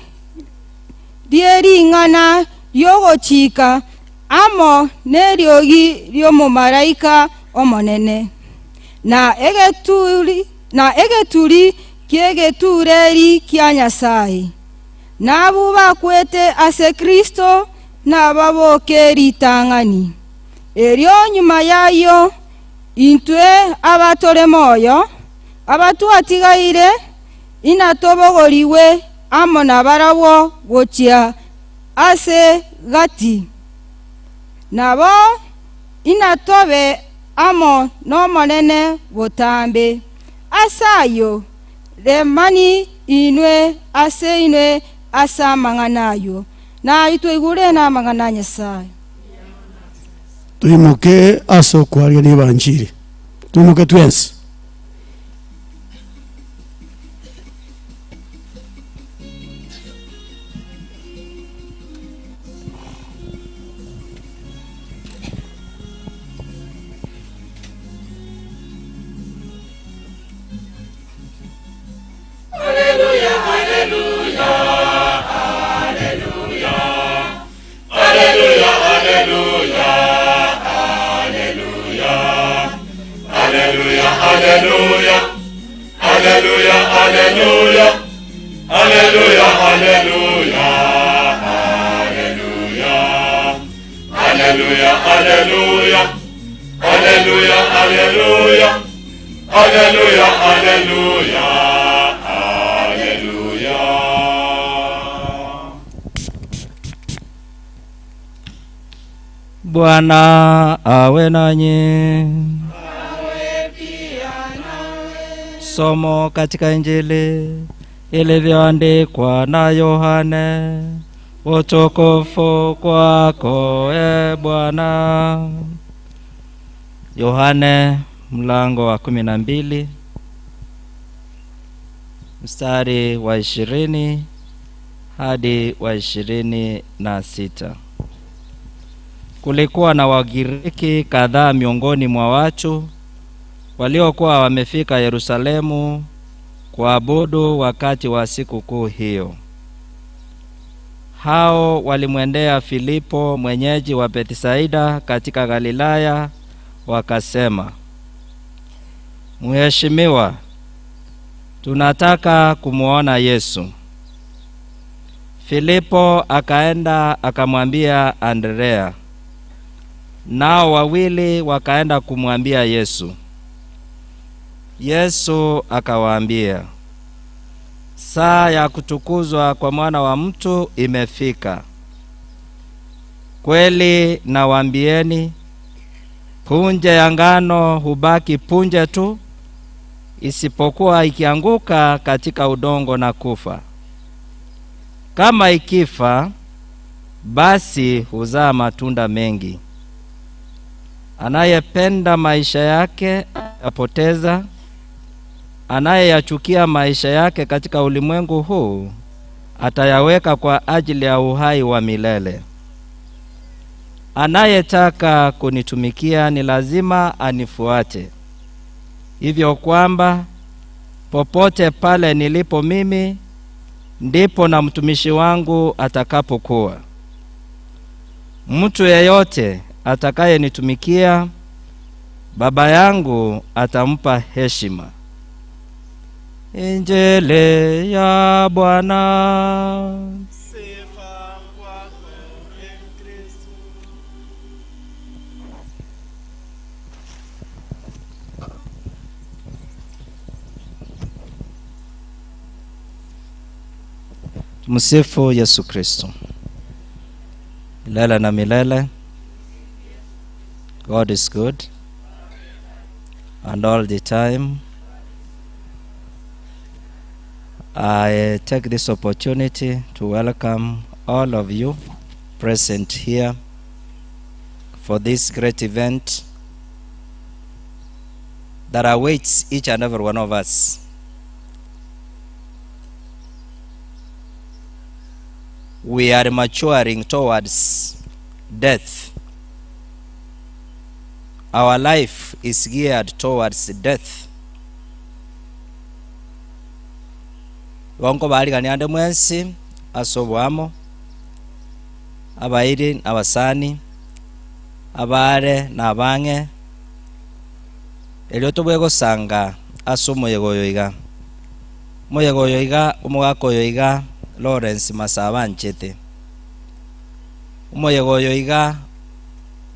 S5: rie ring'ana ri'ogochika amo neriogi ri'omomalaika omonene, na egeturi na egeturi ki'egetureri kia Nyasae. Na abwo bakwete ase Kristo nababoke ritang'ani. Erio nyuma y'ayio intwe abatore moyo, abatwatigaire, inatobogorigwe amo nabarabwo gochia ase gati. Nabo inatobe amo n'Omonene botambe. Ase ayio, remani inwe ase inwe ase amang'ana ayio, na ayio twaigure namang'ana a Nyasae.
S20: Toimoke ase okwarigania ebanchiri, toimoke twensi.
S12: Haleluya, haleluya, haleluya. Haleluya, haleluya, haleluya. Haleluya, haleluya. Haleluya, haleluya. Haleluya, haleluya, haleluya. Haleluya, haleluya. Haleluya, haleluya. Haleluya, haleluya, haleluya.
S14: Bwana awe nanyi. Somo katika Injili ilivyoandikwa na Yohane. Utukufu kwako e Bwana. Yohane mlango wa 12 mstari wa 20 hadi wa 26. Kulikuwa na Wagiriki kadhaa miongoni mwa watu waliokuwa wamefika Yerusalemu kuabudu wakati wa sikukuu hiyo. Hao walimwendea Filipo mwenyeji wa Betsaida katika Galilaya, wakasema, Mheshimiwa, tunataka kumwona Yesu. Filipo akaenda akamwambia Andrea, nao wawili wakaenda kumwambia Yesu. Yesu akawaambia, saa ya kutukuzwa kwa mwana wa mtu imefika. Kweli nawaambieni, punje ya ngano hubaki punje tu, isipokuwa ikianguka katika udongo na kufa. Kama ikifa, basi huzaa matunda mengi. Anayependa maisha yake apoteza, anayeyachukia maisha yake katika ulimwengu huu atayaweka kwa ajili ya uhai wa milele. Anayetaka kunitumikia ni lazima anifuate, hivyo kwamba popote pale nilipo mimi ndipo na mtumishi wangu atakapokuwa. Mtu yeyote atakayenitumikia, Baba yangu atampa heshima. Injili ya Bwana. Tumsifu Yesu Kristo. Milele na milele. God is good and all the time. I take this opportunity to welcome all of you present here for this great event that awaits each and every one of us. We are maturing towards death. Our life is geared towards death. Igo nkobaarigania ande mwensi ase oboamo, abairi na abasani, abaare na abang'e, erio tobue gosanga ase omoyega oyo iga. Omoyega oyo iga, omogaka oyo iga, Lawrence Masaba anchete. Omoyega oyo iga,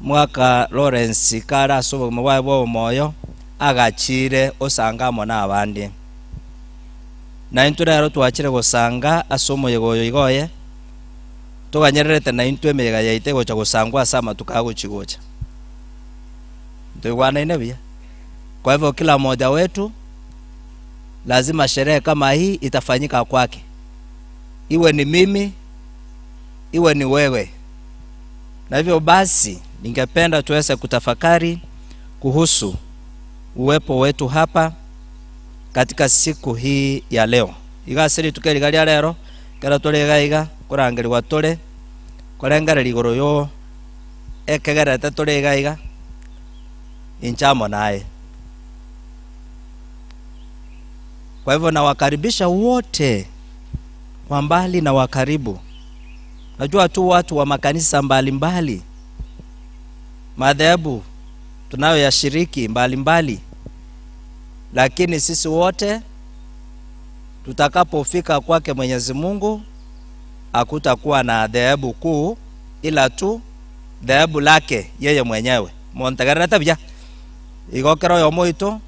S14: omogaka Lawrence kare ase obogima bwaye bwa omoyo, agachire osanga amo na abande. Naintwe rero twachire gosanga ase omoyega oyo iga oye, toganyererete naintwe emeyega yaito egocha gosangwa ase amatuko agochi-gocha. Ntoigwanaine buya? Kwa hivyo kila mmoja wetu lazima sherehe kama hii itafanyika kwake, iwe ni mimi, iwe ni wewe. Na hivyo basi, ningependa tuweze kutafakari kuhusu uwepo wetu hapa katika siku hii ya leo. Iga ase rituko eri iga ria rero, ekero tore iga iga, nkorangerigwa tore, korengereria igoro yo ekegerete tore iga iga, inche amo naye. Kwa hivyo nawakaribisha wote wa mbali na wa karibu. Najua tu watu wa makanisa mbalimbali, madhehebu tunayoyashiriki mbalimbali, lakini sisi wote tutakapofika kwake Mwenyezi Mungu hakutakuwa na dhehebu kuu, ila tu dhehebu lake yeye mwenyewe. Montegererete buya? Igo kera oyomo oito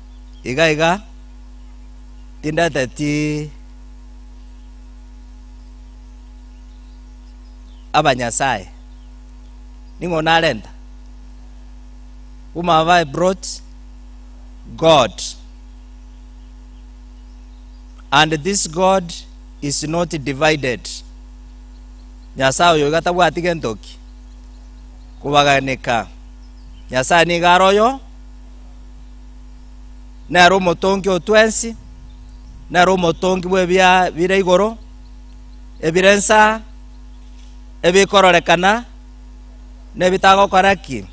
S14: iga iga tindeteti abanyasaye. Ning'o narenta? Whom have I brought? God. And this God is not divided. Nyasaye oyo iga tabwati gento ki? Kobaganeka. Nyasaye nigo are oyo, nere omotongi o twensi, nere omotongi bw'ebia bire igoro, ebire nsa, ebikororekana, na ebitagokora ki?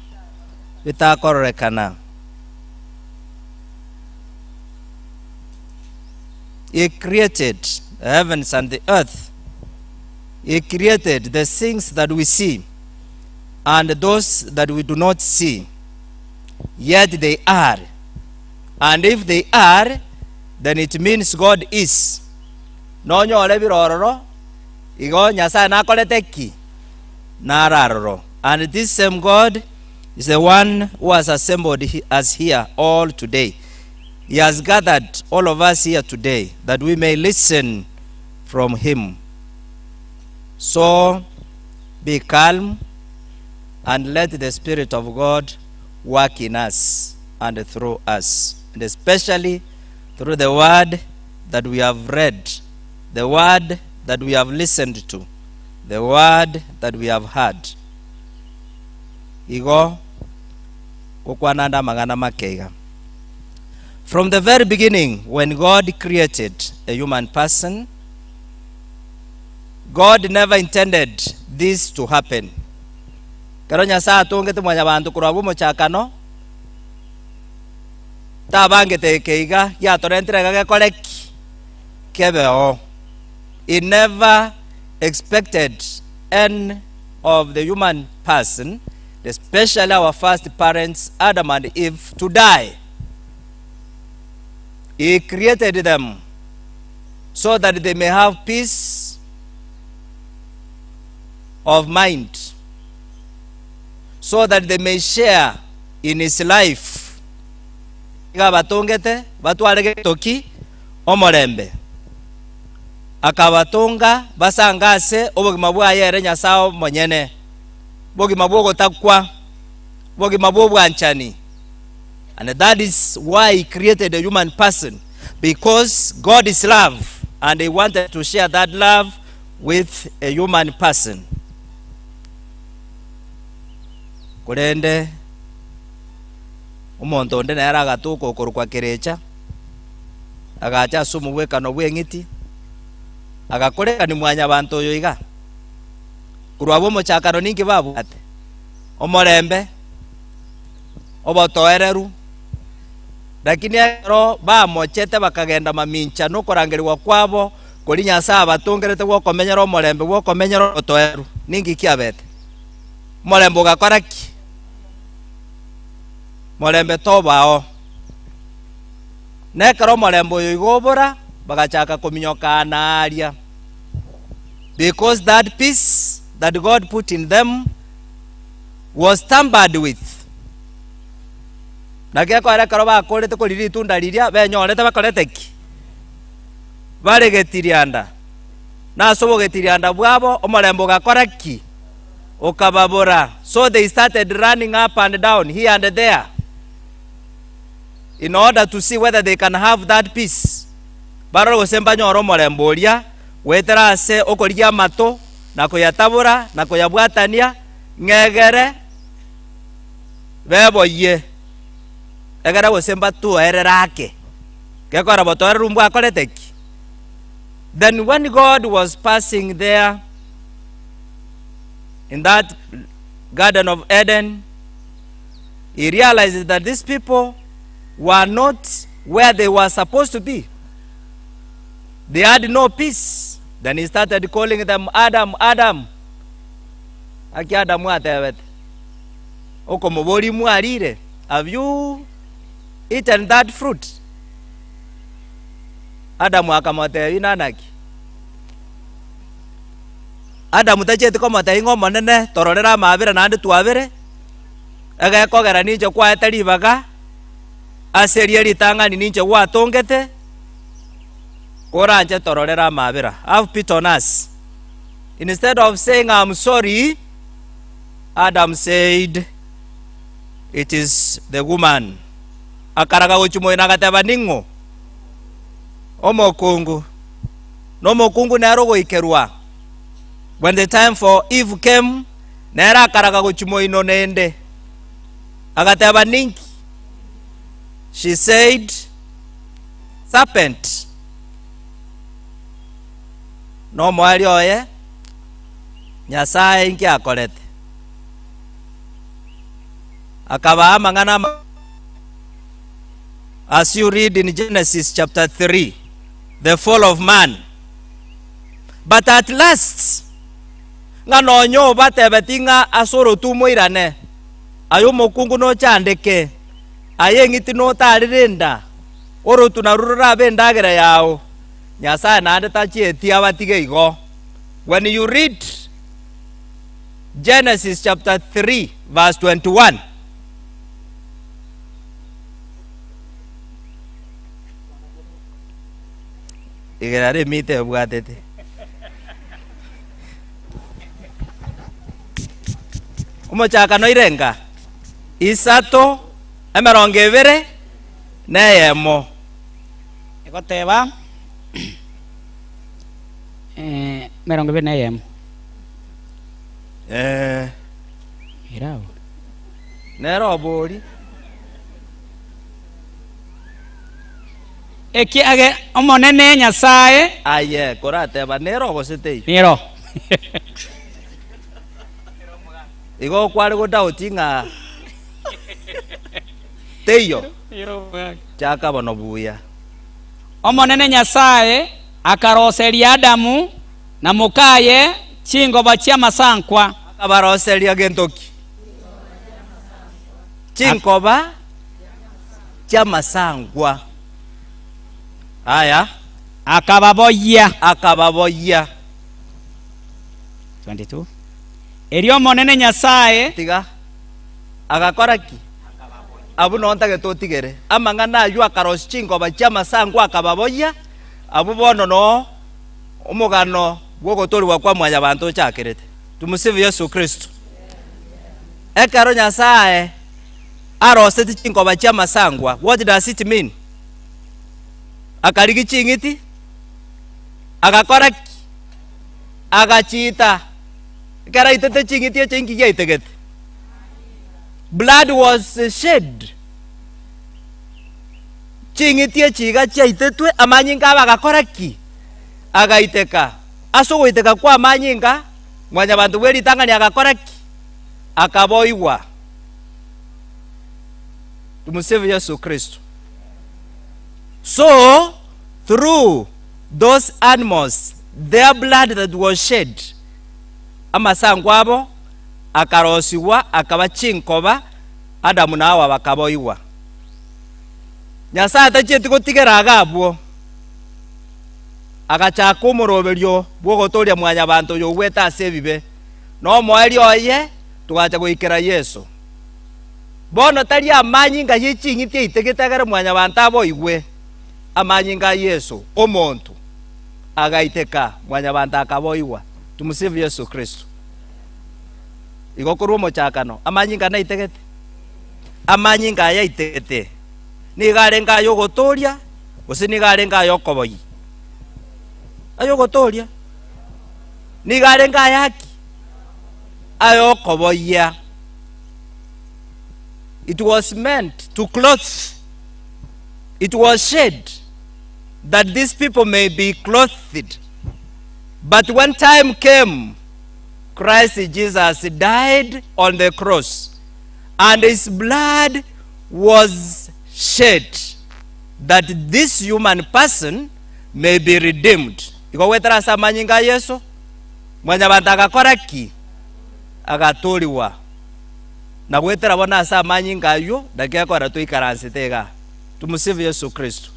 S14: Bitakororekana. He created the heavens and the earth. He created the things that we see and those that we do not see. Yet they are. And if they are, then it means God is. Nonyore bire ororo, igo Nyasaye nakorete ki? Naro aroro. And this same God is the one who has assembled us here all today. He has gathered all of us here today that we may listen from him. So be calm and let the Spirit of God work in us and through us, and especially through the word that we have read, the word that we have listened to, the word that we have heard. Igo gokwana ande amang'ana make iga. From the very beginning when God created a human person, God never intended this to happen. Ekero Nyasae atongete mwanyabanto korwa abwo omochakano, tabangete eke iga giatorentire iga gekore ki? Kebe oo. He never expected any of the human person, especially our first parents Adam and Eve, to die. He created them so that they may have peace of mind, so that they may share in his life. Iga abatongete batware gento ki? Omorembe. Akabatonga basange ase obogima bwaye ere Nyasae omonyene, bogima bw'ogotakwa, bogima bw'obwanchani. And that is why he created a human person, because God is love and he wanted to share that love with a human person. Korende omonto onde nere agatoka okorokwa kerecha, agacha ase omogwekano bw'eng'iti, agakorekani mwanyabanto oyo iga. Korwa abwo omochakano ninki babwate? Omorembe, obotoereru, lakini ekero bamochete bakagenda mamincha nokorangerigwa kwabo koria Nyasae abatongerete gw'okomenyera omorembe bw'okomenyera obotoereru, ninki kiabete? Omorembe ogakora ki? Morembe tobao. Na ekero omorembe oyo igo obora, bagachaka kominyoka na aaria. Because that peace that God put in them was tampered with. Naki ekero ekero bakorete koria ritunda riria, benyorete bakorete ki? Bare getirianda. Na ase obogetirianda bwabo, omorembe ogakora ki? Okababora. So they started running up and down, here and there, in order to see whether they can have that peace. Barore gose mbanyore omorembe oria, goetera ase okorigia amato, na koyatabora, na koyabwatania, ng'egere beboyie, egere gose mbatoerere ake. Gekogera botoereru mbwakorete ki? Then when God was passing there in that garden of Eden, he realized that these people were not where they were supposed to be. They had no peace. Then he started calling them Adam, Adam. Aki Adamu atebete, okomoboria mwarire, have you eaten that fruit? Adamu akamotebia inanaki? Adamu tachieti komotebia ng'a Omonene tororere amaabera naende twabere, egekogera ninche kwaete ribaga ase eria ritang'ani ninche gwatongete, koranche tororere amaabera. Have pity on us. Instead of saying I'm sorry, Adam said it is the woman. Akaraga gochia moino agateba ning'o? Omokungu. Na omokungu nere ogoikerwa. When the time for Eve came, nere akaraga gochia moino nende. Agateba ninki? She said, serpent. Nomoerio oye, Nyasae inki akorete? Akabaa amang'ana ama As you read in Genesis chapter 3, the fall of man. But at last, ng'a nonya obatebeti ng'a ase orotumo oirane, aye omokungu nochandeke, aye eng'iti notarire enda, orotu narwo rorabe endagera yao. Nyasae naende tachieti abatige igo. When you read Genesis chapter 3 verse 21, igera remite ebwatete. Omochakano irenga isato emerongo ebere na eyemo.
S7: Egoteba, eh, 21.
S14: Eh.
S7: Ere abwo.
S14: Nere obori.
S7: Ekiagera Omonene Nyasae.
S14: Aye korateba nere ogose teiyo.
S7: Nero.
S14: Igo kware godoubt ng'a teiyo. Chaka bono buya.
S7: Omonene Nyasae akaroseria Adamu na mokaye chingoba chi'amasankwa.
S14: Akabaroseria gento ki? Chinkoba chi'amasankwa. Aya.
S7: Akababoyia.
S14: Akababoyia.
S7: 22 Erio Omonene Nyasae.
S14: Tiga. Agakora ki? Abwo noo ntagete otigere amang'ana ayio akarosia chingoba chi'amasango akababoyia, abwo bono noo Omogano bw'ogotoorigwa kwa mwanyabanto ochakerete. Tumusifu Yesu Kristo. Ekero Nyasae aroseti chinkoba chi'amasangwa, what does it mean? Akarigia ching'iti, agakora ki? Agachiita. Ekero aitete ching'iti echi inki giaitegete? Blood was shed. Ching'iti echi iga chiaitetwe, amanyinga abo agakora ki? Agaiteka. Ase ogoiteka kw'amanyinga, mwanyabanto bwe ritang'ani agakora ki? Akaboigwa. Tumusifu Yesu Kristo. So, through those animals, their blood that was shed, amasango abo akarosigwa akaba chinkoba, Adamu na Hawa bakaboigwa. Nyasae tachieti gotigera iga abwo, agachaka omoroberio bw'ogotooria mwanyabanto oyogwete ase ebibe, na omoerio oye togacha goikera Yeso. Bono tari amanyinga ye ching'iti aitegete agere mwanyabanto aboigwe, amanyinga a Yeso, omonto, agaiteka, mwanyabanto akaboigwa. Tumusifu Yesu Kristo. Igo korwa omochakano, amanyinga naitegete? Amanyinga aya aitegete nigo arenge ay'ogotooria, gose nigo arenge ay'okoboyia? Ay'ogotooria. Nigo arenge ayaki? Ay'okoboyia. It was meant to clothe, it was shed that these people may be clothed. But when time came, Christ Jesus died on the cross and his blood was shed that this human person may be redeemed. Igo gwetera ase amanyinga a Yeso, mwanyabanto agakora ki? Agatoorigwa. Na gwetera bono ase amanyinga ayio, naki ekora toikaransete igaa. Tumusifu Yesu Kristo.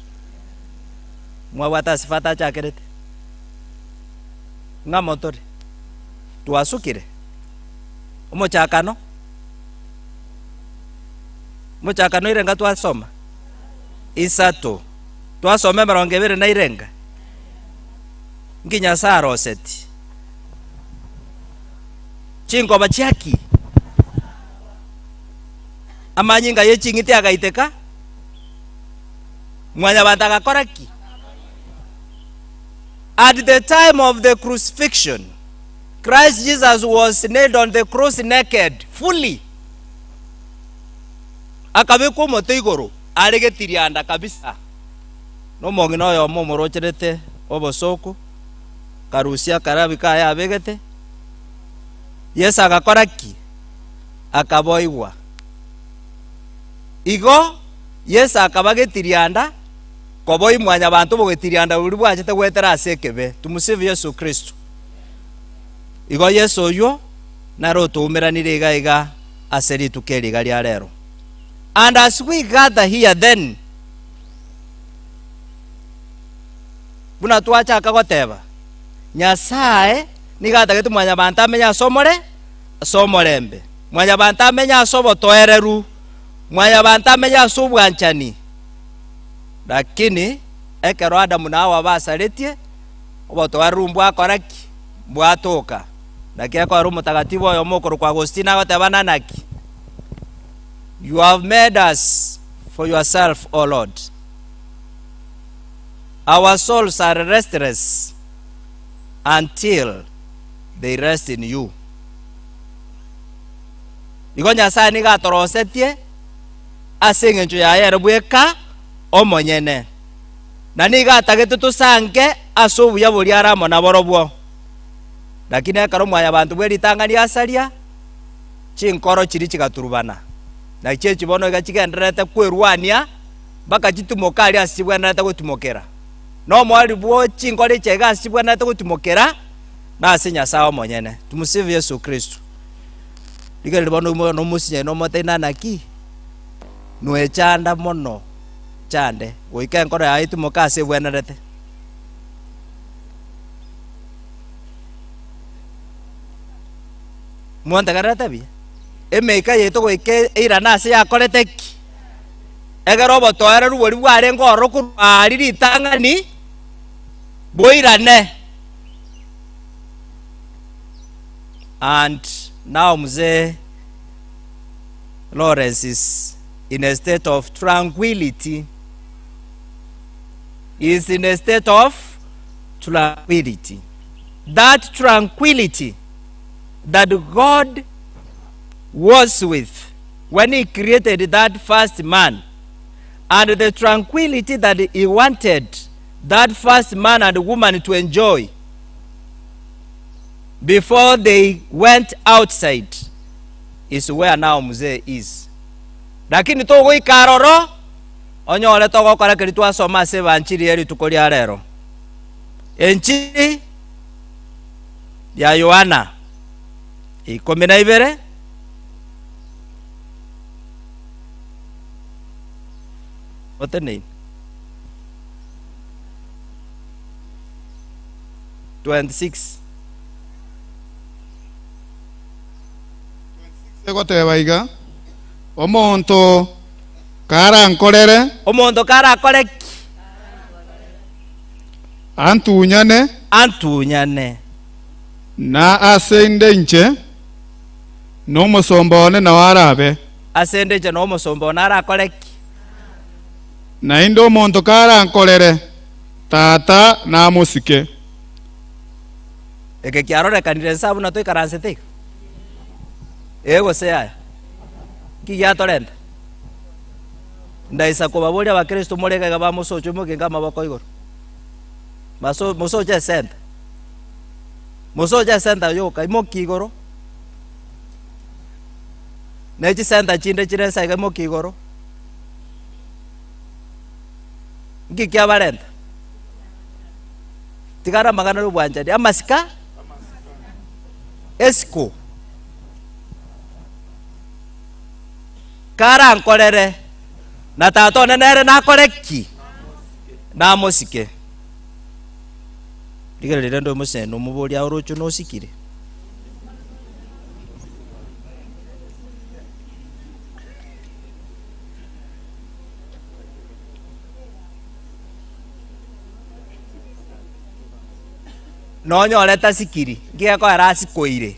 S14: Mwabwate ase Father achakerete? Ng'a motore? Twasukire? Omochakano? Omochakano irenga twasoma? Isato. Twasoma emerongo ebere na irenga? Nki Nyasae aroseti? Chinkoba chia ki? Amanyinga ye ching'iti agaiteka, mwanyabanto agakora ki? At the time of the crucifixion, Christ Jesus was nailed on the cross naked, fully. Akabekwa omote igoro, are getirianda kabisa. Nomong'ina oyomo omorocherete obosooku, akarusia akarabi kaye abegete. Yeso agakora ki? Akaboigwa. Igo Yeso akaba getirianda, koboi mwanyabanto bogetirianda boria bwachete goetera ase ekebe. Tumusifu Yesu Kristo. Igo Yeso oyio nere otoumeranire iga iga ase rituko eri iga ria rero. And as we gather here then, buna twachaka goteba, Nyasae nigo atagete mwanyabanto amenye ase omore ase omorembe, mwanyabanto amenye ase obotoereru, mwanyabanto amenye ase obwanchani. Lakini ekero Adamu na Hawa basaretie, obotoereru mbwakora ki? Mbwatoka. Naki ekero omotagatifu oyomo okorokwa Agostino agoteba nanaki? You have made us for yourself, O Lord. Our souls are restless until they rest in you. Igo Nyasae nigo atorosetie ase engencho yaye ere bweka omonyene, na nigo atagete tosanke ase obuya boria are amo naborobwo. Lakini ekero mwanyabanto bwe ritang'ani asaria, chinkoro chiria chigaturubana, na chiachi bono iga chigendererete kwerwania mpaka chitimoke aria ase chibwenerete gotimokera. Na omoerio bwo chinkoro echi aiga ase chibwenerete gotimokera, nase Nyasae omonyene. Tumusifu Yesu Kristo. Rigereria bono oimoke nomosinyayi nomotebie nanaki? Nwechanda mono chande, goika enkoro yaye etimoke ase ebwenerete. Mwantegererete buya? Emeika yaito goika eirane ase yakorete ki? Ekero obotoereru boria bwarenge ororo korwa aria ritang'ani, boirane. And now mzee Lawrence is in a state of tranquility. He is in a state of tranquility. That tranquility that God was with when he created that first man and the tranquility that he wanted that first man and woman to enjoy before they went outside is where now mzee is. Lakini togoika aroro onyore togokora keria twasoma ase ebanchiri ye rituko ria rero. Enchiri ya Yohana 12. Oteneine. 26.
S13: Egoteba iga, Omonto karankorere.
S14: Omonto karakore ki?
S13: Antunyane.
S14: Antunyane.
S13: Na ase inde inche, nomosomba one nao arabe.
S14: Ase inde inche nomosomba one arakore ki?
S13: Naende omonto karankorere, Tata namosike.
S14: Eke kiarorekanire nse abwo na toikaransete iga? Ee gose yaya? Nki giatorenta? Ndaisa kobaboria abakristo more iga iga bamosoche mogenke amaboko igoro. Baso mosoche esenta. Mosoche esenta yoka, imokia igoro. Ne chisenta chinde chire nse iga imokia igoro. Nki kiabarenta? Tigara amang'ana y'obwanchani, amasika, esiko. Karankorere, na tata one nere nakore ki? Namosike. Rigereria rende omosene omoborie aye oroche nosikire. Nonyore tasikiri, nki gekoera asikoire?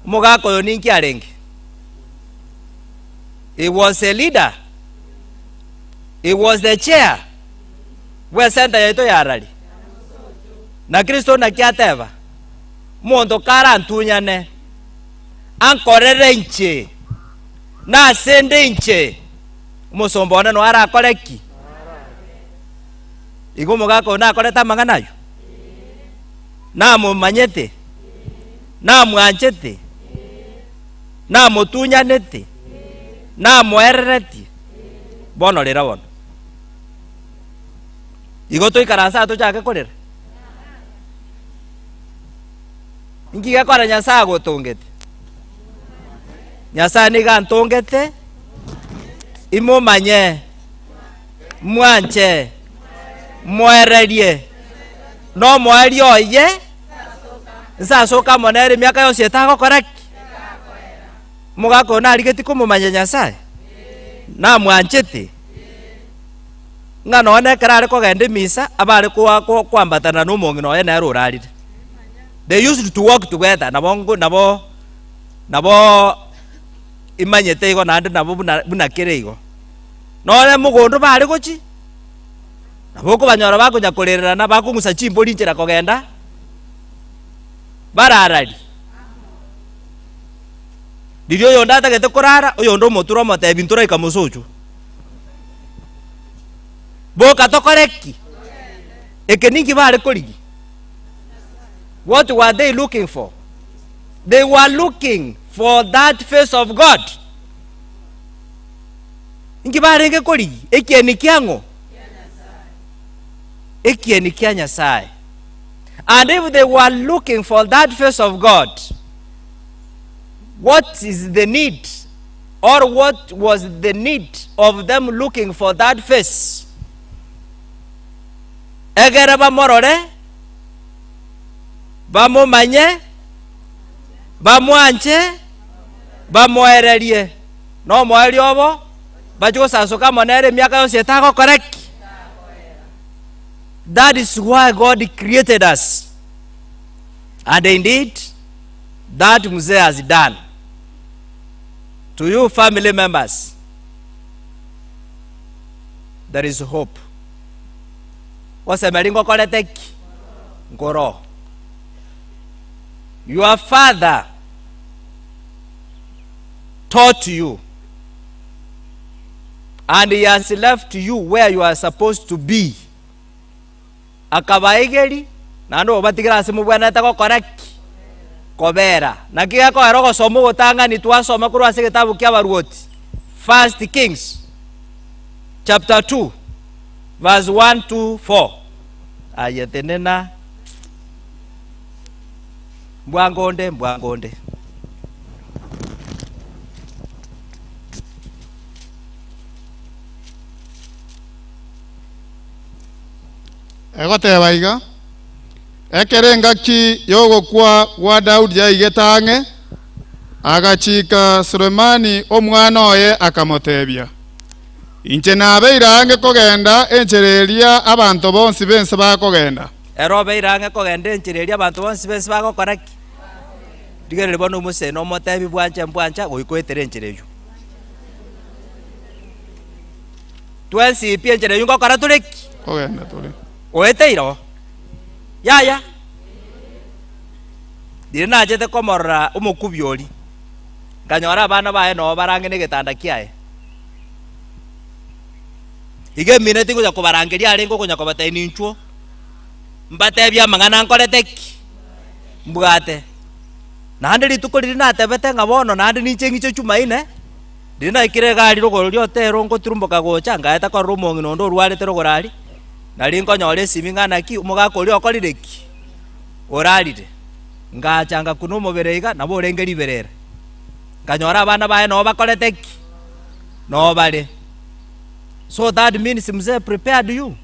S14: Omogaka oyo ninki arenge? He was a leader. He was the chair bw'esenta yaito ya rari. Na Kristo naki ateba? Omonto karantunyane, ankorere inche, nase nde inche, omosomba one noyo arakore ki? Igo omogaka oyo nakorete amang'ana ayio? Namomanyete? Namwanchete? Namotunyanete? Namoereretie? Bono rera bono. Igo toikaranse aa tochake korera? Inki gekora Nyasae agotongete? Nyasae nigo antongete imomanye, mwanche, moererie, nomoerio oye nsasoke amo nere emiaka yonsi etagokora ki? Omogaka oyo narigetie komomanya Nyasae? Namwanchete? Ng'a nonya nekero are kogenda emisa, abare koa koambatana na omong'ina oye nere orarire. They used to walk together, nabo nko nabo nabo imanyete igo naende nabo buna buna kere igo. Nonye mogondo bare gochi, nabo okobanyora bakonya korererana bakong'usa chimbori nchera kogenda, barararia. Riria oyonde atagete korara, oyonde omotura omotebia ntoraika mosocho. Boka tokore ki? Eke ninki bare korigia? What were they looking for? They were looking for that face of God. Inki barenge korigia? Ekieni kiang'o? Ekieni kia Nyasaye. And if they were looking for that face of God, what is the need or what was the need of them looking for that face? Egere bamorore, bamomanye, bamwanche, bamoererie. Nomoerio obo, bachie gosasoka amo nere emiaka yonsi etagokora ki? That is why God created us. And indeed that mzee has done to you family members there is hope. Gosemeria ngokorete ki? Nkoro. Your father taught you and he has left you where you are supposed to be. Akabaegeria, naende obatigera ase mobwenerete gokora ki? Kobera. Naki gekogera ogosoma ogotang'ani twasoma korwa ase egetabu ki'Abaruoti, First Kings chapter 2 verse 1 to 4. Aye tenena, mbwango onde, mbwango onde.
S13: Egoteba iga, Ekero engaki y'ogokwa gwa Daudi yaigete ang'e, agachika Sulemani omwana oye akamotebia, Inche nabeire ang'e kogenda enchera eria abanto bonsi b'ense bakogenda.
S14: Ere obeire ang'e kogenda enchera eria abanto bonsi b'ense bagokora ki? Rigereria bono omoseni omotebi bwancha mbwancha goika oetere enchera eyio. Twensi pi enchera eyio ngokora tore ki?
S13: Kogenda tore.
S14: Oeteire oo? Yaya. Riria nachete komorora omokubi oria, nkanyora abana baye noo bare ang'e negetanda kiaye. Iga emineti ngocha kobarangeria arenge okonya kobatebia ninchuo, mbatebie amang'ana nkorete ki? Mbwate. Naende rituko riria natebete ng'a bono naende ninche ng'iche Jumaine, Riria naikire egari rogoro ri'otero ngotirumboka gocha, ngaeta korora omong'ina onde orwarete rogoro aria, nario nkonyora esimi ng'a naki omogaka oria okorire ki? Orarire. Ngacha ngakuna omobere iga, nabo orenge riberera. Nkanyora abana baye noo bakorete ki? Noo bare. So that means mzee prepared you.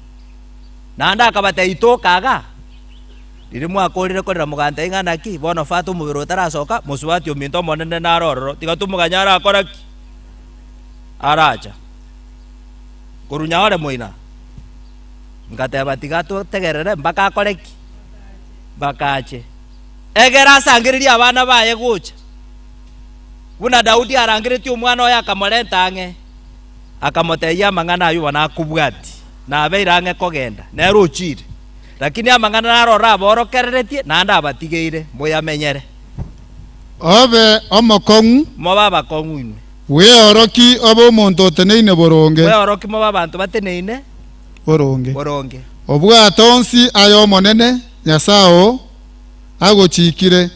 S14: Naende akabatebia toka igaa. Riria mwakorire korera mogantebia ng'a naki, bono fata omobere otarasoka, mosubati ominto omonene nare ororo, tiga tomoganye arakora ki? Aracha. Korwa nyaore moina, ngateba tiga totegerere mpaka akore ki? Mpaka ache. Egere asangererie abana baye gocha, buna Daudi arangeretie omwana oye akamorenta ang'e, akamotebia amang'ana ayio bono akobwatie, nabeire ang'e kogenda, nere ochire. Lakini amang'ana naroro aborokereretie, naende abatigeire, moyamenyere.
S13: Obe omokong'u.
S14: Mobe abakong'u inwe.
S13: Bweoroki obe omonto oteneine boronge.
S14: Bweoroki mobe abanto bateneine
S13: Boronge.
S14: boronge.
S13: Obwate onsi ay'Omonene, Nyasae oo, agochiikire,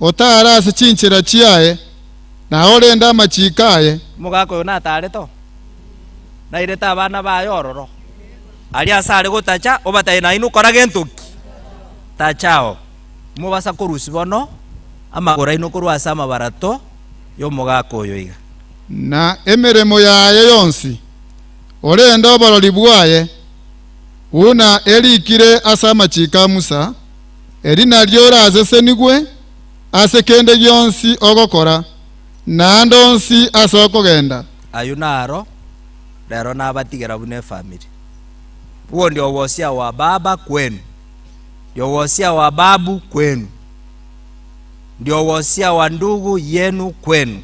S13: otaare ase chinchera chiaye, na orende amachiiko aye.
S14: Omogaka oyo nataarete oo, nairete abana baye ororo. Aria ase are gotacha, obatebie nainwe kora gento ki? Tachao. Mobasa korusia bono amagoro aino korwa ase amabarato y'omogaka oyo iga.
S13: Na emeremo yaye yonsi, orende oborori bwaye, buna erikire ase amachiko a Musa, eri nario orasesenigwe ase kende gionsi ogokora, na ande onsi ase okogenda.
S14: Ayio naro Rero nabatigera buna efamiri. Huo ndio wosia wa baba kwenu, ndio wosia wa babu kwenu, ndio wosia wa ndugu yenu kwenu.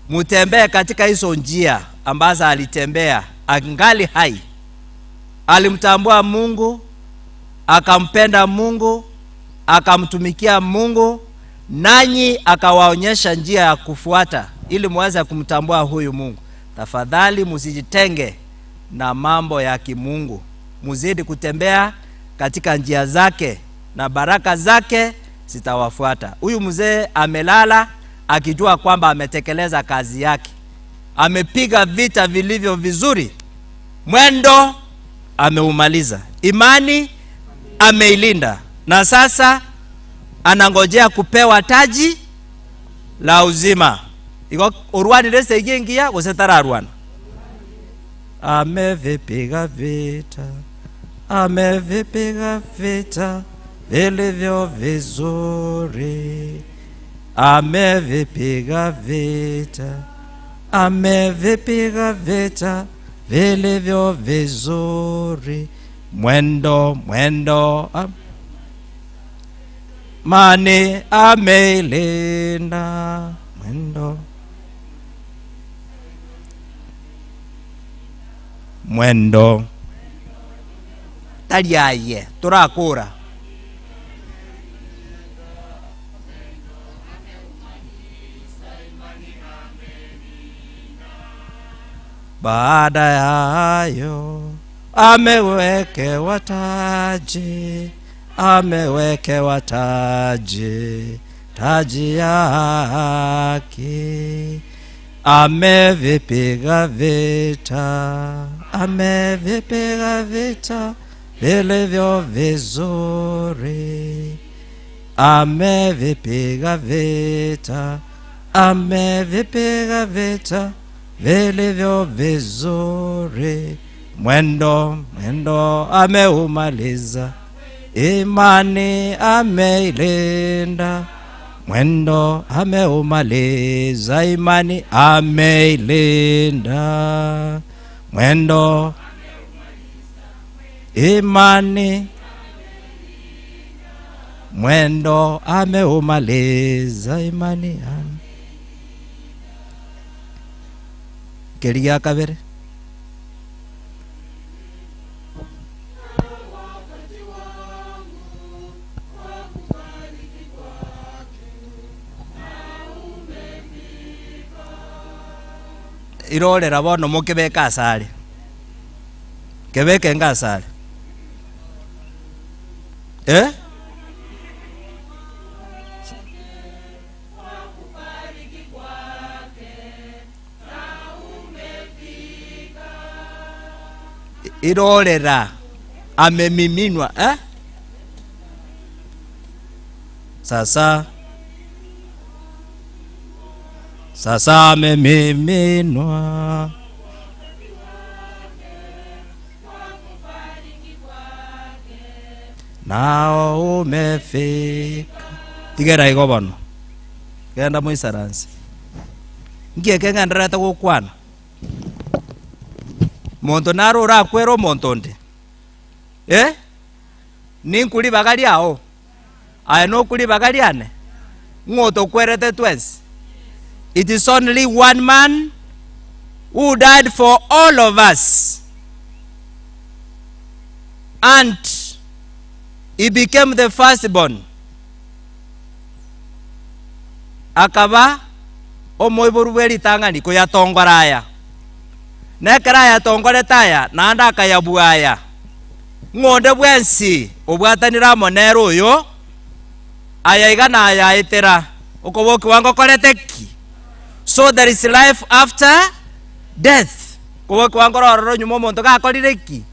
S14: Mutembee katika hizo njia ambazo alitembea angali hai. Alimtambua Mungu, akampenda Mungu, akamtumikia Mungu, nanyi akawaonyesha njia ya kufuata ili muweze kumtambua huyu Mungu. Tafadhali msijitenge na mambo ya kimungu, muzidi kutembea katika njia zake na baraka zake zitawafuata. Huyu mzee amelala akijua kwamba ametekeleza kazi yake, amepiga vita vilivyo vizuri, mwendo ameumaliza, imani ameilinda, na sasa anangojea kupewa taji la uzima. Igo orwanire esegi engiya gose tararwana? Amevipiga vita, amevipiga vita vilivyo vizuri, amevipiga vita, amevipiga vita vilivyo vizuri, mwendo mwendo. Mani ameilinda mwendo mwendo tari aye torakora. Baada ya hayo amewekewa taji, amewekewa taji, taji ya haki. Amevipiga vita, amevipiga vita vilivyo vizuri. Amevipiga vita, amevipiga vita vilivyo vizuri. Mwendo, mwendo ameumaliza, imani ameilinda. Mwendo ameumaliza, imani ameilinda. Mwendo imani mwendo ameumaliza imani ame. Keri gia kabere irorera bono mokebeka asare kebeke nga asare eh? Irorera amemiminwa eh? Sasa sasa amemiminwa nao umefika tigera igo bono genda moisaranse nkieke ng'enderete gokwana monto naro orakwera omonto onde eh? Ninkuri baga riao aye nokuri baga riane ng'o tokwerete twensi. It is only one man who died for all of us, and he became the firstborn. Akaba omoiboru bwe ritang'ani koyatongora aya nekera ayatongorete aya naende akayabua aya ng'onde bwensi obwatanire amo nere oyo aya iga na ayaetera okoboki wango okorete ki. So there is life after death. Koboki wango rororo nyuma omonto gakorire ki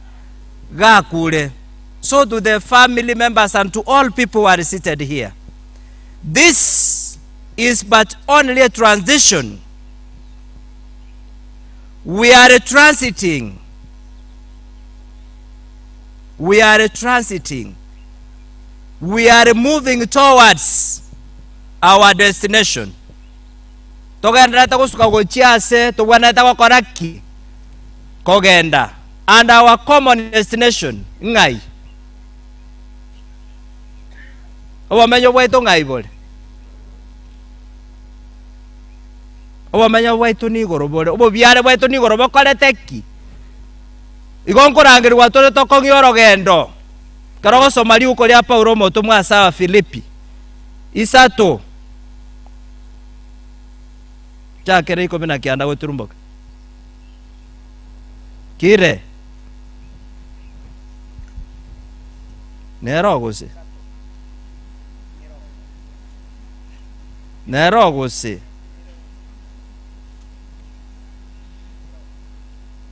S14: gakure. So to the family members and to all people who are seated here, this is but only a transition. We are transiting. We are transiting. We are moving towards our destination. Togenderete gosuka gochia ase tobwenerete gokora ki kogenda. And our common destination ng'ai obomenyo bwaito ng'ai bore obomenyo bwaito nigoro bore obobiare bwaito nigoro bokorete ki igo nkorangerwa tore tokong'ia orogendo kero gosoma riuko ria Paulo omotomwa ase Abafilipi isato chakere ikomi na kianda goturumboka kire nero gose nero gose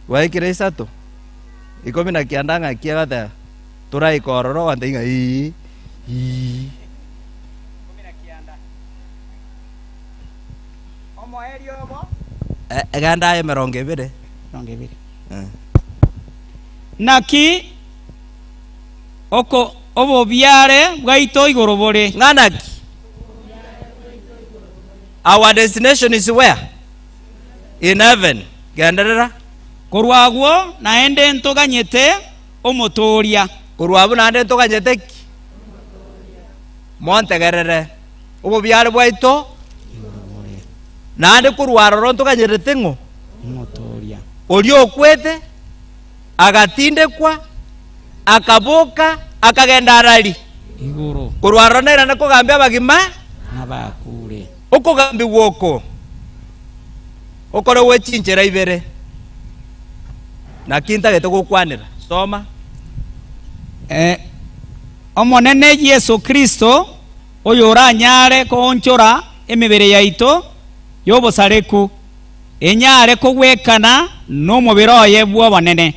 S14: gwaikire isato ikomi na kianda ng'aki agateba toraika ororo ogante ng'a ii ii egenda aye emerongo ebere.
S7: Emerongo ebere.
S14: Eh.
S7: Naki oko obobiare bwaito igoro bore.
S14: Ng'a naki? Our destination is where? In heaven. Genderera.
S7: Korwa agwo naende ntoganyete omotoria.
S14: Korwa abwo naende ntoganyete ki? Montegerere, obobiare bwaito naende korwa aroro ntoganyerete ng'o?
S7: Omotoria.
S14: Oria okwete, agatindekwa, akaboka, akagenda arari.
S7: Igoro.
S14: Korwa aroro nairane kogambia abagima.
S7: Nabakure.
S14: Okogambigwa oko okore gwe chinchera ibere. Naki ntagete gokwanera. Soma.
S7: Eh, Omonene Yeso Kristo, oyoranyare koonchora emebere yaito y'obosareku, enyare kogwekana nomobere oye bw'obonene,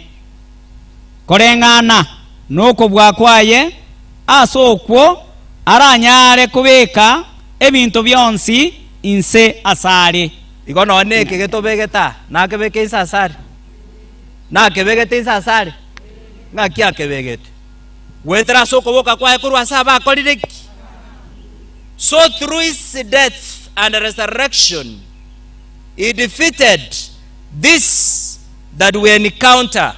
S7: koreng'ana nokobua kwaye, ase okwo aranyare kobeka ebinto bionsi inse asare.
S14: Igo nonya neke getobegete aa, nakebeke inse asare? Nakebegete inse asare? Ng'aki akebegete? Goetera ase okoboka kwaye korwa ase abakorire ki? So through his death and resurrection he defeated this that we encounter.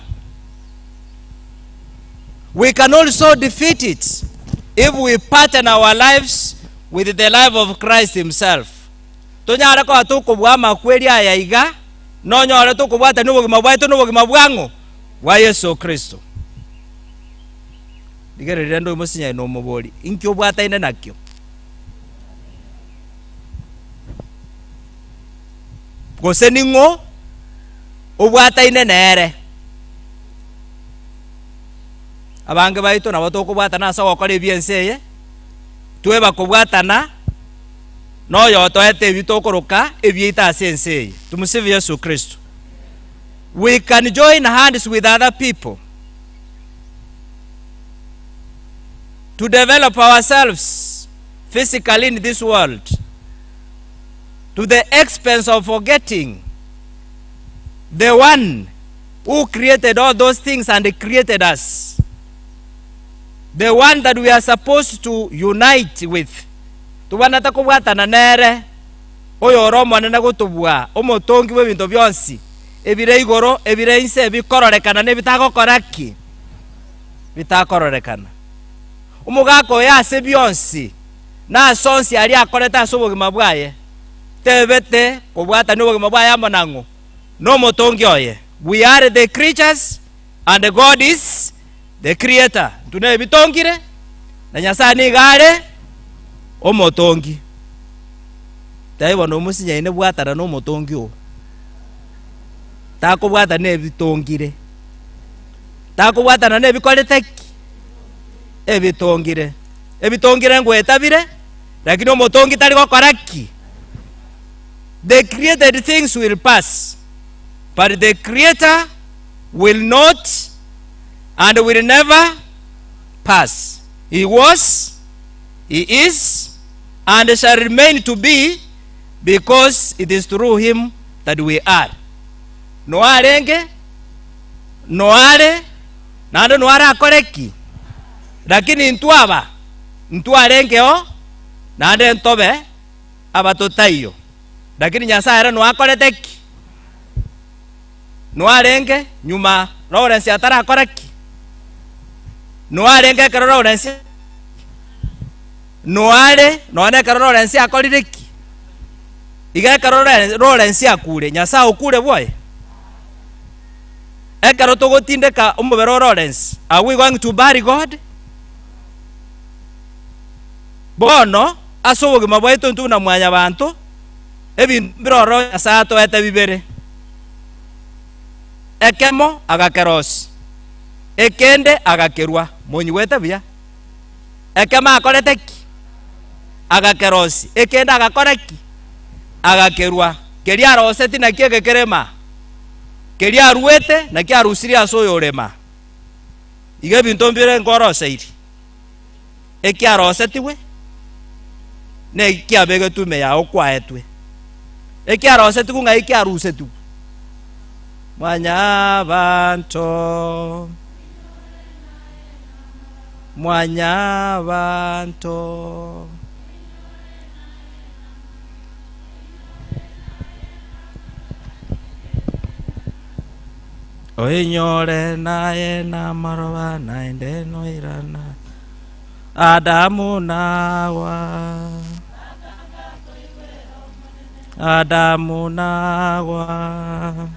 S14: We can also defeat it if we pattern our lives with the life of Christ himself. Tonyare koba tokobua amakweri aya iga, nonyore tokobwatania obogima bwaito nobogima bwang'o? Bwa Yeso Kristo. Rigereria rende oimosinyaye na omobori, Inki obwataine nakio? Gose ning'o obwataine nere? Abange baito nabo tokobwatana ase ogokora ebi'ense eye, tweba kobwatana noyotoete ebi tokoroka ebiaito ase ense eye. Tumusifu Yesu Kristo. We can join hands with other people to develop ourselves physically in this world to the expense of forgetting the one who created all those things and created us. The one that we are supposed to unite with. Tobwanate kobwatana nere, oyore omonene gotobua, omotongi bw'ebinto bionsi, ebire igoro, ebire inse, ebikororekana na ebitagokora ki? Bitakororekana. Omogaka oyo ase bionsi, na ase onsi aria akorete ase obogima bwaye, tebete kobwatania obogima bwaye amo nang'o? Nomotongi oye. We are the creatures and God is the creator. Intwe nebitongire, na Nyasae nigo are omotongi. Taibo bono omosinyaine bwatana nomotongi oo. Takobwatana nebitongire. Takobwatana nebikorete ki? Ebitongire. Ebitongire ngwetabire, lakini omotongi tari gokora ki? The created things will pass, but the creator will not and will never pass. He was, he is, and shall remain to be, because it is through him that we are. Noarenge, noare, naende noarakore ki? Lakini intwe aba, ntwarengeo, naende ntobe abatotaiyo. Lakini Nyasae ere noakorete ki? Noarenge nyuma Lawrence atarakora ki? Noarenge ekero Lawrence Noare nonya ekero Lawrence akorire ki? Iga ekero Lawrence akure, Nyasae okure bwoye? Ekero togotindeka omobere o Lawrence, are we going to bury God? Bono, ase obogima bwaito intwe buna mwanyabanto, ebinto mbire ororo Nyasae atoete bibere. Ekemo agakerosia, ekende agakerua. Monyigwete buya? Ekemo akorete ki? Agakerosia, ekende agakora ki? Agakerua. Keria aroseti nakio egekerema, keria aruete nakio arusirie ase oyorema. Iga ebinto mbire nkoroseiri. Ekiarosetigwe, na ekiabegetwe ime yao kwaetwe. Ekiarosetigwe ng'ai kiarusetigwe? Mwanyabanto, mwanyabanto. Oinyore naye namaroba naende noirana. Adamu na Hawa. Adamu na Hawa.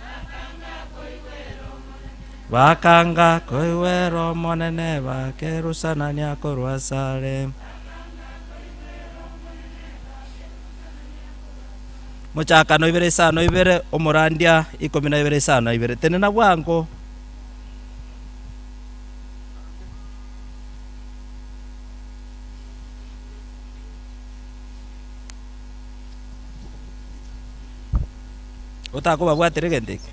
S14: Bakanga koigwera Omonene, bakerusanania korwa asare. Mochakano ibere isano ibere, Omorandia ikomi na ibere isano na ibere. Tenena bwango. Otakobabwatera egento eke.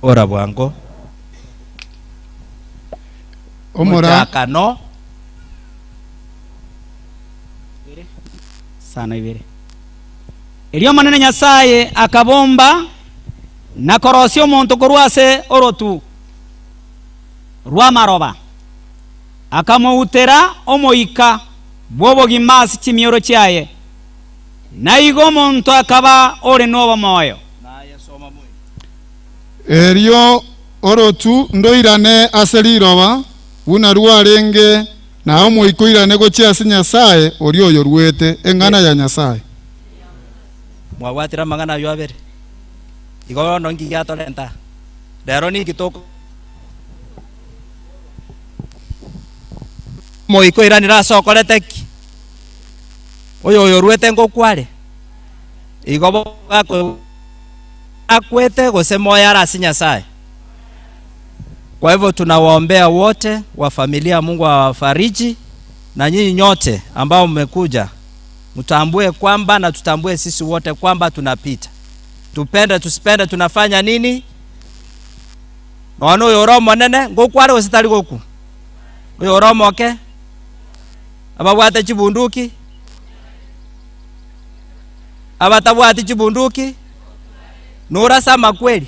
S14: Ora bwango.
S13: Omora
S14: Mochakano.
S7: Sana ibere. Erio Omonene Nyasae akabomba na korosia omonto korwa ase orotu rw'amaroba, akamoutera omoika bw'obogima ase chimioro chiaye, na igo omonto akaba ore nobomoyo.
S13: Erio orotu ndoirane ase riroba buna rwarenge, na omoika oirane gochia ase Nyasae oria oyoruete, eng'ana ya Nyasae.
S14: Mwabwatire amang'ana ayio abere. Igo bono nki giatorenta? Rero ninki toko. Omoika oiranire ase okorete ki? Oyo oyoruete ngokwa are. Igo bo akwete gose moyo are ase Nyasae. Kwa hivyo tunawaombea wote wa familia, Mungu awafariji, na nyinyi nyote ambao mmekuja mtambue kwamba na tutambue sisi wote kwamba tunapita, tupende tusipende, tunafanya nini? Nonya oyo ore omonene ngokware gose tari goku, oyo ore omoke ababwate chibunduki, abatabwati chibunduki, norase amakweri,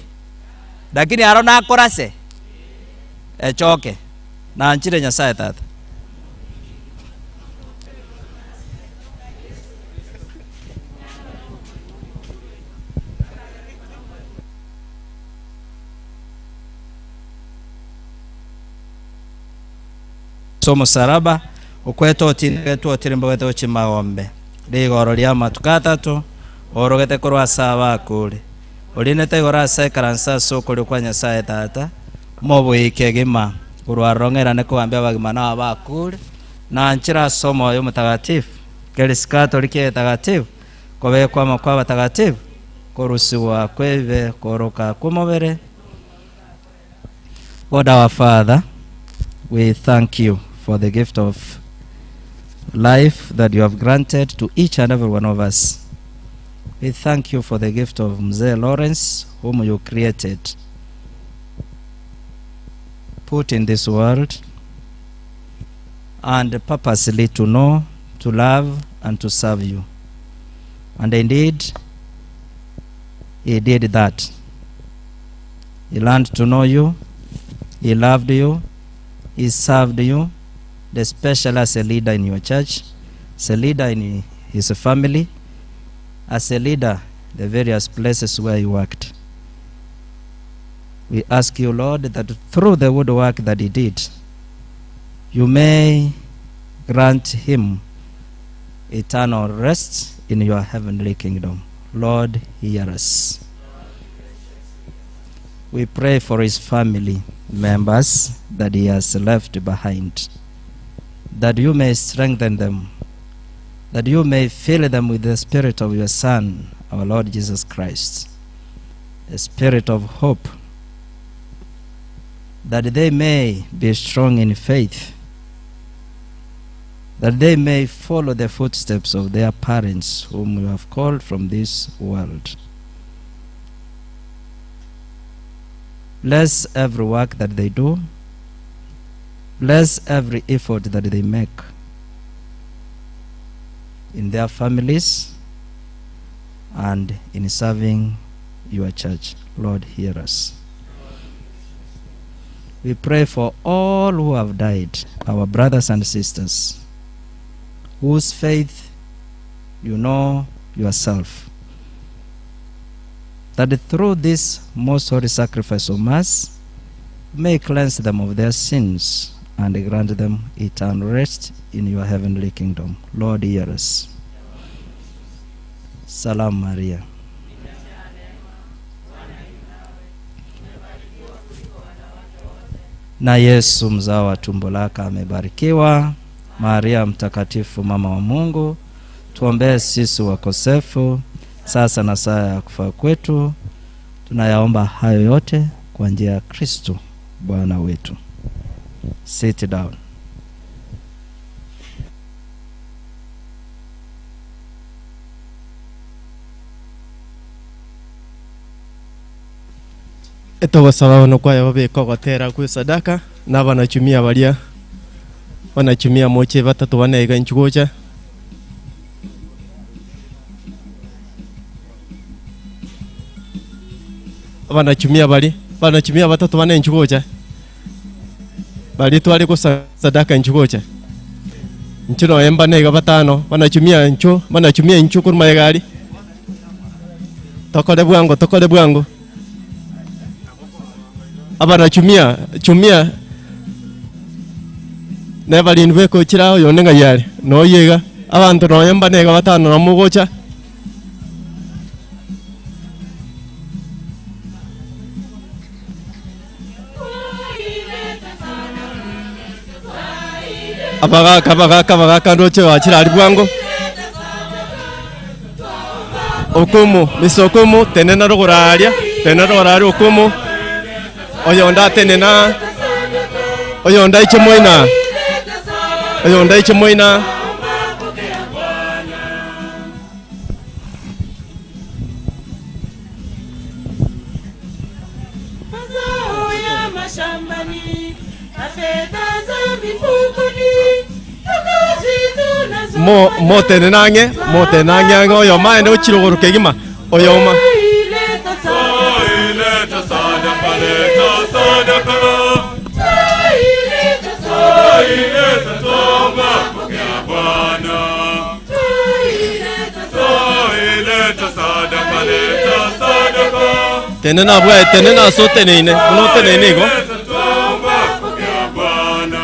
S14: lakini aro nakorase echoke. Nanchire Nyasaye Tata. Ase omosaraba, okwete otindegetwe otirimbogetwe gochia magombe, rigoro ri'amatuko atato, oorogete korwa ase abakure, orinete igoro ase ekaranso ase okorio kwa Nyasae Tata, Omobui kegima, korwa aroro ng'erane kogambia abagima na abakure, na nchire ase Omoyo Omotagatifu, Kerisikatoriki egetagatifu, kobekwa amo kw'abatagatifu, korusigwa kw'ebibe, kooroka kw'omobere. God our Father, we thank you for the gift of life that you have granted to each and every one of us. We thank you for the gift of Mzee Lawrence, whom you created, put in this world, and purposely to know, to love, and to serve you. And indeed, he did that. He learned to know you, he loved you, he served you, especially as a leader in your church, as a leader in his family, as a leader the various places where he worked. We ask you, Lord, that through the good work that he did, you may grant him eternal rest in your heavenly kingdom. Lord, hear us. We pray for his family members that he has left behind, that you may strengthen them, that you may fill them with the spirit of your Son, our Lord Jesus Christ, the spirit of hope, that they may be strong in faith, that they may follow the footsteps of their parents whom you have called from this world. Bless every work that they do. Bless every effort that they make in their families and in serving your church. Lord, hear us. We pray for all who have died, our brothers and sisters, whose faith you know yourself, that through this most holy sacrifice of Mass, may cleanse them of their sins and grant them eternal rest in your heavenly kingdom. Lord, hear us. Salam Maria. Na Yesu mzao wa tumbo lako amebarikiwa. Maria mtakatifu, mama wa Mungu, tuombee sisi wakosefu, sasa na saa ya kufa kwetu. Tunayaomba hayo yote kwa njia ya Kristo Bwana wetu. Sit down.
S4: Etogosaba bono kwaya babeke ogotera kwe esadaka, na abanachumia baria banachumia moche batato bane iga inchuo gocha. Abanachumia baria banachumia batato bane inchuo gocha, baria tware gosa sadaka inchuo gocha. Inche noe mbane iga batano, banachumia inchuo banachumia inchuo korwa magega aria. Tokore bwango tokore bwango. Abanachumia chumia nebarindwe bwekochera oyonde ng'ai are, noyo iga, abanto nonya mbane iga batano nabo mogocha. Abagaka abagaka abagaka ndoche bachire aria bwango. Okumu, Mr Okumu, tenena rogoro aria, tenena rogoro aria Okumu, oyonde atenena, oyonde aiche moina, oyonde aiche moina.
S8: Mazao ya mashambani na fedha za mifukoni, tukazi tunazo
S4: Mo motenene ang'e, motenene ang'e ang'e oyomo aende gochia rogoro kegima, oyoma.
S10: Twaileta sadaka, leta sadaka. Twaileta toba, pokea Bwana. Twaileta sadaka, leta sadaka.
S4: Tenena abwo aye, tenena ase oteneine, buna oteneine igo.
S10: Twaileta toba, pokea Bwana.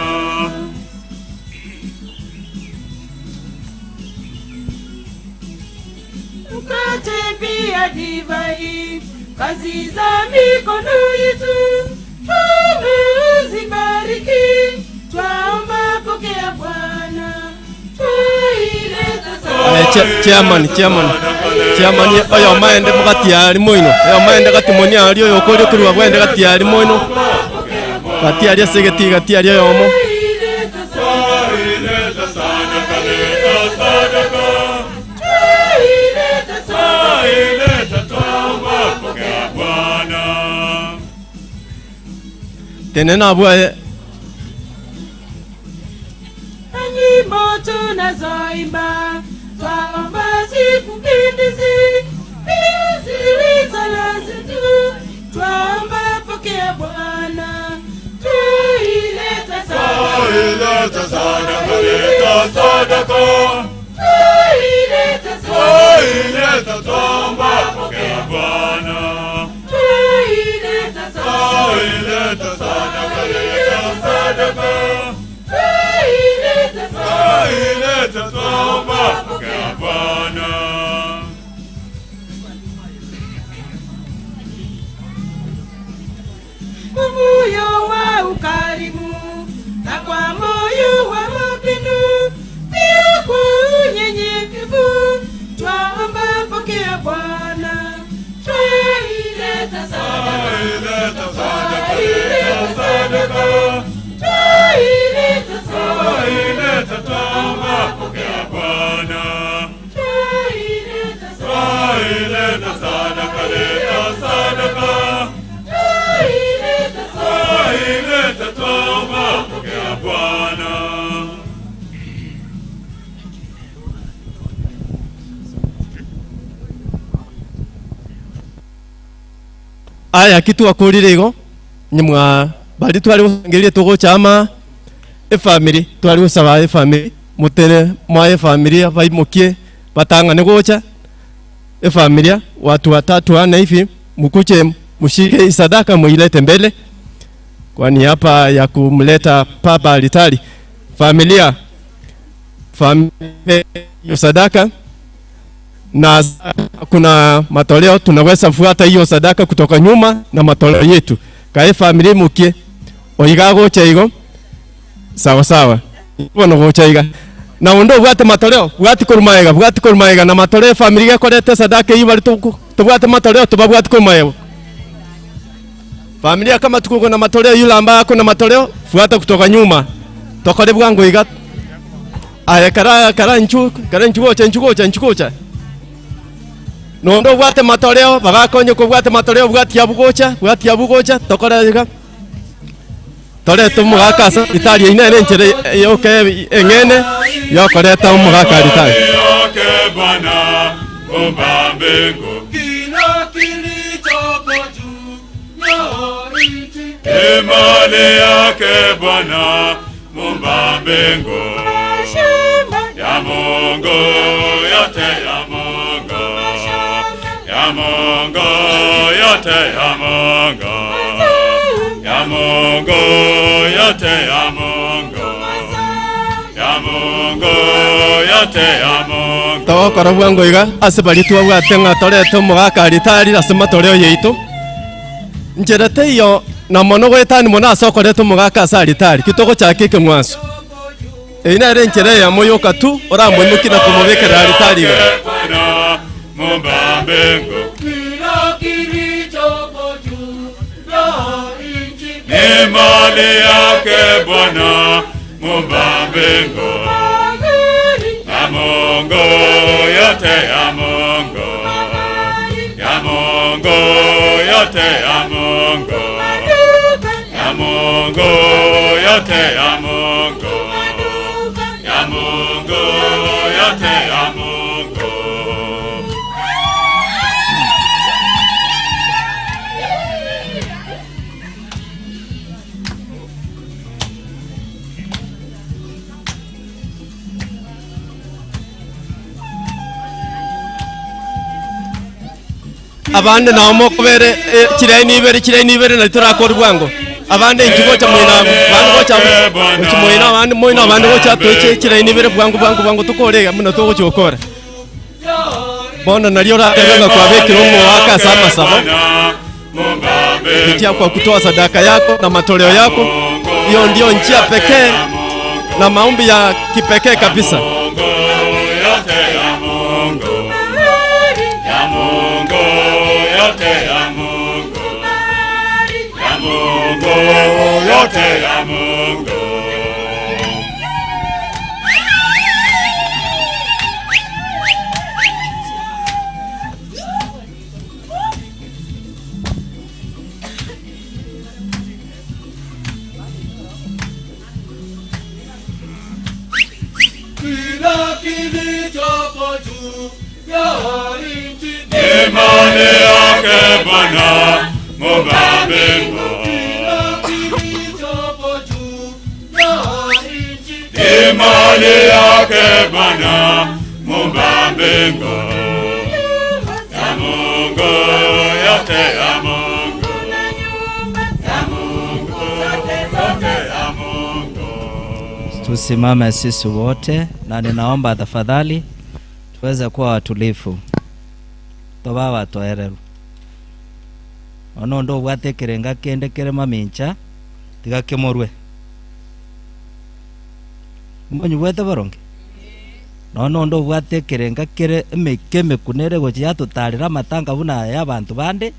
S8: Mkate pia divai, kazi za mikono yetu, tumezibariki, twaomba pokea Bwana. Twaileta
S4: Aye, cha- chairman, chairman, chairman oyomo aende gati aria moino, oyomo aende gati moni aria oyokoria korwa abwo aende gati aria moino, gati aria ase egetii gati aria oyomo.
S10: Twaileta sadaka, leta sadaka. Twaileta toba, pokea Bwana.
S4: Tenena abwo aye.
S8: Na nyimbo tunazoimba, twaomba zikupendeze, pia ziwe sala zetu, twaomba pokea Bwana. Twaileta sadaka,
S10: Twaileta sadaka, leta sadaka.
S8: twaileta
S10: Twaileta toba, pokea Bwana.
S8: twaileta
S10: Twaileta sadaka, leta sadaka.
S8: twaileta
S10: Twaileta toba, pokea Bwana.
S8: Kwa moyo wa ukarimu na kwa moyo wa mapendo, pia kwa unyenyekevu, twaomba pokea Bwana. Twaileta sadaka,
S10: Twaileta sadaka, leta sadaka.
S8: twaileta
S10: Twaileta toba, pokea Bwana.
S8: twaileta
S10: Twaileta sadaka, leta sadaka.
S8: twaileta
S10: Twaileta toba, pokea Bwana.
S4: Aya, ki twakorire igo, nyimwa Baria tware gosangereria togocha ama efamiri, tware gosaba efamiri, motene mwaye efamiria baimokie batang'ane gocha, efamilia watu watatu wanne hivi mkuje mshike hii sadaka muilete mbele kwa niaba ya kumleta baba alitari. Familia familia hiyo sadaka na kuna matoleo tunaweza fuata hiyo sadaka kutoka nyuma na matoleo yetu kae familia mukie oiga gocha igo sawa sawa bono gocha iga na undu bwate matoleo bwati korumaega bwati korumaega na matoleo familia gekorete sadaka iyo bari tubwate matoleo tubabwati korumaega familia kama tuko na matoleo yule ambaye ako na matoleo fuata kutoka nyuma tokore bwangu iga aya kara kara nchu kara nchu gocha nchu gocha nchu gocha nondo bwate matoleo bagakonye kobwate matoleo bwati abugocha bwati abugocha tokore iga torete omogaka ase ritari eye nere enchera yoke eng'ene yokoreta omogaka ritari.
S12: Yake Bwana Muumba mbingu ni mali yake Bwana Muumba mbingu ya Mungu yote ya Mungu ya Mungu yote ya Mungu ya Mungu yote ya Mungu ya Mungu yote ya Mungu
S4: Togokora bwango iga ase baria twabwate ng'a torete omogaka ritari ase matoleo yaito nchera teiyo na mono goetani mono ase okoreta omogaka ase aritari ki togochaka ekeng'wanso eyio nere enchera eyemo yoka tu oramoimokie na komobekera aritari iga.
S12: Bwana Muumba mbingu ni mali yake Bwana Muumba mbingu ya Mungu yote ya Mungu ya Mungu yote ya Mungu ya Mungu yote ya Mungu ya Mungu yote ya Mungu.
S4: Abande nao mokobere chiraini ibere chiraini ibere nari torakora bwango abande inchu gocha moino abwo abande gocha gochi moino abande moino abande gocha toche chiraini ibere bwango bwango bwango tokore iga buna togochi gokora bono nario oratebe ng'a kwabekire omowaka ase amasabo kupitia kwa kutoa sadaka yako na matoleo yako hiyo ndio njia pekee na maombi ya kipekee kabisa.
S12: Yote ya Mungu ya Mungu yote ya Mungu ya Mungu yote ya Mungu.
S10: Kila kilichoko juu ya nchi
S12: Ni mali yake Bwana Muumba mbingu
S10: kilichopo juu ya nchi
S12: ni mali yake Bwana Muumba mbingu ya Mungu yote ya Mungu ya Mungu yote ya Mungu.
S14: Tusimame sisi wote, na ninaomba tafadhali tuweze kuwa watulifu toba watoereru ono ndo obwate ekerenga kende kere mamincha tiga kemorwe mbonyi bwete boronge nono ndo obwate ekerenga kere emeke emekune ere gochi yatotarera amatanga buna aya abanto bande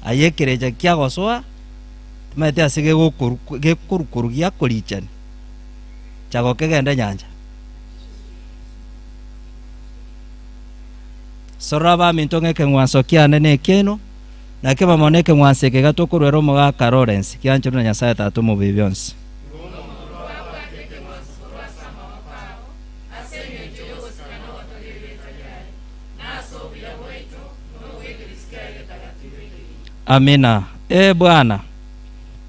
S14: aye ekerecha kiagosoa timaete ase gegokoru gekorukoru giakorichani chago kegende nyancha sora baminto ng'eke ng'wanso kiane na ekieno naki bamo na ekeng'wanso eke gatokorwera omogaka Lawrence kiancherwa na Nyasaye tata omobuya bionsi. Amina. E Bwana,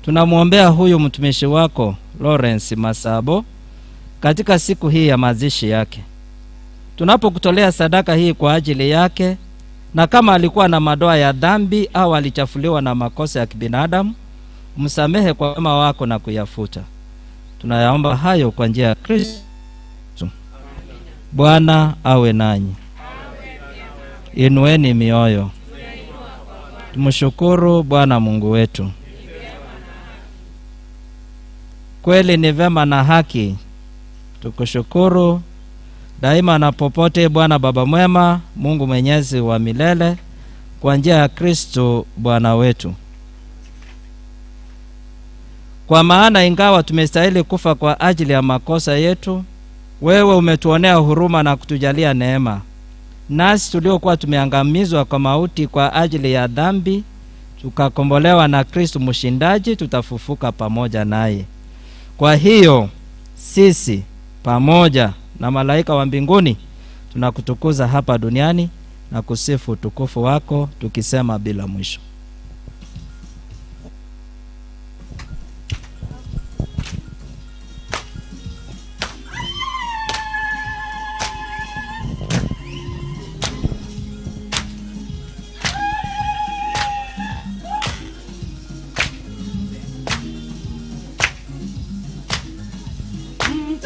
S14: Tunamwombea huyu mtumishi wako Lawrence Masabo katika siku hii ya mazishi yake. Tunapokutolea sadaka hii kwa ajili yake, na kama alikuwa na madoa ya dhambi au alichafuliwa na makosa ya kibinadamu, msamehe kwa wema wako na kuyafuta. Tunayaomba hayo kwa njia ya Kristo. Bwana awe nanyi. Inueni mioyo. Tumshukuru Bwana Mungu wetu. Kweli ni vema na haki tukushukuru daima na popote, Bwana Baba mwema, Mungu mwenyezi wa milele, kwa njia ya Kristo Bwana wetu. Kwa maana ingawa tumestahili kufa kwa ajili ya makosa yetu, wewe umetuonea huruma na kutujalia neema, nasi tuliokuwa tumeangamizwa kwa mauti kwa ajili ya dhambi, tukakombolewa na Kristo mshindaji, tutafufuka pamoja naye. Kwa hiyo sisi pamoja na malaika wa mbinguni tunakutukuza hapa duniani na kusifu utukufu wako tukisema bila mwisho.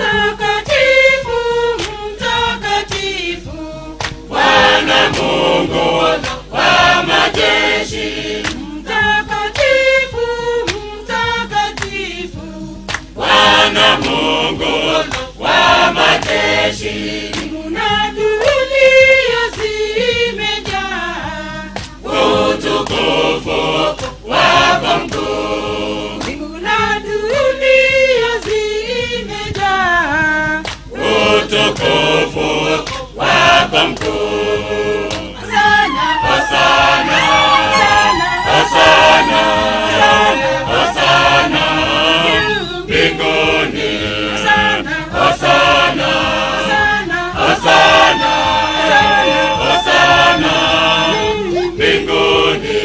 S8: Mtakatifu, mtakatifu,
S12: Bwana Mungu wa majeshi,
S8: mtakatifu, mtakatifu,
S12: Bwana Mungu wa majeshi,
S8: mbingu na dunia zimejaa
S12: utukufu wako mkuu,
S8: mbingu na dunia zimejaa
S12: utukufu wako mkuu.
S8: Hosana,
S12: Hosana, Hosana, Hosana mbinguni, Hosana, Hosana, Hosana mbinguni.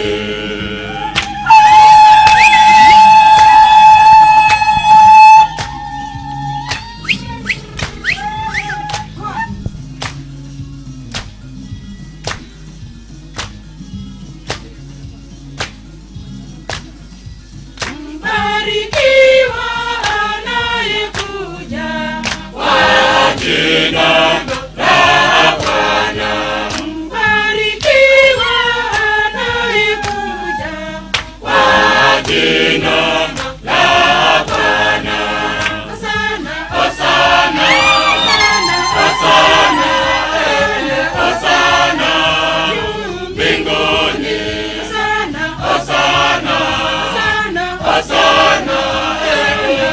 S8: Mbarikiwa anayekuja
S12: Kwa jina la Bwana.
S8: Mbarikiwa anayekuja
S12: Kwa jina la Bwana.
S8: Hosana,
S12: Hosana, Hosana, Hosana mbinguni.
S8: Hosana,
S12: Hosana,
S8: Hosana,
S12: Hosana,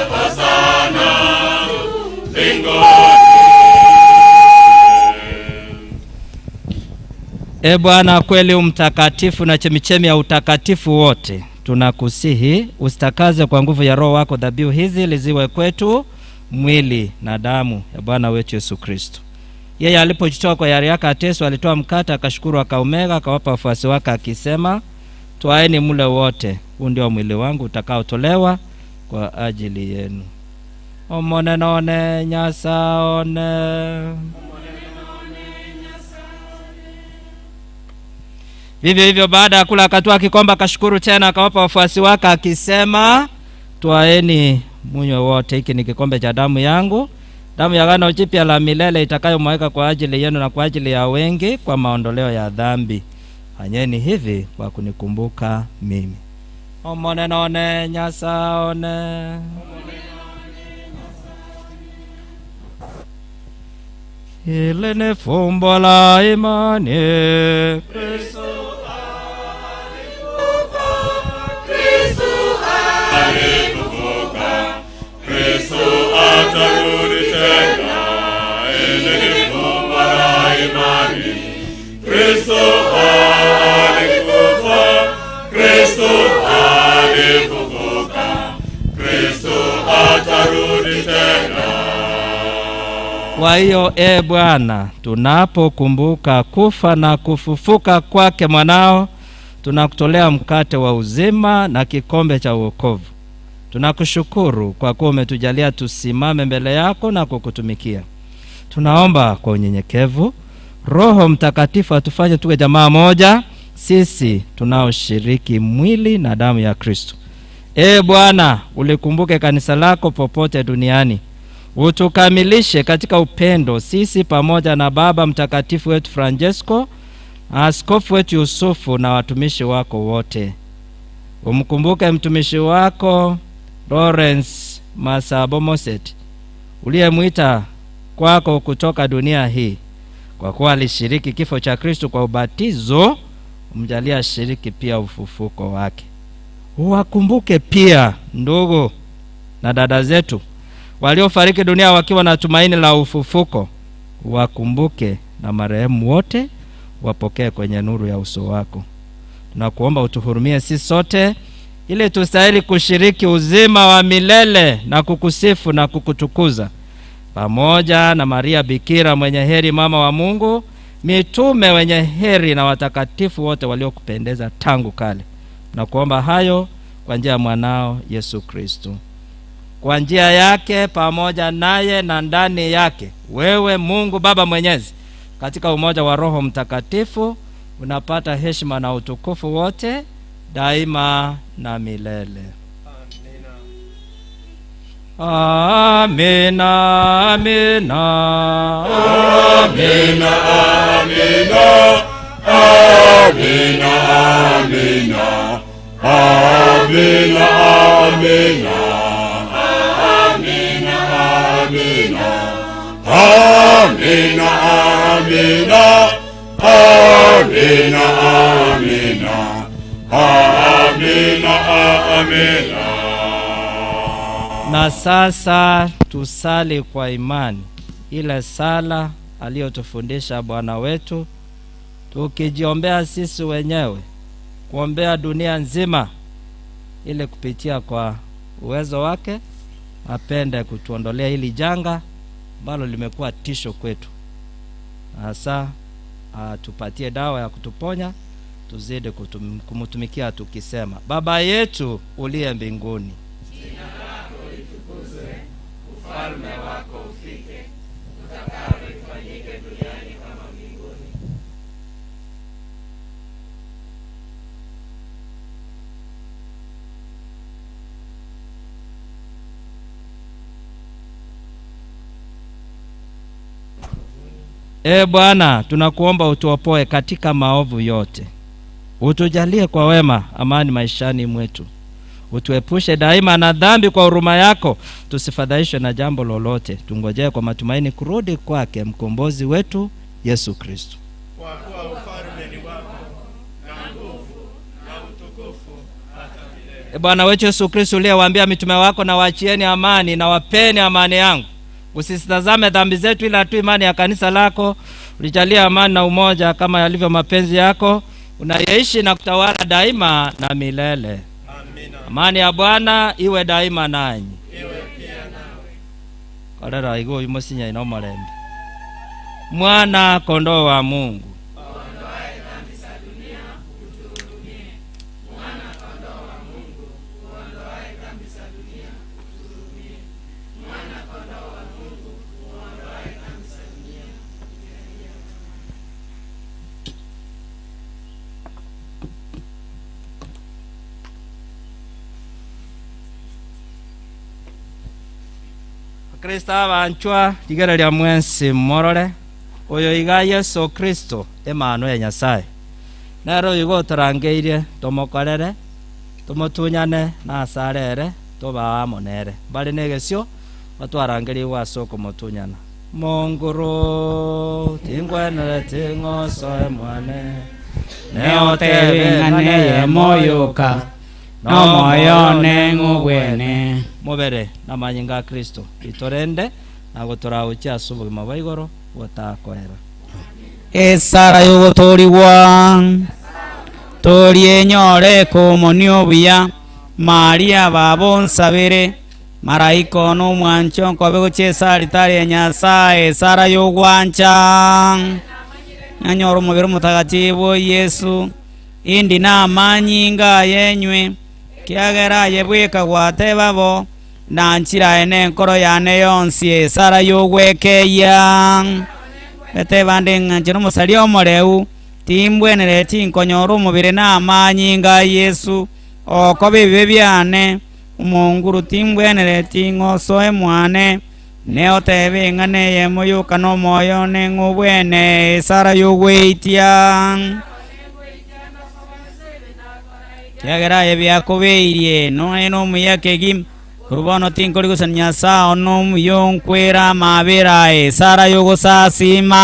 S12: Hosana mbinguni.
S14: E Bwana, kweli umtakatifu na chemichemi ya utakatifu wote, tunakusihi usitakaze kwa nguvu ya Roho wako dhabihu hizi ili ziwe kwetu mwili na damu ya Bwana wetu Yesu Kristo. Yeye alipojitoa kwa hiari yake ateswa, alitoa mkate, akashukuru, akaumega, akawapa wafuasi wake akisema, twaeni mle wote, huu ndio mwili wangu utakaotolewa kwa ajili yenu. Omonenone nyasaone. Vivyo hivyo baada ya kula akatwaa kikombe akashukuru tena akawapa wafuasi wake akisema, twaeni munywe wote, hiki ni kikombe cha damu yangu, damu ya agano jipya la milele itakayomwagika kwa ajili yenu na kwa ajili ya wengi kwa maondoleo ya dhambi. Fanyeni hivi kwa kunikumbuka mimi. Omonenone nyasaone. Hili ni fumbo la imani.
S12: Kristo alifufuka, Kristo atarudi tena. Hili ni fumbo la imani. Kristo alikufa, Kristo alifufuka, Kristo atarudi tena.
S14: Kwa hiyo e Bwana, tunapokumbuka kufa na kufufuka kwake mwanao, tunakutolea mkate wa uzima na kikombe cha wokovu. Tunakushukuru kwa kuwa umetujalia tusimame mbele yako na kukutumikia. Tunaomba kwa unyenyekevu Roho Mtakatifu atufanye tuwe jamaa moja, sisi tunaoshiriki mwili na damu ya Kristo. Ee Bwana, ulikumbuke kanisa lako popote duniani, utukamilishe katika upendo, sisi pamoja na Baba Mtakatifu wetu Francesco, askofu wetu Yusufu na watumishi wako wote. Umkumbuke mtumishi wako Lawrence Masabo Moset uliyemwita kwako kutoka dunia hii, kwa kuwa alishiriki kifo cha Kristo kwa ubatizo, umjalie ashiriki pia ufufuko wake. Uwakumbuke pia ndugu na dada zetu waliofariki dunia wakiwa na tumaini la ufufuko. Uwakumbuke na marehemu wote, wapokee kwenye nuru ya uso wako. Tunakuomba utuhurumie sisi sote ili tustahili kushiriki uzima wa milele na kukusifu na kukutukuza pamoja na Maria Bikira mwenye heri, mama wa Mungu, mitume wenye heri na watakatifu wote waliokupendeza tangu kale. Tunakuomba hayo kwa njia ya mwanao Yesu Kristo. Kwa njia yake, pamoja naye na ndani yake, wewe Mungu Baba Mwenyezi, katika umoja wa Roho Mtakatifu unapata heshima na utukufu wote daima na milele. Amina, amina,
S12: Amina, amina, amina, amina, amina, amina, amina, amina, amina, amina, amina, amina, amina.
S14: Na sasa tusali kwa imani ile sala aliyotufundisha Bwana wetu, tukijiombea sisi wenyewe, kuombea dunia nzima, ili kupitia kwa uwezo wake apende kutuondolea hili janga ambalo limekuwa tisho kwetu, hasa atupatie dawa ya kutuponya, tuzidi kumtumikia tukisema: Baba yetu uliye mbinguni,
S8: Jina lako litukuzwe, ufalme wako ufike, utakalo lifanyike duniani kama mbinguni.
S14: E Bwana, tunakuomba utuopoe katika maovu yote, utujalie kwa wema amani maishani mwetu, utuepushe daima na dhambi kwa huruma yako, tusifadhaishwe na jambo lolote, tungojee kwa matumaini kurudi kwake mkombozi wetu Yesu Kristo.
S10: Kwa kuwa ufalme ni wako na nguvu na utukufu hata milele.
S14: E Bwana wetu Yesu Kristo, uliyewaambia mitume wako, na waachieni amani na wapeni amani yangu, usisitazame dhambi zetu, ila tu imani ya kanisa lako. Ulijalie amani na umoja kama yalivyo mapenzi yako, unayeishi na kutawala daima na milele.
S10: Amina.
S14: Amani ya Bwana iwe daima nanyi.
S10: Iwe pia nawe.
S14: Kolera igo imosinya ino mulembe. Mwana kondoo wa Mungu.
S8: Uondoaye dhambi za dunia, utuhurumie. Mwana kondoo wa Mungu, uondoaye dhambi za dunia, utuhurumie. Mwana kondoo wa Mungu, uondoaye dhambi za dunia, utujalie amani.
S14: Kristo abanchwa ligera lya mwensi morore oyo iga Yesu Kristo emano ya Nyasaye nero igo torangeirie tomokorere tomotunyane nasarere tobamonere bari negesio batwarangerie ase okomotunyana monguru tingwenere ting'osoe mwane
S7: Neotebeng'ane ye moyoka, nomoyo neng'obwene.
S14: Mobere namanyinga a Kristo itorende nagotorauchia ase obogima bwa igoro botakoera.
S7: Esara yogotorigwa torie nyore komoni obuya Maria babo nsabere maraika ono omwancho nkobe gochia esari ya Nyasaye esara yogwancha nanyora omobere omotagatifu Yesu indi namanyinga yenywe. Kiagera aye bweka gwateba bo, na nchirae nenkoro yane yonsi esara y'ogwekeyia. Beteba nde ng'a inche nomosaria omoreu, timbwenereti nkonyora omobere na amanyinga a Yesu, okoba ebibe biane, omonguru timbwenereti ng'osoe mwane, ne otebe ng'a neyemo yoka nomoyo one ng'a obwene esara y'ogweitia. Kiagera aye biakobeirie, noe nomuya kegima, korwa bono tinkori gosani Nyasae one omuya onkwera amabera aye esara y'ogosasima.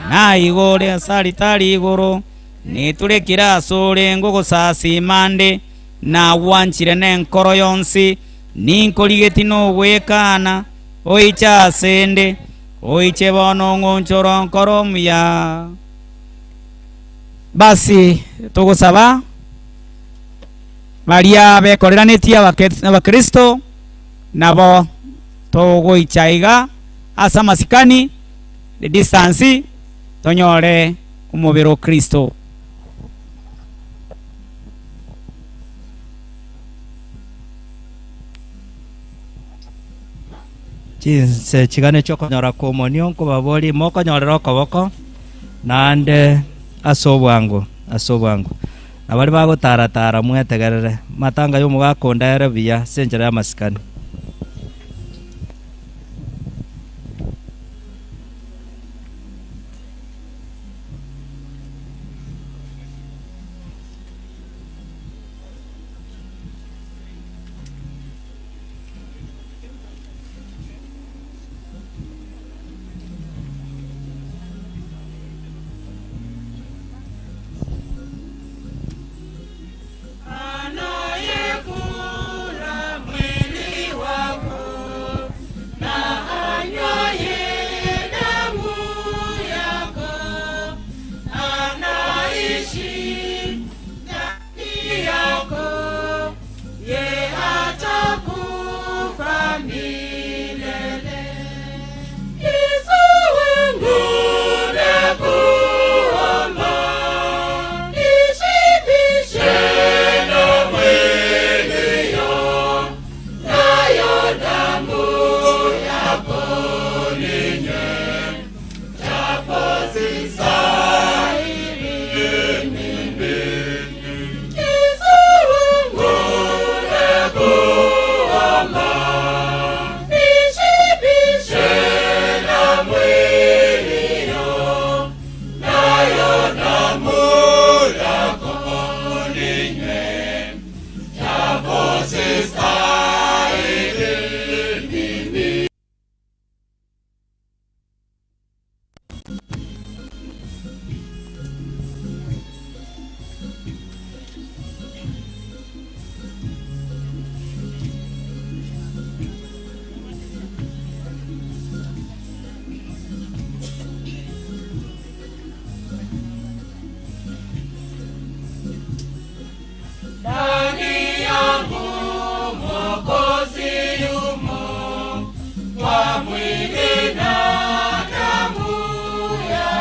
S7: Naigo ore ase alitari igoro, niturekire ase ore ngogosasima nde, nagwanchire nenkoro yonsi, ninkorigeti nogwekana, oiche ase nde, oiche bono ong'onchore onkore omuya. Basi togosaba baria bekoreranetie abakristo nabo togoicha iga ase amasikani the distance tonyore omobere o Kristo.
S14: Chinse chigane chi'okonyora kw'omonio nkobaborie, mokonyorera okoboko, naende ase obwango, ase obwango. Na baria bagotara-tara mwetegerere, amatanga y'omogaka onde ere buya ase enchera y'amasikani.
S8: Anayekula mwili wako na anywaye damu yako anaishi ndani yako, ye hatakufa milele. Yesu wangu nakuomba, nishibishe na mwilio, nayo damu yako ninywe, japo sistahili mimi. Yesu wangu nakuomba, nishibishe na mwilio, nayo damu yako ninywe, japo sistahili mimi. Ndani yangu Mwokozi yumo, kwa mwili na damu yake.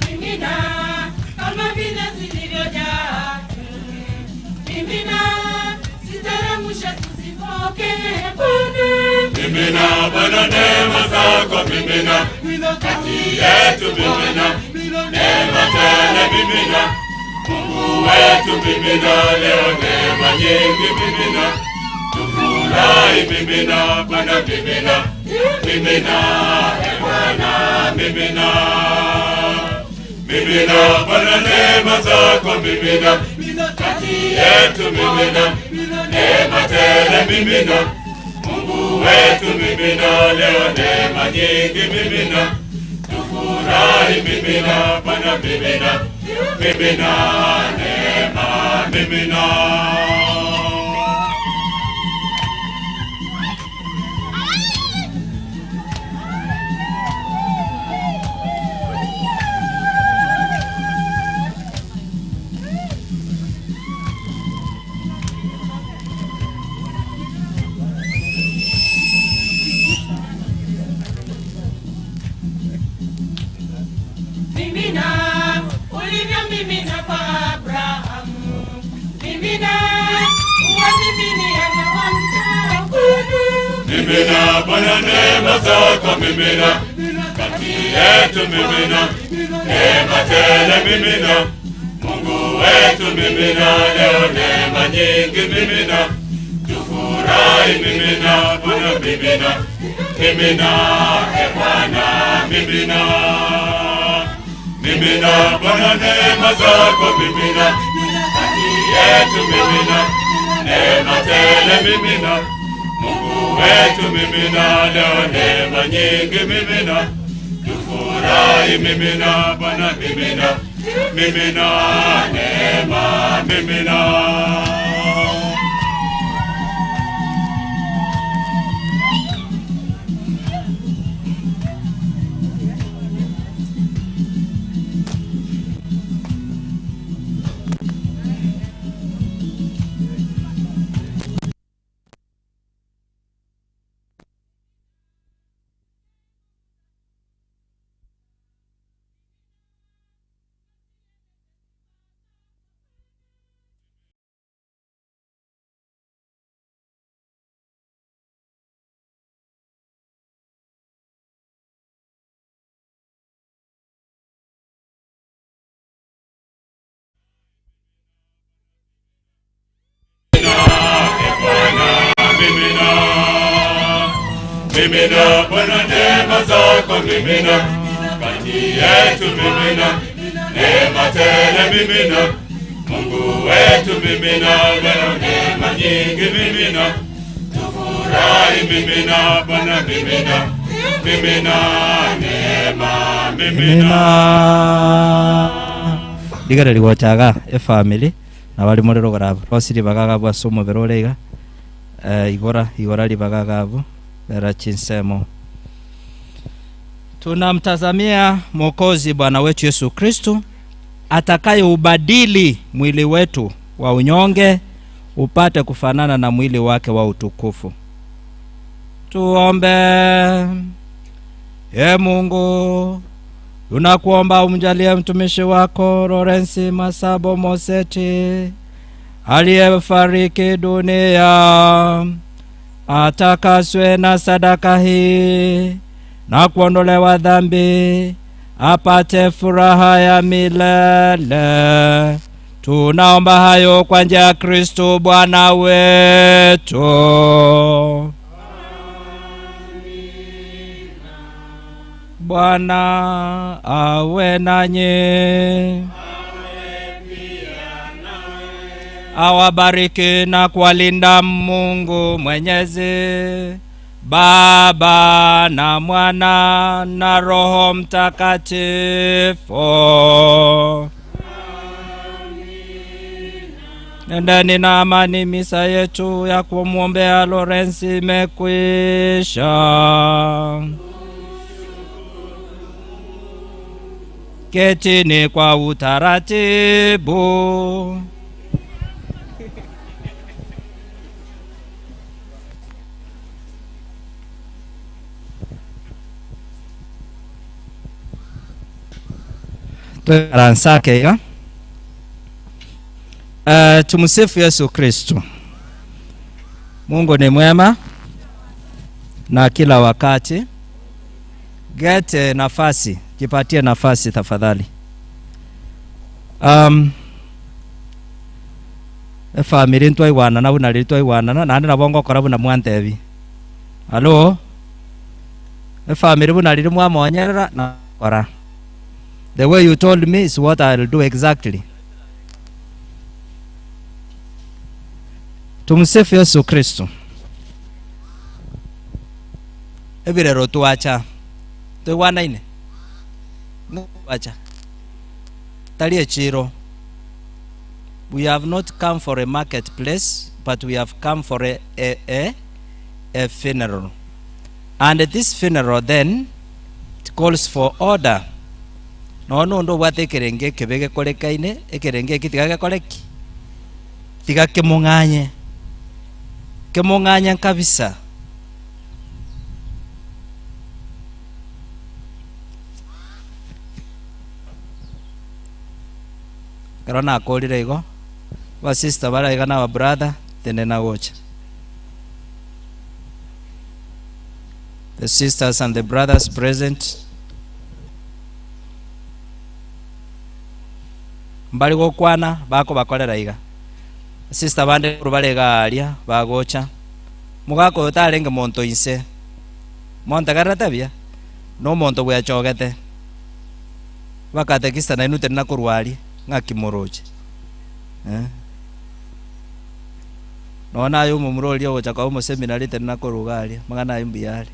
S8: Mimina kama vile zilivyojaa. Mimina ziteremshe tuzipokee Bwana.
S12: Mimina Bwana neema zako, mimina kati yetu, mimina neema tele, mimina Mungu wetu, mimina leo neema nyingi, mimina tufurahi, mimina Bwana, mimina mimina e Bwana, mimina mimina Bwana neema zako, mimina kati yetu, mimina neema tele, mimina Mungu wetu mimina, leo neema nyingi mimina, tufurahi mimina, Bwana mimina, mimina neema mimina.
S8: Mimina ulivyomimina kwa Abrahamu. Mimina uwamiminia na wamchao Bwana.
S12: Mimina Bwana neema zako, mimina kati yetu, mimina neema tele, mimina Mungu wetu, mimina leo neema nyingi, mimina tufurahi, mimina Bwana, mimina mimina e Bwana, mimina mimina Bwana neema zako, mimina kati yetu, mimina neema tele, mimina Mungu wetu, mimina leo neema nyingi, mimina tufurahi, mimina Bwana, mimina mimina neema, mimina. Mimina, mimina Bwana neema zako, mimina kati yetu, mimina neema tele, mimina Mungu wetu, mimina leo neema nyingi, mimina tufurahi, mimina Bwana, mimina mimina neema, mimina
S14: mimina ndigareri gochaga efamily na bari muri rogorabo rosiri bagaga bwa somo berore iga igora igora ribagaga abo bera chinsemo tunamtazamia mwokozi bwana wetu yesu kristu atakayeubadili mwili wetu wa unyonge upate kufanana na mwili wake wa utukufu tuombe ye mungu tunakuomba umjalie mtumishi wako Lorensi Masabo Moseti aliyefariki dunia atakaswe na sadaka hii na kuondolewa dhambi apate furaha ya milele. Tunaomba hayo kwa njia ya Kristo Bwana wetu. Bwana awe nanyi.
S7: Awabariki na kuwalinda Mungu Mwenyezi, Baba na Mwana na Roho Mtakatifu. Nendeni na amani. Misa yetu ya kumwombea Lorenzi imekwisha. Ketini kwa utaratibu. Tweransake iga. Tumsifu Yesu Kristo. Mungu ni mwema na kila wakati. Get nafasi, jipatie nafasi tafadhali. Efamily ntwaigwanana buna riri twaigwanana naende nabo ngokora buna mwantebi. Alo? Efamily buna riri mwamonyerera nakora. The way you told me is what I'll do exactly. Tumsifu Yesu Kristo. Ebirero twacha twigwanaine twacha tari echiro. We have not come for a marketplace, but we have come for a funeral. And this funeral then, it calls for order. No no ndo bwate ekerenge ekebe gekorekaine, ekerenge eki tiga gekoreki. Tiga kemong'anye. Kemong'anye kabisa. Kero nakorire igo, ba sister baraiga na ba brother, tene na gocha. The sisters and the brothers present. Mbari gokwana bako bakorera iga. Sister bande barega aria bagocha. Mugako tarenge monto inse. Montagarata bia. No monto bwachogete. Bakatekista na inute na kurwari ng'akimoroche. Nona ayo mumurori ogocha kwa omo seminary tena kurugaria magana ayo mbiyare.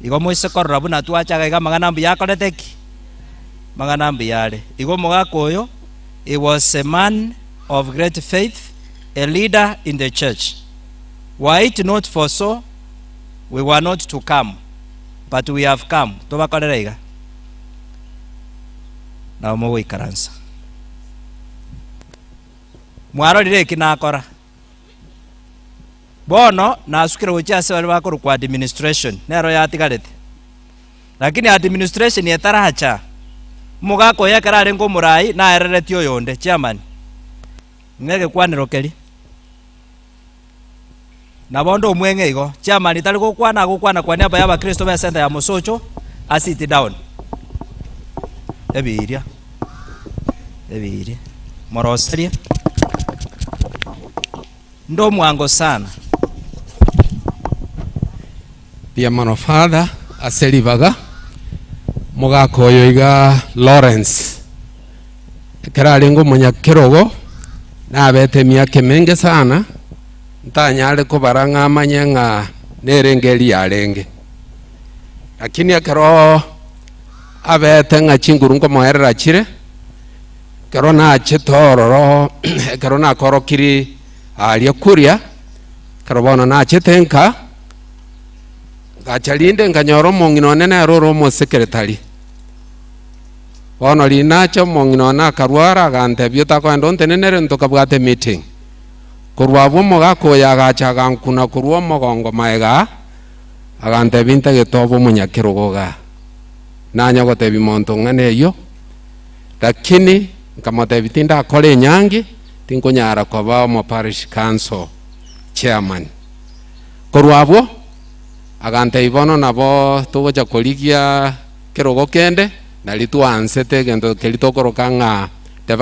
S7: Igo moise korora buna twachaga iga magana mbuya akorete ki? Magana mbiyare. Igo mogaka oyo, he was a man of great faith, a leader in the church. Were it not for so, we were not to come, but we have come. Tobakorera iga. Nao mogoikaransa. Mwarorire eki nakora. Bono nasukire gochia ase baria bakorokwa administration, nero yatigarete. Lakini administration etaracha. Omogaka oyo ekero arenge omorai, naereretie oyonde, chairman. Ng'a egekwanero keria. Nabo onde omweng'e igo, chairman tari gokwana agokwana kwa niaba ya abakristo be center ya Mosocho, a sit down. Ebiria. Ebiria. Moroserie. Ndo mwango sana.
S21: Dear man of father, ase ribaga, mogaka oyo iga Lawrence, ekero arenge omonyakerogo, nabete emiaka emenge sana, ntanyare kobara ng'a amanye ng'a nerenge eria yarenge. Lakini ekero abete ng'a chinguru nkomoerera chire, ekero nachete ororo, ekero nakorokiri aria kuria, ekero bono nachete nka, ngacha rinde nkanyora omong'ina one nere ore omosekretari. Bono rinacha omong'ina one akarwara, agantebia otakoenda ontenenere ntokabwate meeting. Korwa abwo omogaka oyo agacha agankuna korwa omogongo maega, agantebia ntagete obe omonyakerogo igaa. Nanya gotebia monto ng'ana eyio, lakini nkamotebia tindakora enyangi, tinkonyara koba omo parish council chairman. Korwa abwo, agantebia bono nabo togocha korigia kerogo kende, nari twaansete egento keria tokoroka ng'a